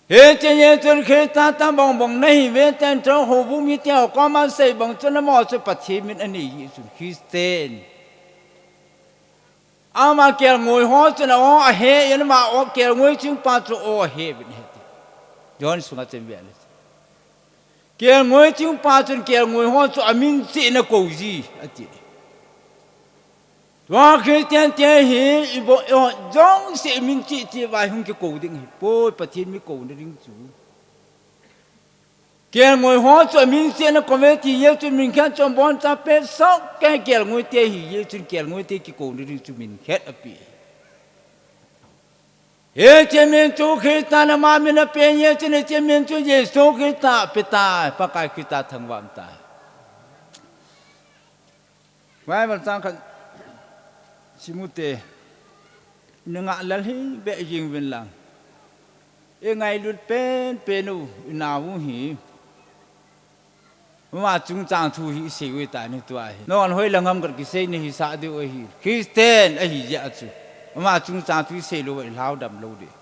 Hiche Jesu Christa tabang bang nahiuve, tin Antioch houbung mite ho koma asei bang chun amaho chu Pathen min anei jeh chun Christian. Ama kelngoi ho chun a-o ahe in, ama o kelngoi chingpa chu o ahe uvin ahi ti. John sunga chun ive le. Kelngoi chingpa chun kelngoi ho chu amin cheh in akou ji ati. Tua Christian te hi iboh, eiho jouse min cheh cheh uva hung kikou ding ahipoi, Pathen mi kouna ding chu. Kelngoi ho chu amin cheh in akou uve ti jeh chun min khat chu aboncha pet soh kei, kelngoi te hi jeh chun kelngoi te kikouna ding chu min khat ape. Hiche min chu Christa in ama min ape jeh chun hiche min chu Jesu Christa ape tai, Pakai Christa thangvah in tai. Bible chang khat sim u te, na ngah lel hih beh jing uvin lang. I ngailut penpen u, i nau u hi. Ama chungchang thu hi i sei u ta ni tua hi. Non hoi la ngam khat kisei ni hi sa diu ahi. Christian ahi jeh a chu. Ama chungchang thu i sei lou i lhau dam lou ding.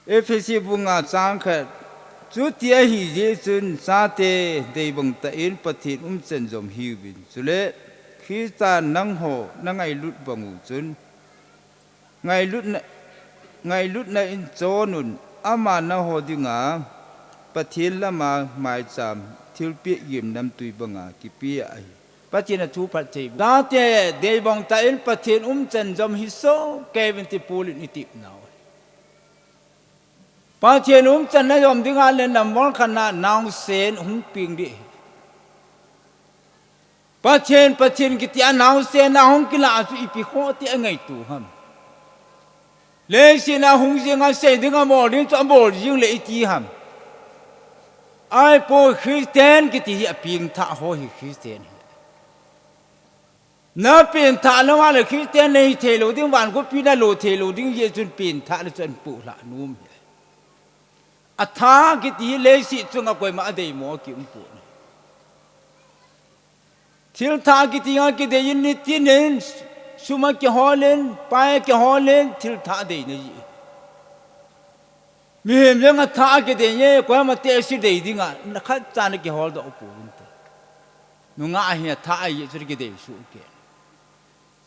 Ephesi bung nga chang khat. Chuti ahi jeh chun chate deibang tah in Pathen umchan jom hiuvin. Chule Christa nangho na ngailut bang u chun ngailutna, ngailutna in chon un, ama nangho dinga Pathen lama maicham thilpeh gimnamtui banga kipeh ahi. Pathen a thu phatthei. Chate deibang tah in Pathen umchan jom hi soh kei uvin ti Paul in i tep nau. Pathen umchan na jom ding a le number khat na naosen hung peng ding. Pathen, Pathen kiti a naosen na hung kilah a chu ipi khoh ti a ngaito ham. Leiset a hung jing a sei ding a bol ding chu a bol jing le i ti ham. Ahipoi Christian kiti hi a pengthah ho hi Christian hi. Na pengthah lou a le Christian na hi thei lou ding, van khopi na lo thei lou ding, jeh chun pengthah le chun pohlah nom hi. A thah kiti hi leiset chunga koima a deimo a ki um pon. Thil thah kiti a kidei in nitin in, sum a kihol in, pai a kihol in, thil thah dei na hi. Mihem jeng a thah a kidei e, koima te si dei ding a, na khat cha na kihol doh pon te. Nungah hi a thah a hi chu kidei suh kei.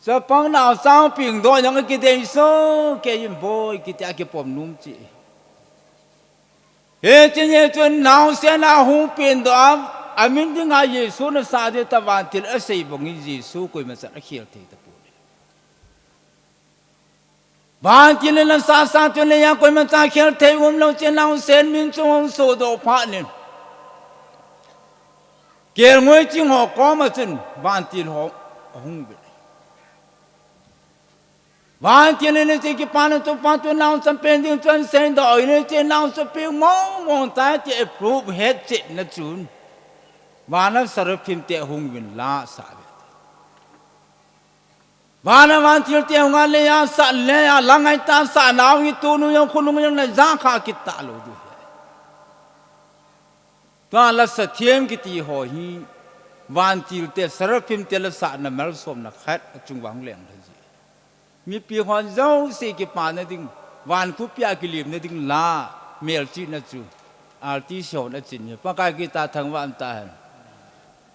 Chapang nao chang peng doh jong a kidei suh kei in boi kiti a kipom nom chi. Hiche jeh chun naosen a hung peng doh a, a min dinga Jesu na sah ding ta vantil a sei bang in Jesu koima chan a khel thei ta pon. Vantil in a sah sah chun le a koima cha khel thei um lou chun naosen min chu hung sodoh phat in. Kelngoi ching ho koma chun vantil ho ahung ve. Vantil in hiche kipana chu pa chu naosen pen ding chun seidoh in hiche naosen pen mong mong tai ti approve het chet na chun. Vana seraphim te hung uvin la sa ve. Vana vantil te hung a le a sa le a la ngai ta sa nau hi tunu jong khonung jong na ja kha kit ta lou ding. Tua la sa thiam kiti ho hi vantil te seraphim te la sa na malsomna khat a chung vang leng le ji. Mipi hon jouse kipana ding, van khopi a kilimna ding la, melchihna chu, R T C hon a chin hi, Pakai kita thangvah in tahen.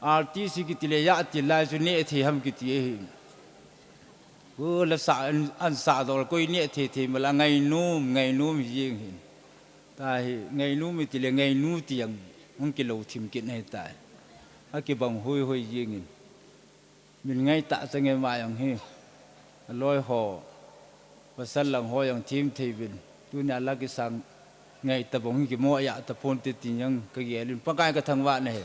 R T C kiti le ya ti lai chu neh thei ham kiti ahi. U la sa an, an sa dol koi neh thei thei mala ngainom, ngainom hi jeng hin. Tahi, ngainom iti le ngainu ti jong, hung kilo thim kit na hi tai. A kibang hoi hoi jeng in. Min ngai ta chang e ma jong hi. A loi ho. Pasal lang ho jong thim thei uvin. Tunia la kisang ngai ta bang hi kimo ya ta phon te tin jong ka gel in Pakai ka thangvah na hi.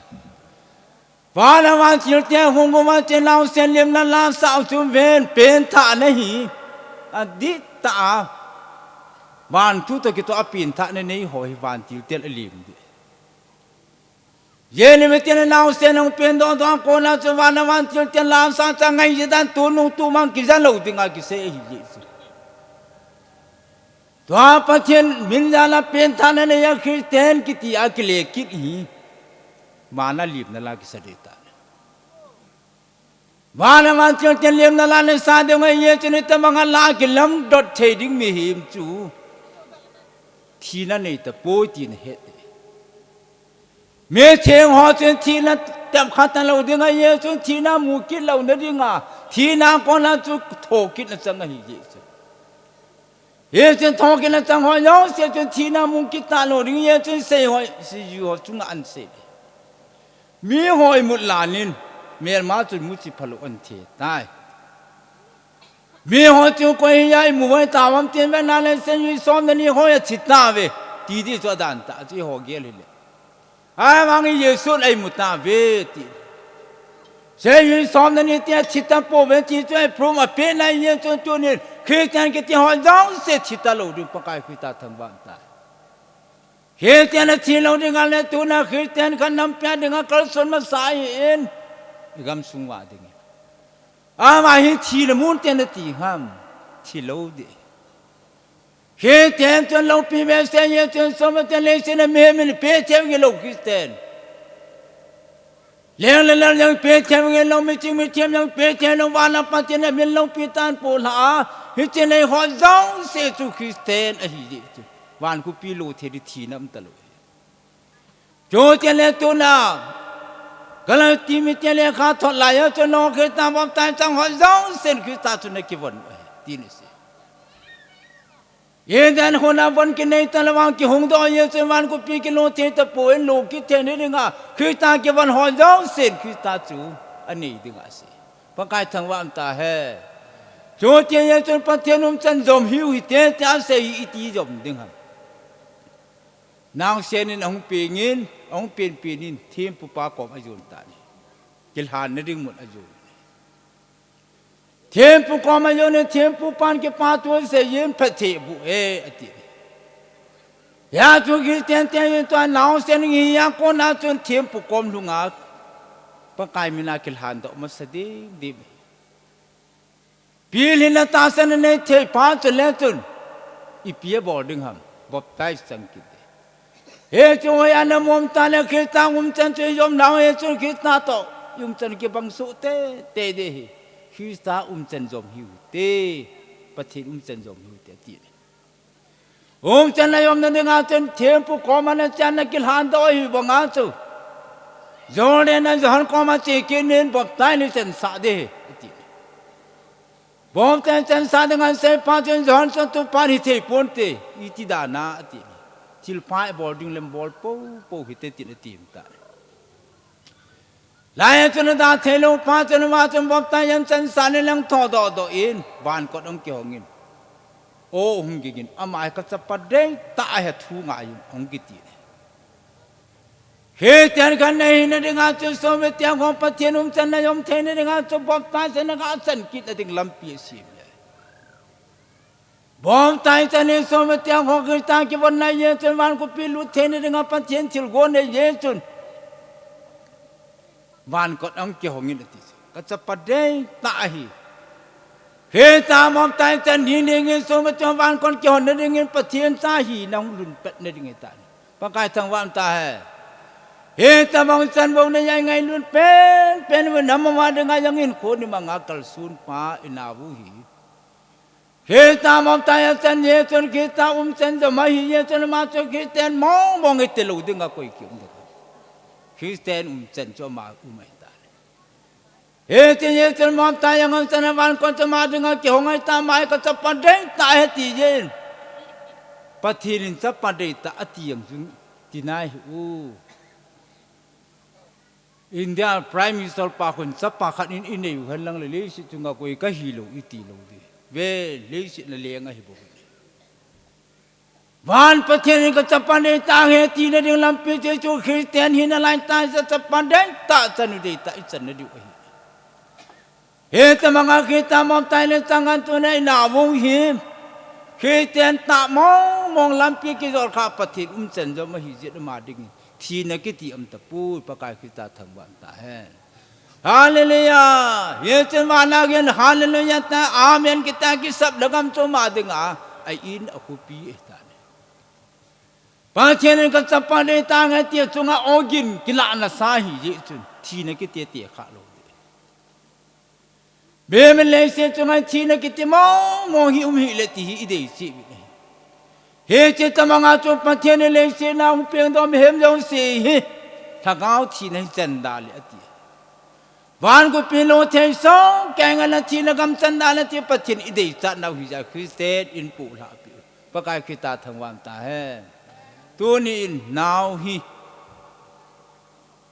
Vana vantil te hung uva chun naosen limna la sa u chu ven pengthah na hi. A dih tah a. Van thu toh kitoh a pengthah na nei ho hi vantil te a lim ding. Jeni mi tin naosen hung peng doh doh a kona chu vana vantil te la sa cha ngai ji dan tunu tumang kija lou ding a kisei ahi ji chu. Tua Pathen min jal a pengthah na nei a Christian kiti a kile kit hi. Vana limna la kisa ding ta. Vana vantil te limna la na sa ding a Jesu ni tabang a la kilam dot thei ding mihem chu. Thina nei ta poi ti na het. Mi theng ho chun thina tep kha ta lou ding a, Jesu thina mu kit lou na ding a, thina kona chu tho kit na chang ahi Jesu. Hichun tho kit na chang ho jouse chun thina mu kit ta lou ding, Jesu sei ho, sei ju ho chunga an sei. Mi ho imut lan in, melma chun mu chi phalou an thei tai. Mi ho chu koi hiya imu vai ta vam tin ve na le, seijui som na ni ho a thi ta ve. Ti di chu adan ta, chu ho gel hi le. Ai vang Jesu a imu ta ve ti. Seijui som na ni ti a thi ta po ve ti chu ai prum a pe na Jesu tu ni Christian kiti ho jouse thi ta lou ding Pakai Christa thangvah ta. Christian a thi lou ding a le tuna Christian khat nam pia ding a kalson masa in. I gamsung va ding. Ama hi thi le mun te na ti ham. Thi lou ding. Christian chun loupi behseh jeh chun sopi teho, leiset a mihem in pe thei ngei lou Christian. Leng le lal jong pe thei ngei lou, miching mithem jong pe thei lou, van a Pathen in amin loupi tan pulha a. Hiche nei ho jouse chu Christian ahi jeh chun van khopi lo thei ding thina um talou. Chuti le tuna Galati mite lekha thot lai a chun, Christa baptize chang ho jousen Christa chu nakivon u ahi, tin asei. Eden hon a von kinei talou vang kihung doh jeh chun van khopi kilo thei tapon, lo kithei na dinga Christa kivon ho jousen Christa chu anei dinga asei. Pakai thangvah in tahen. Chuti jeh chun Pathen umchan jom hiu hite tia asei hi iti jom ding ham. Naosen in ahung pengin, ahung penpen in thempupa kom ajon tan ahi. Kilhan na ding mun ajon. Thempu kom ajon in, thempupan kipathu asei in, phatthei aboh e, ati. Hijeh chun Christian te in tua naosen hi a kona chun thempu kom lhunga Pakai mina kilhan doh masa ding ding. Pilhin le tahsan anei thei pa chu le chun ipi abol ding ham, baptize chang kit ding. Hichu hoi ana mom tale Christa umchan chu ijom nau hichu Christa toh iumchan kibang soh teitei ding ahi. Christa umchan jom hiu hite, Pathen umchan jom hiu hite ati. Umchan najom na dinga chun thempu koma nache a nakilhan doh ahi banga chu Jordan a Johan koma che kit in baptize nachansah ding ahi ati. Baptize chansah dinga asei pa chun Johan chu tupan hithei ponte, iti dan a ati. Thilpha ibol ding lem bol poupou hite tin ati tai. Lai a chun ada theilou pa chun ama chun baptize achansah in lang thodoh doh in, van kot ahung kihong in. O ahung ging in, ama hi kachapa deitah ahi thu ngai in, ahung kiti. Christian khat nahi na dinga chu sopi teho Pathen umchan najom thei na dinga chu baptize naga chan kit na ding lampi asem le. Baptize chan in sopi teho Christa kivon na jeh chun van khopi lut thei na dinga Pathen thilgon nei jeh chun van kot ahung kihong in ati. Kachapa deitah ahi. Christa baptize chan hi dingin sopi teho van kot kihon na dingin Pathen cha hina hung lhun pet na ding ahitai. Pakai thangvah in tahen. Hitabang chan bou na jai ngailut penpen uva, nam ama dinga jong hinkho ni manga kalson pa inau hi. Christa baptize achan jeh chun, Christa umchan jom ahi jeh chun, ama chu Christian mong mong hiti lou dinga koi kium ding. Christian umchan chu ama um ahitai. Hiti jeh chun baptize jong achan a van kot chu ama dinga kihong ahitai, ama hi kachapa deitah ahi ti jeh in. Pathen in chapa deitah ati jong chun tina hi u. India Prime Minister pa khun chapa khat in inei u hen lang le leiset chunga koi kahi lou iti lou ding. Ve leiset na leng ahi bou. Van Pathen in kachapa deitah ahi tina ding lampi chu Christian hina lai tah chu chapa deitah chan u deitah ichan na diu ahi. Hitabanga Christa baptize le chang a tuna inau hi Christian tah mong mong lampi kijot kha Pathen umchan jom ahi jeh in ama dingin thina kiti um tapoi, Pakai Christa thangvah in tahen. Hallelujah. Hichun vana gin hallelujah ta, amen kita kisap lhagam chu ama dinga a in a khopi ahitai. Pathen in kachapa deitah ahi ti chunga ogin kilahna sa ahi jeh chun thina kiti tekha lou ding. Mihem in leiset chunga thina kiti mong mong hi um hih le ti hi idei cheh u ahi. Hiche tabanga chu Pathen in leiset a hung pengdoh mihem jouse hi lhagao thina hi chan da le ati. Van khopi lo thei song keng a na thina gam chan da le ti Pathen ideichat nau hi jeh a Christian in pulhah pi. Pakai Christa thangvah in tahen. Tuni in nau hi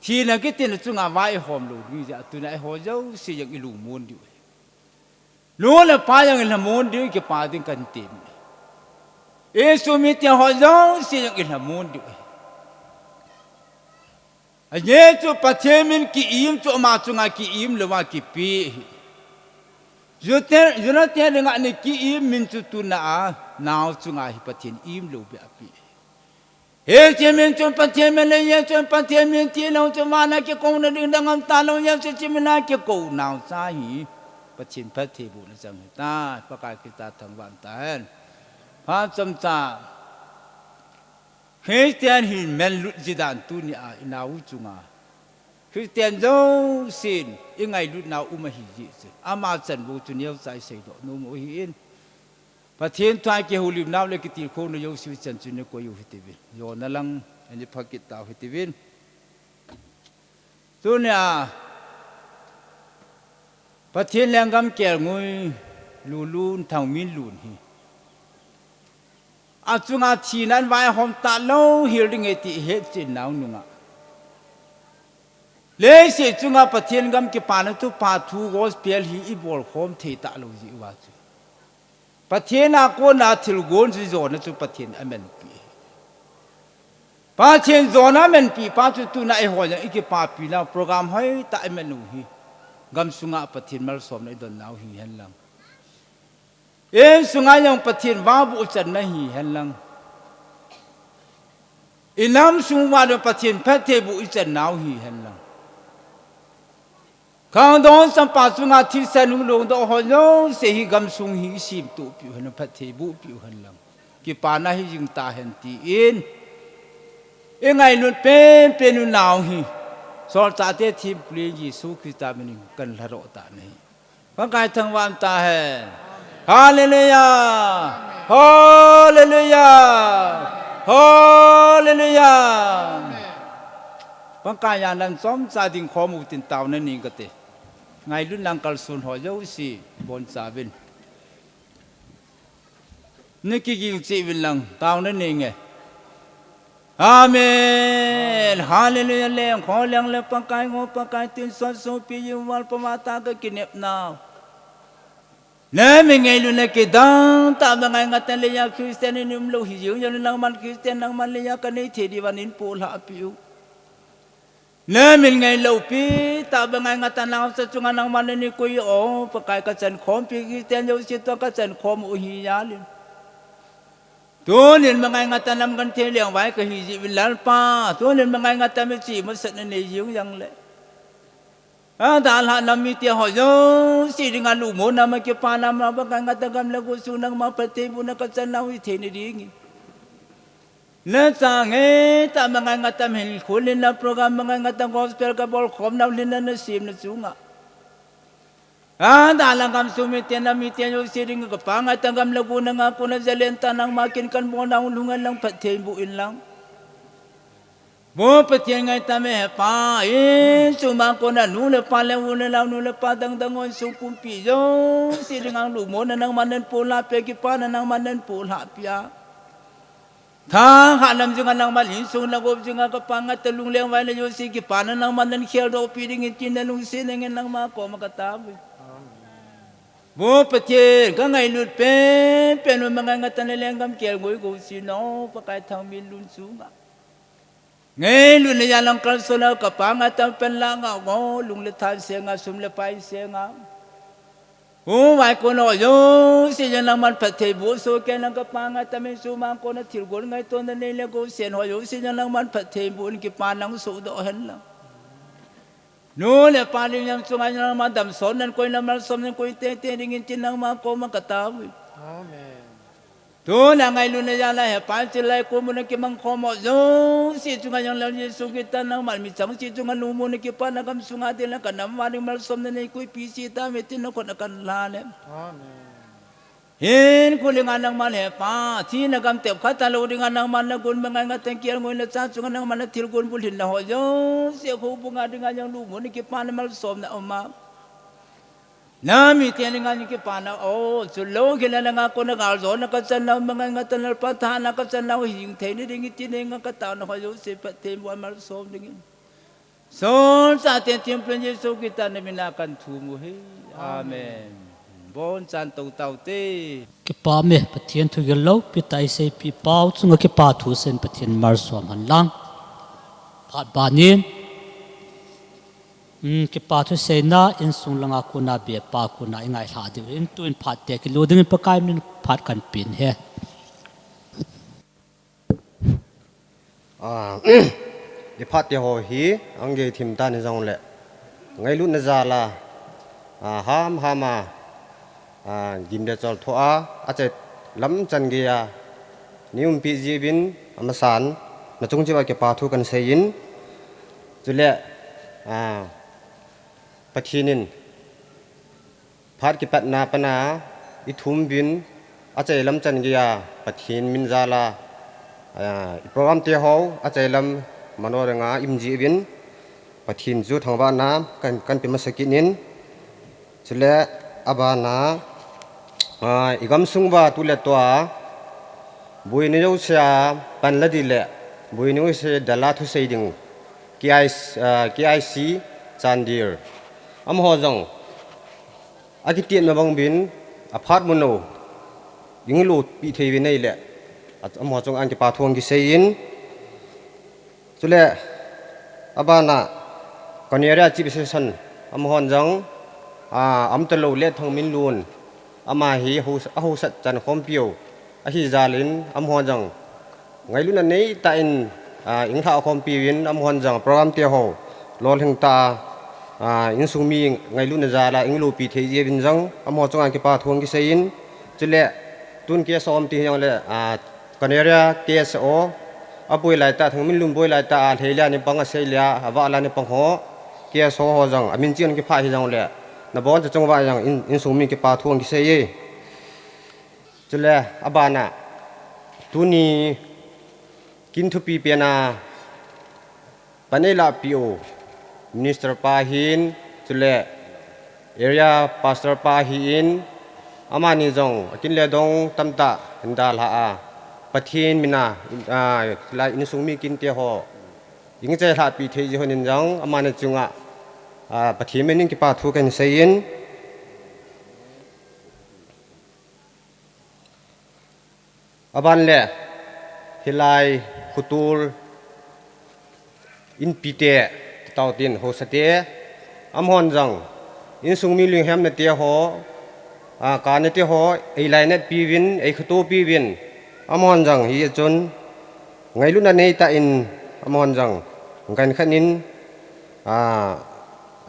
thina kiti na chunga vai ihom lou ding jeh a tuna eiho jouse jong ilungmon diu ahi. Nu le pa jong ilhamon diu, kipa ding kahin tem. Isumite ho jouse jong ilhamon diu ahi. Ajeh chu Pathen min ki-im chu ama chunga ki-im louva kipe ahi. Jute, Judate dinga ana ki-im min chu tuna a nao chunga hi Pathen im lou beh ape. Hiche min chun Pathen min ahi, hichun Pathen min tilou chu vana kikouna ding dang um talou, hiche min a kikou naocha hi Pathen phattheibohna chang ahitai, Pakai Christa thangvah in tahen. Phat chomcha Christian hin manlut jidan tunia inau chunga Christian jousen ingailutnau um ahi jeh chun ama chan bou chu neocha iseidoh nom u ahin. Pathen thua kihoulimnau le kitilkhouna jouse chan chu nakoi u hitiuvin. Jona lang ani phakit tau hitiuvin. Tunia Pathen lenggam kelngoi Lulun Thangminlun hi achunga thina vaihom talou hel ding ahi ti ihetchetnau nunga, leiset chunga Pathen gam kipana thupha thu gospel hi ibolkhom thei talou jeh uva chu Pathen a kona thilgon chu jona chu Pathen amanpi. Pathen jona amanpi pa chu tuna eihon jong ikipapina program hoitah iman u hi gamsunga Pathen malsomna idonnau hihen lang, insunga jong Pathen vaboh channa hihen lang, inam sung uva jong Pathen phattheiboh ichannau hihen lang, khangdong champa chunga thisan hung longdoh ho jouse hi gamsung hi isemtohpiu hen lang, phattheibohpiu hen lang, kipana hijing tahen tin ingailut penpen u nau hi solchahte thempu Jesu Christa minin kalhadoh tan ahi. Pakai thangvah tahen. Hallelujah. Hallelujah. Hallelujah. Pakai a nang chomcha dingkhom utin taona nei kate. Ngailutna kalson ho jouse bonchauvin nakigil cheh uvin lang taona neinge. Amen. Hallelujah. Leng kholeng le Pakai ngo, Pakai tin sot sopi jing val pama tah kakinepnau, namin ngailutna kidang tah bangai ngata leiya Christian in umlou hijing jongle nangman Christian nangman leiya kanei thei diuvin polhahpiu. Namin ngailutpi tah bangai ngata naocha chunga nangman nanei koi o Pakai, kachankhompi Christian jouse toh kachankhom u hijongle, tunin bangai ngata nam kanthei lengvai kahi jeh uvin Lalpa, tunin bangai ngata michih masatna nei jing jongle, adalhah nam mite ho jouse dinga lungmonna ma kipana ma bangai ngata gam le go sung nangma phattheibohna kachannau hitheina dingin, nachang ngeitah bangai ngata hin khulhinna program bangai ngata gospel kabolkhomnau lhinna nasemna chunga, adalhah gamsung mite nam mite jouse dinga kapa ngaitah gam le go nanga kona jalen tah nangma kin kanbolnau lhunga lang phattheiboh inlang. Bo Pathen ngaitah me hepa, insung ma kona nu le pa le u le nao nu le pa dangdang ho insung pumpi jouse dinga lungmonna nangman nanpoh lhahpeh, kipana nangman nanpoh lhahpeh a, thangkhat nam jinga nangman insung nagop jinga kapa ngaitah lunglengvaina jouse kipana nangman nankheldohpi dingin tin nalungset nangin nangma koma katao e. Bo Pathen kangailut penpen u bangai ngata nalenggam kelngoi gousen o Pakai Thangminlun chunga ngailutna jal lang kalsona kapa ngaitah panlah ngah ngo lung le tha senga sum le pai senga, hung vaikon ho jouse jong nangman phattheiboh sohkei lang kapa ngaitah min suma kona thilgon ngaitona nei le gousen ho jouse jong nangman phattheiboh in kipana nang sohdoh hen lang. Nu le pa lhinglhem chunga nangman damsot nankoi namalsom nankoi teitei dingin tin nangma koma katao e. Amen. Tuna ngailutna jal a hepa chilai komun a kimangkhom ho jouse chunga jong Lal Jesu Christa nangman michang cheh chunga lungmonna kipana gamsunga dinga kanam uva ding malsomna neikoipi cheh tauve tin nakhut a kanlhan e. Amen. Hinkho dinga nangman hepa, thina gamtep khat talou dinga nangman nagun bangai ngata kelngoi nacha chunga nangman nathilgon bulhinna ho jouse khoubunga dinga jong lungmonna kipana malsomna aum a, namite dinga jong kipana o, chulou khel a nanga kona galjona kachannau bangai ngata Lalpa thana kachannau hijing theina dingin tin neinga kataona ho jouse phattheiboh a malsom dingin solchahte thempu Jesu Christa namin a kanthum u ahi. Amen. Bonchan tou taute. Kipa me, Pathen thugil loupitah eiseipeh pau chunga kipa thuseina Pathen malsom hen lang. Phat ban in, um, kipa thuseina insung langa kona bepa kona ingailhah diu hin, tuin phat te kilu dingin Pakai min phat kanpen e. A, iphat te ho hi, angei thim tan hijongle, ngailutna jal a, a, hamham a, a, gim le chol thoa, ache, lamchan geiya nei umpi jiuvin amasan nachung cheh uva kipa thu kahin seiyin. Chule, a, Pathen in phat kipatna pana ithum uvin, achai lamchan geiya Pathen min jal a, a, iprogram teho achai lam mano dinga ium jiuvin, Pathen chu thangvahna kahin, kahin pe masa kit in. Chule abana, a, igamsung uva tuletua boina jousea panla ding le boina jouse dalha thusei ding, K I C, a, K I C Chandel, amaho jong akitepna bang uvin aphat mun u ihin lopi thei uvin ahile, amaho chunga kipa thu kahin seiyin. Chule abana Kani area Chief Assistant, amahon jong, a, umtalou Letthangminlun, ama hi ho, ahaosat chankhompiu ahi jal in, amahon jong ngailutna neitah in, a, ihin lhahkhompi uvin, amahon jong program teho lolhing tah a, a, insung mi ngailutna jal a ihin lopi thei jiuvin jong amaho chunga kipa thu kahin seiyin. Chule tun K S O um ti hijongle, a, Kani area K S O aboi laitah, Thangminlun boi laitah a, alhei le ani pang, asei le avah le ani pang ho, K S O ho jong amin cheh in kiphah hijongle, nabonchauva jong in, insung mi kipa thu kahin seiye. Chule abana tuni kin thupi pena pan eilahpeh u Minister pa hin, chule Area Pastor pa hin, amani jong akin le dong tamtah ahin dalha a, Pathen mina, a, lai insung mi kinte ho ihin chai lhahpi thei ji hon in jong amani chunga, a, Pathen min in kipa thu kahin seiyin. Aban le, hilai khutol inpite, titaotin haosate, amahon jong insung mi lunghemna teho, a, kanna teho eilainatpi uvin, eikhatopi uvin, amahon jong hichun ngailutna neitah in, amahon jong gankhat in, a,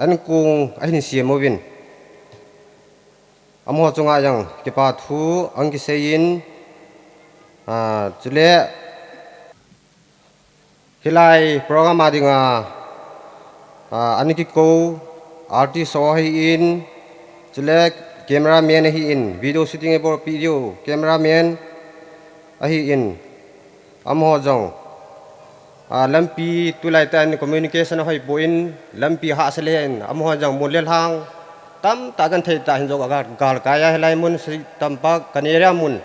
ankong ahin sem uvin. Amaho chunga jong kipa thu kahin seiyin, a, chule hilai program a dinga, a, ana kikou artist ho ahin, chule cameraman ahin, video shooting eibolpi diu cameraman ahin, amaho jong, a, lampi tulai tah in communication ahoipoi, lampi hahsa lheh in, amaho jong mun le lhang tamtah kahin thei tah hin jong agal, galkai a, hilai mun sei tampa Kani area mun,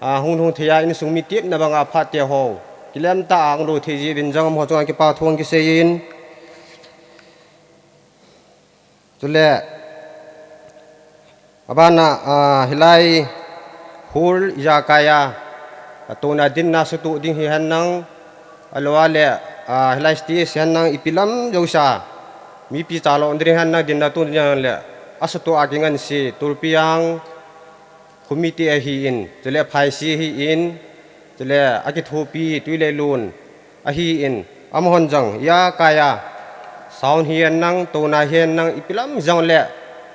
a, hung lhung thei a, insung mi tepna banga phat teho kilem tah a hung lou thei ji uvin jong amaho chunga kipa thu kahin seiyin. Chule abana, a, hilai hall ijakai a, a, touna dinna sutoh ding hihen lang, ahilouleh, a, hilai stage hihen lang, ipi lam jousea mipi chalou ding hihen lang, dinna toh ding hihen lang le, asutoh a kingansei Tulpiyang Committee ahin, chule Phaisi ahin, chule akithopi Tuileilun ahin, amahon jong ijakai a, sound hihen lang, touna hihen lang, ipi lam hijongle,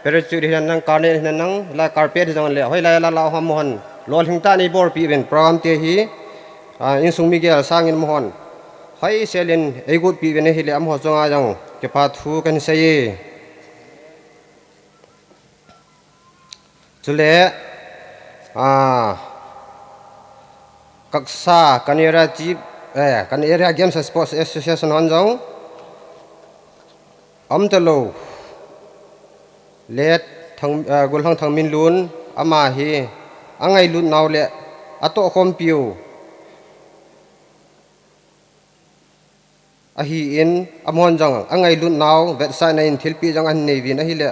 parachute hihen lang, carnet hihen lang, la carpet hijongle, hoilai lala ho amahon lolhing tah in eibolpi uvin, program te hi, a, insung mi gel sangin amahon hoisel in eigotpi uvin ahile, amaho chunga jong kipa thu kahin seiye. Chule, a, KAGSA, Kani area Chief, eh, Kani area Games and Sports Association hon jong, umtalou Letthang, eh, Golhang Thangminlun, ama hi angailut nau le atohkhompiu ahin, amahon jong angailut nau vetsahna in thilpeh jong ahin nei uvin ahile,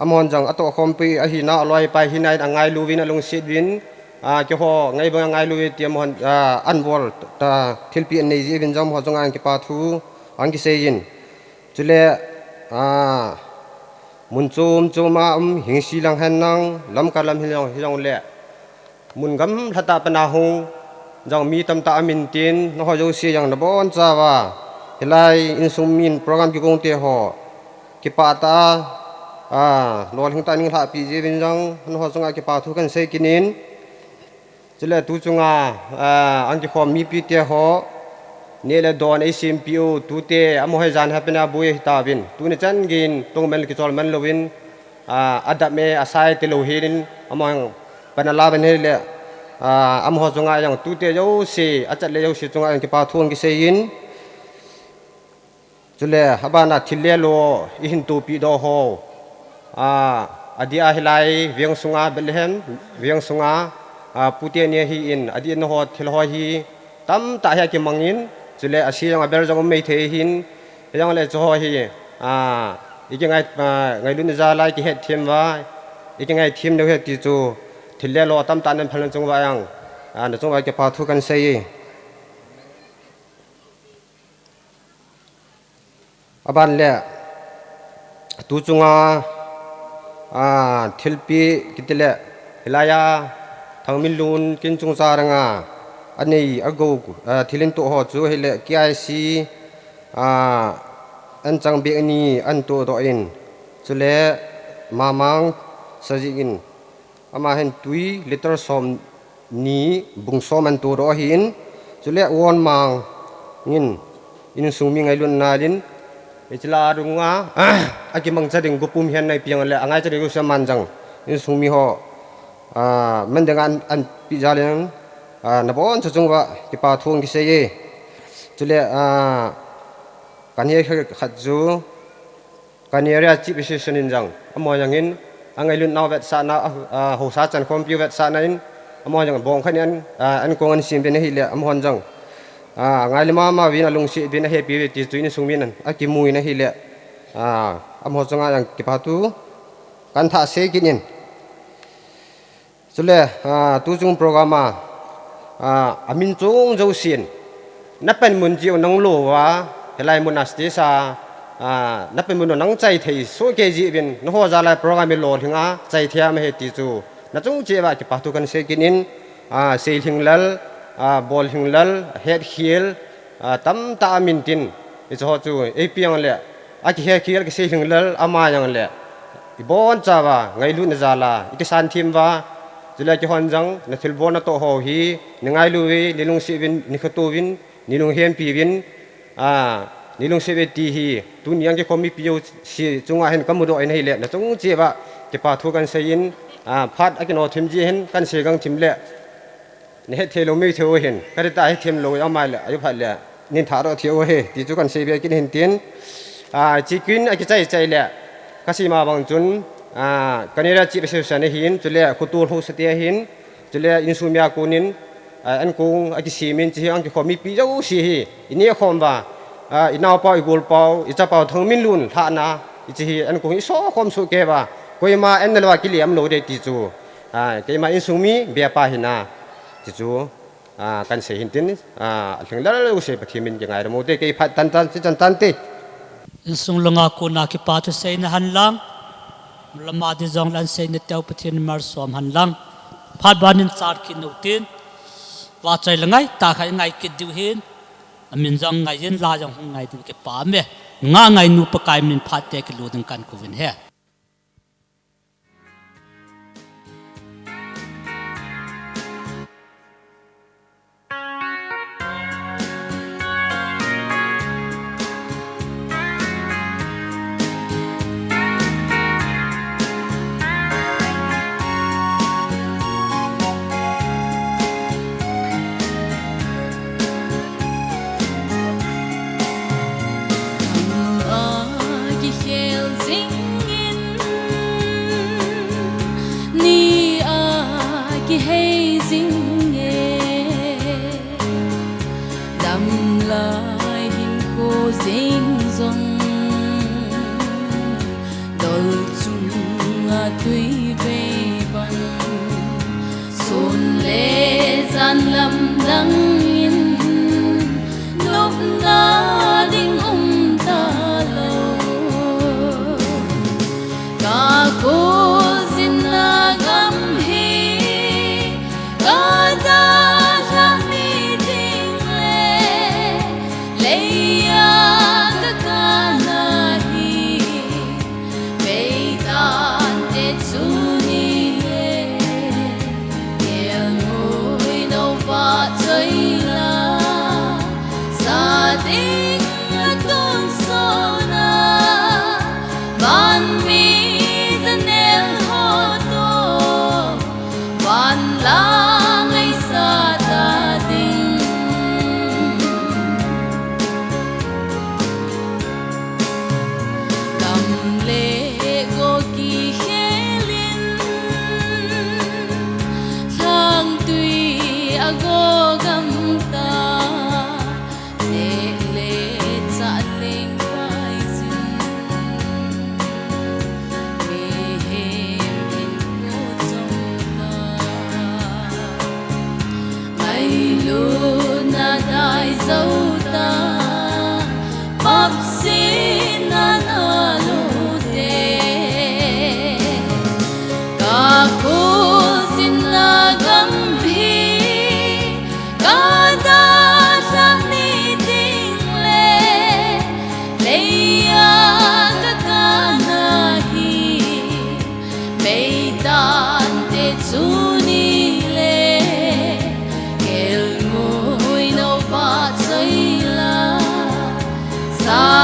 amahon jong atohkhompi ahina, aloipa hina in angailu uvin, alungset uvin, a, keiho ngai bang angailu uve ti amahon, a, ahin bol ta, thilpeh ahin nei ji uvin jong amaho chunga kipa thu kahin seiyin. Chule, a, mun chom chom a um, Hingsi lang hihen lang, Lamka lam hihen lang hijongle, mun gamlha tah pana hung jong mi tamtah amin tin, nangho jouse jong nabonchauva hilai insung min program kigong teho kipah tah a, a, lolhing tah in nei lhahpi ji uvin jong nangho chunga kipa thu kahin sei kit in. Chule tu chunga, ah, ang kikhom mipite ho, neh le don eisempeh u, tute amaho hi jan happy na bui ahi tauvin. Tuni chan geiyin tongman kichol man louvin, ah, adap me asai tilou hin, amaho jong pan ala uvin ahile, ah, amaho chunga jong tute jouse, achat le jouse chunga jong kipa thu ang kiseiyin. Chule, abana thil le lo ihin tohpi doh ho. Ah, adeh a hilai veng sunga Bethlehem, veng sunga, ah, pute ni ahin, adeh in ho thil ho hi tamtah hi akimangin, chule ase jong abel jong um maithei hin, hijongle chu ho hi, ah, ikingai, ah, ngailutna jal a ikihet them uva, ikingai them diu ahi ti chu thil le lo tamtah nan phal na chung uva jong, ah, na chung uva kipa thu kan sei e. Aban le, tu chunga, ah, thilpeh kiti le, hilai a, Thangminlun kin chungchang a, anei, agou, ah, thil in toh ho chu, hile, K I C, ah, an chang beh ni, an toh doh in, chule, Mamang Sajing in, ama hin tui liter som ni bung som an toh doh ahin, chule Wonmang in insung mi ngailutna in, hiche la dunga, akimangcha ding gopum hi an neipi jongle, angaicha ding jouse aman jong, insung mi ho, ah, man ding an, an peh jal in, ah, nabonchauva chung uva kipa thu ang kisei e. Chule, ah, kan hekhat chu, Kan area Chief Association in jong, amaho jong in, angailutnau vetsahna, a, a, haosa chankhompiu vetsahna in, amaho jong bong khat in, a, ankong ahin sem uvin ahile, amahon jong, a, ngailutna mama uvin alungset uvin ahepi uve ti chu insung min akimu in ahile, a, amaho chunga jong kipa thu kan thah sei kit in. Chule, ah, tuchung program a, ah, amin chong jousen, napanmun jeh u nang louva, hilai mun a stage a, ah, napanmun u nang chai thei soh kei jeh uvin, nangho jal a program hi lolhing a, chai thei a um ahi ti chu, nachung cheh uva kipa thu kan sei kit in, ah, Seilhinglal, ah, Bolhinglal, Hetkhel, ah, tamtah amin tin, hicheho chu, eipeh jongle, akihekhel, akiseilhinglal, ama jongle, ibonchauva, ngailutna jal a, ikisan them uva, chule keihon jong, nathilbol natoh ho hi, neingailu uve, neilungset uvin, neikhoto uvin, neilunghempi uvin, a, neilungset uve ti hi, tuni a kikhom mipi jouse chunga hin kamudoh in ahile, nachung cheh uva, kipa thu kan sei in, a, phat akino thim jeh hin, kan sei gang thim le, Nahet thei lou mei thei u ahin, kati tah hethem lou, amai le, ayu phat le, nin thadoh thei u ahi, ti chu kan sei be kit in tin. A, hiche kin akichai chai le, kasei ma bang chun, a, kan area Chief Association ahin, chule, khoto haosa te ahin, chule, insung mi a konin, a, ankong akisem in, hiche hi ang kikhom mipi jouse hi, ineh khom uva, a, inaopau, igolpau, ichapau, Thangminlun, lhahna, hiche hi, ankong isoh khom soh kei uva, koima, an nalou a kile um lou ding ti chu, a, keima insung mi, bepa hina. Ti chu, a, kan sei hin tin, a, lhinglel jouse Pathen min kingaidam u te, kei phat tan tan, chi chan tan te. Insung langa kona kipa thu seina hen lang, lama di jong lan seina teu Pathen in malsom hen lang. Phat ban in chat kit u tin, vachoi le ngai, tah khat i ngai kit diu hin, amin jong ngai in, la jong hung ngai diu kipa ume. Nga ngai nu Pakai min phat te kilu ding kan kou vin ahi. Thang a kikhel jing in, ni a kihei jing e, damlai hinkho jeng jong, dol chunga tui bei bang, sun le jan lamdang in, nopna ding um talou. Ka kho jinna gam hi, ka dalha mi ding le, lei a ka kana hi, bei tante chu ni le, kelngoi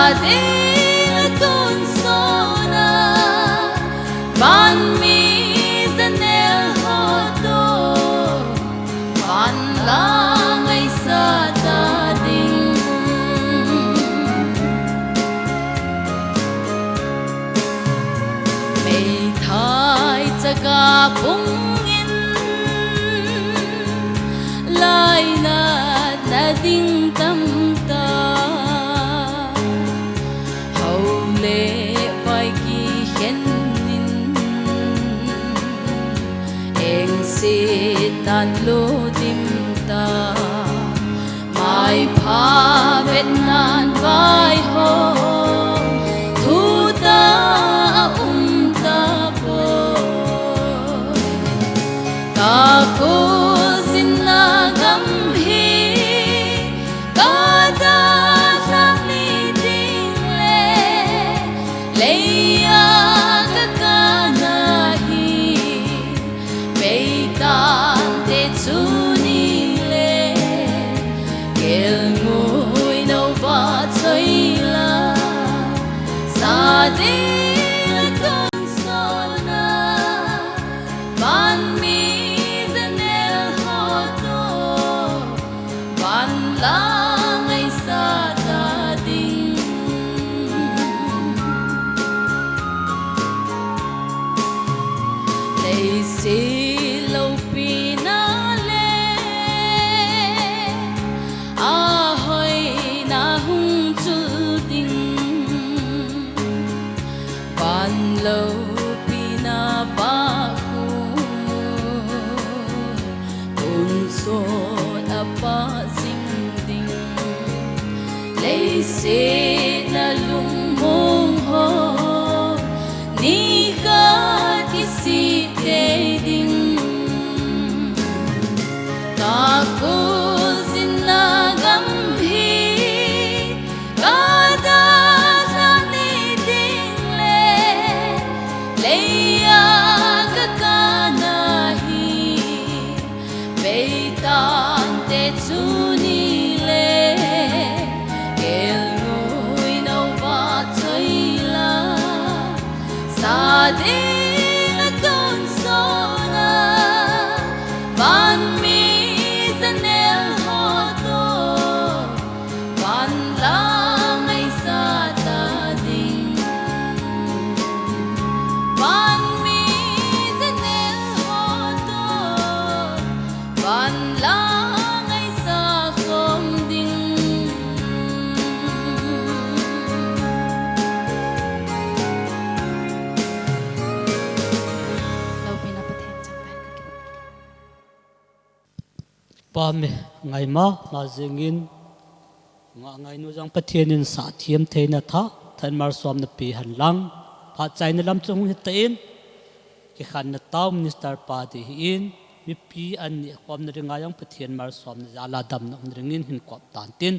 Ding a tonsot na, van mi janel ho toh, van la ngaisah ta ding. Meithai chaka pung in, lainatna ding tamtah, hou le vai kikhen in, engse tan lo dimtah, maipha vetnan vaihom thutah a um tapoi. Ka khojinna gam hi ka dalhah ni ding le, lei a ka kana hi, peitante chu ni le, kelngoi nova choi la, sa ding a tonsot na, van mi janel ho toh, van la ngaisah ta ding. Leiset lopina le a hoina hung chul ding, van lopina pah khu tonsot a pah jing ding. Leiset a lungmong ho, nikhat kisih tei ding. Ka khojinna gam hi ka dalhah ni ding le, lei a ka kana hi, peitante chu ni le, kelngoi nova choi la, sa ding a tonsot na, van mi janel ho toh, van la ngaisah ta ding. Van mi janel ho toh, van la ngaisah khom ding. Loupina Pathen chang. Pa mi, ngaima, ma jingin, nga ngainu jong Pathen in sahthem theina tha, thanmal somna pe hen lang, phat chaina lam chu hung hita in, kikhenna tao minister pa ding ahin, mipi an neh khomna dinga jong Pathen malsomna jal a damna um dingin hin kop tan tin.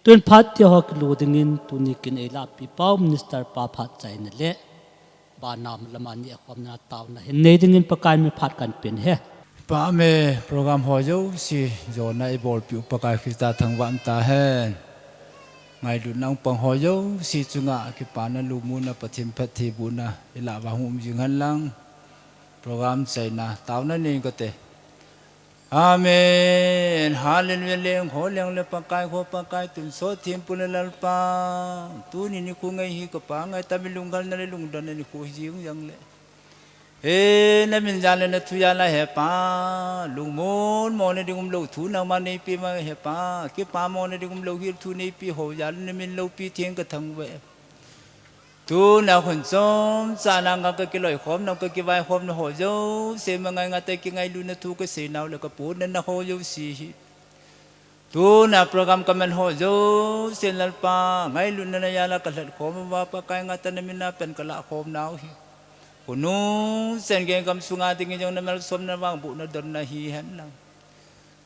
Tun phat tia ho kilu dingin, tuni kin eilahpi pau minister pa phat chaina le, Bana lama neh khomna taona hin nei dingin Pakai min phat kan pe ahi. Pa mi program ho jouse jona eibolpiu Pakai Christa thangvah in tahen. Ngailutna pang ho jouse chunga kipana lungmonna Pathen phattheibohna ilah uva hung um jing hen lang. Program chaina taona nei kate. Amen. Hallelujah. Leng ho leng le Pakai ho Pakai tonsot thempu le Lalpa. Tuni nikho ngai hi kapa ngai tami lunggalna le lungdonna nikho hi jing jong le. He namin jal le nathu jal a he Pa. Lungmon mona ding umlou thu nangma neipe ma he Pa. Kipa mona ding umlou hil thu neipe ho jal namin loupi theng kathangvah e. Tuna khun chomcha nanga kakiloikhomna, kakivaikhomna ho jouse, mangai ngata kingailutna thu kaseinau le kapunnau ho jouse hi. Tuna program kaman ho jouse Lalpa, ngailutna jal a kalhatkhom uva Pakai ngata namin a pan kalahkhomnau hi. Khonung chen gei gamsunga dingin jong namalsomna vangbohna donna hihen lang.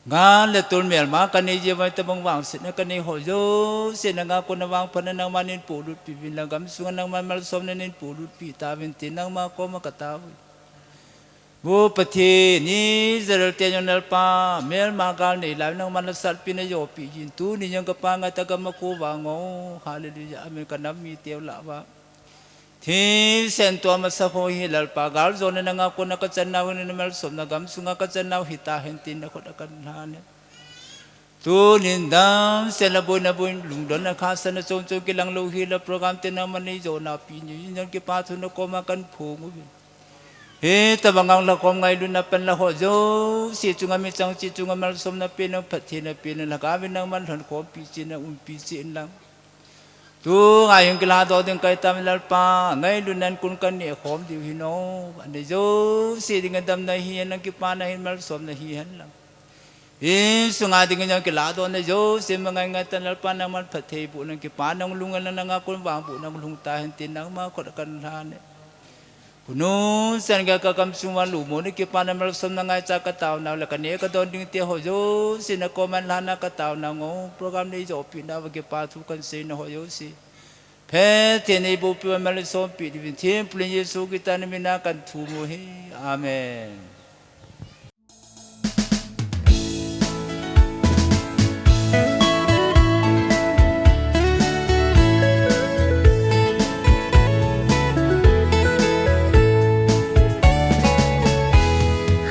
Gal le tol melma kanei jeh uva itobang vangsetna kanei ho jouse nanga kona vangphatna nangman neipolut peh uvin lang gamsunga nangman malsomna neipolut peh tauvin tin nangma koma kataovin. Pu Pathen, Israel te jong Lalpa, melma gal nei lai nangman la salpi na jopi jin, tuni jong ka pangai ta ka maku vang o, hallelujah, amen, ka nam mi teu la va. Thisen tua masa ho hi Lalpa, gal jona nanga kona ka channau hin na malsomna gam sunga ka channau hita hen tin na khut a kan lhan e. Tunin damsel a boina boin lungdonna khahsatna chom chom kilang lou hi la program te nangman nei jona pi ni, jong kipa thu na koma kan phong uve. Hitobang a la khom ngailutna pan la ho jouse chunga mi chang chi chunga malsomna pe nang phatthei na pe nang la ka ve nangman lhon khompi chi na umpi chi in lang. Tunga hin kiladoh ding kahi tam Lalpa, ngailutnan kun kan neh khom diu hin o. Anei jouse dinga damna hihen lang, kipana hin malsomna hihen lang. Insunga dingin jong kiladohna jouse mangai ngai tan Lalpa nangman phatthei boh nang, kipana hung lhung hen lang, nanga kon vang boh nang lhung ta hen tin nangma khut a kan lhan e. Khonung chan geiya ka gamsung uva lungmonna kipana malsomna ngaicha ka taonau le ka neh ka don ding te ho jouse na koma lhana ka taonau o, program nei jopi nauva kipa thu kan seina ho jouse Pathen in eiboh peh uva malsompi diuvin thempu Jesu Christa na mina kan thum u ahi. Amen.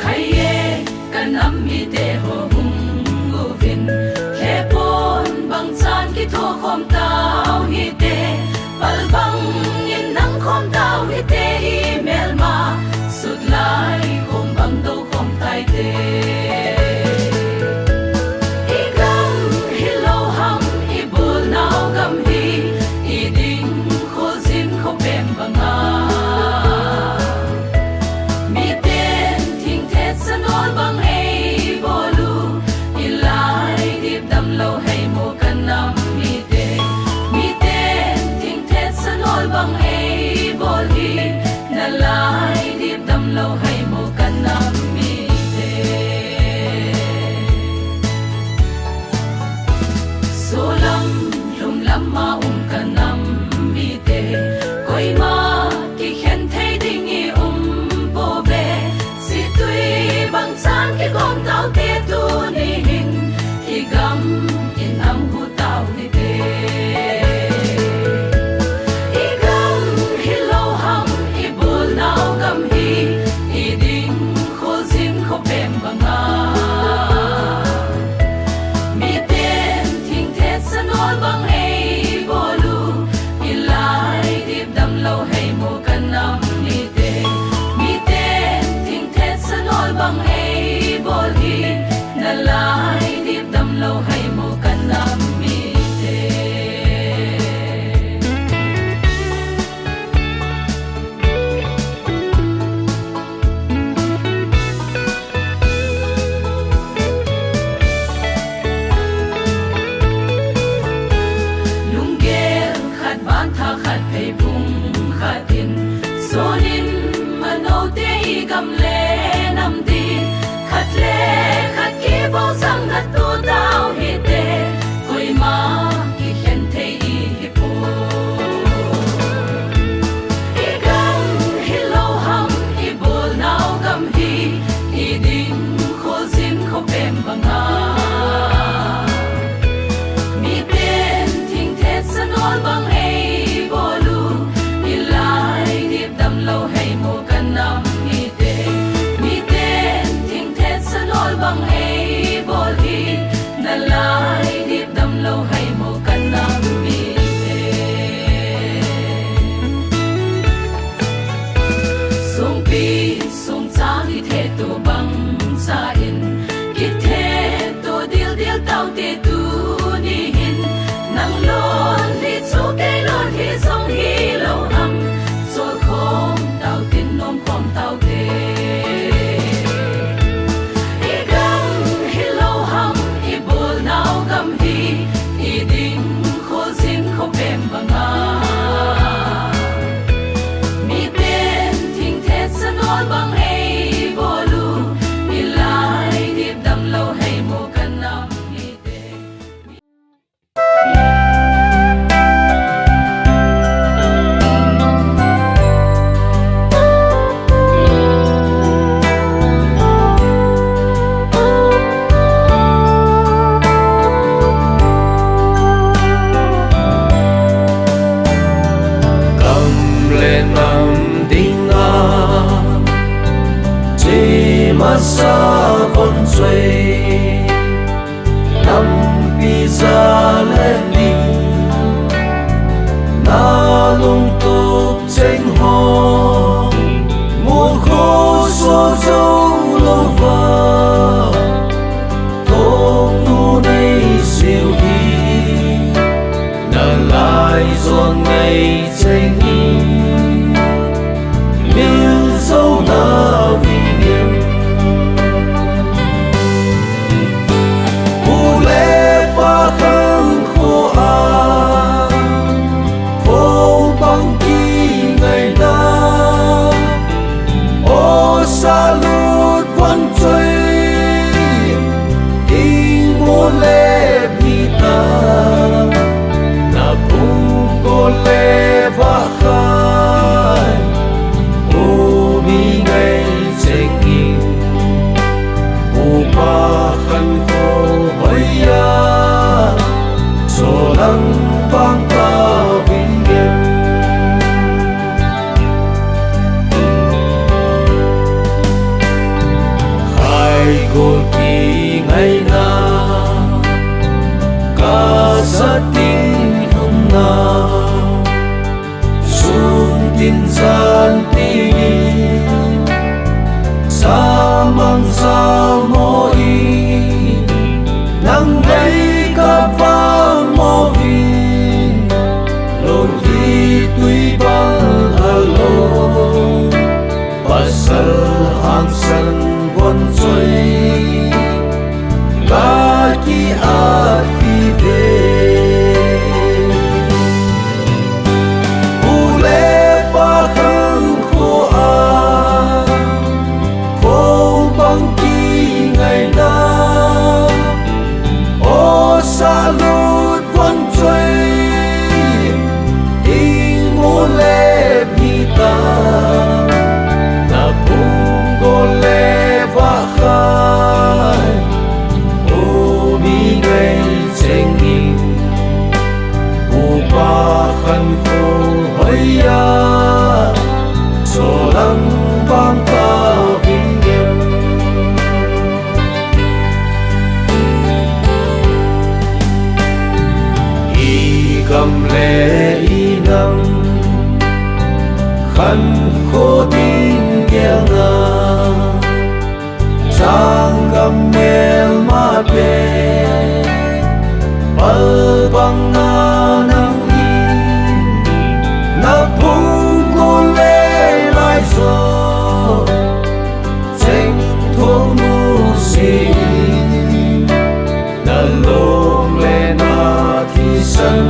Khai e, ka nam mite ho hung uvin, lhepon bangchan kitho khom tau hite, pal bangin nang khom tau hite, i melma sut lai khom bang do khom taite. I gam hilou ham, i bolnau gam hi, i ding kho jin kho pem banga. Miten thingthet sanol bang eibol u, i lai dip damlou heimo ka nam mite. Miten thingthet sanol bang eibol hi, na lai dip damlou heimo ka nam mite. Solam lhumlam a um ka nam mite, koima kikhen thei ding i um pouve. Situi bangchan kikhom taute tuni hin, i gam i nam hu tau hite. I gam hilou ham, i bolnau gam hi, i ding kho jin kho pem banga. Miten thingthet sanol bang eibol u, i lai Lampi ja le ling, na lungtup cheng ho, mukhu so jou louva, thoknu nei siu hi, na lai jon nei cheng in, mil jou na vingem. U le pa khang kho a, kho bang kingaina, o salut vang choi, ding mo le pita, na pung ko le va khai, u mi ngai cheng in, u pa khan ko hoiya, so lang bang ta vingem. Khai gol kingaina, ka sa ting lhumna, sun tin jan tin, sa mang sa mo in, nang nei ka vang mo vin, lo hi tui bang a lo, pasal hangsan von choi, ka ki a ti ve. U le pa khang kho a, kho bang kingaina, o salut vang choi, ding mo le pita, na pung ko le va khai, u mi ngai cheng in, u pa khan ko hoiya, so lang bang ta vingem. I gam le i nam khan kho ding gelna, sanggam melma pen pal bang na nang in, na pung ko le lai jo, cheng thong nu si, na long le na thisan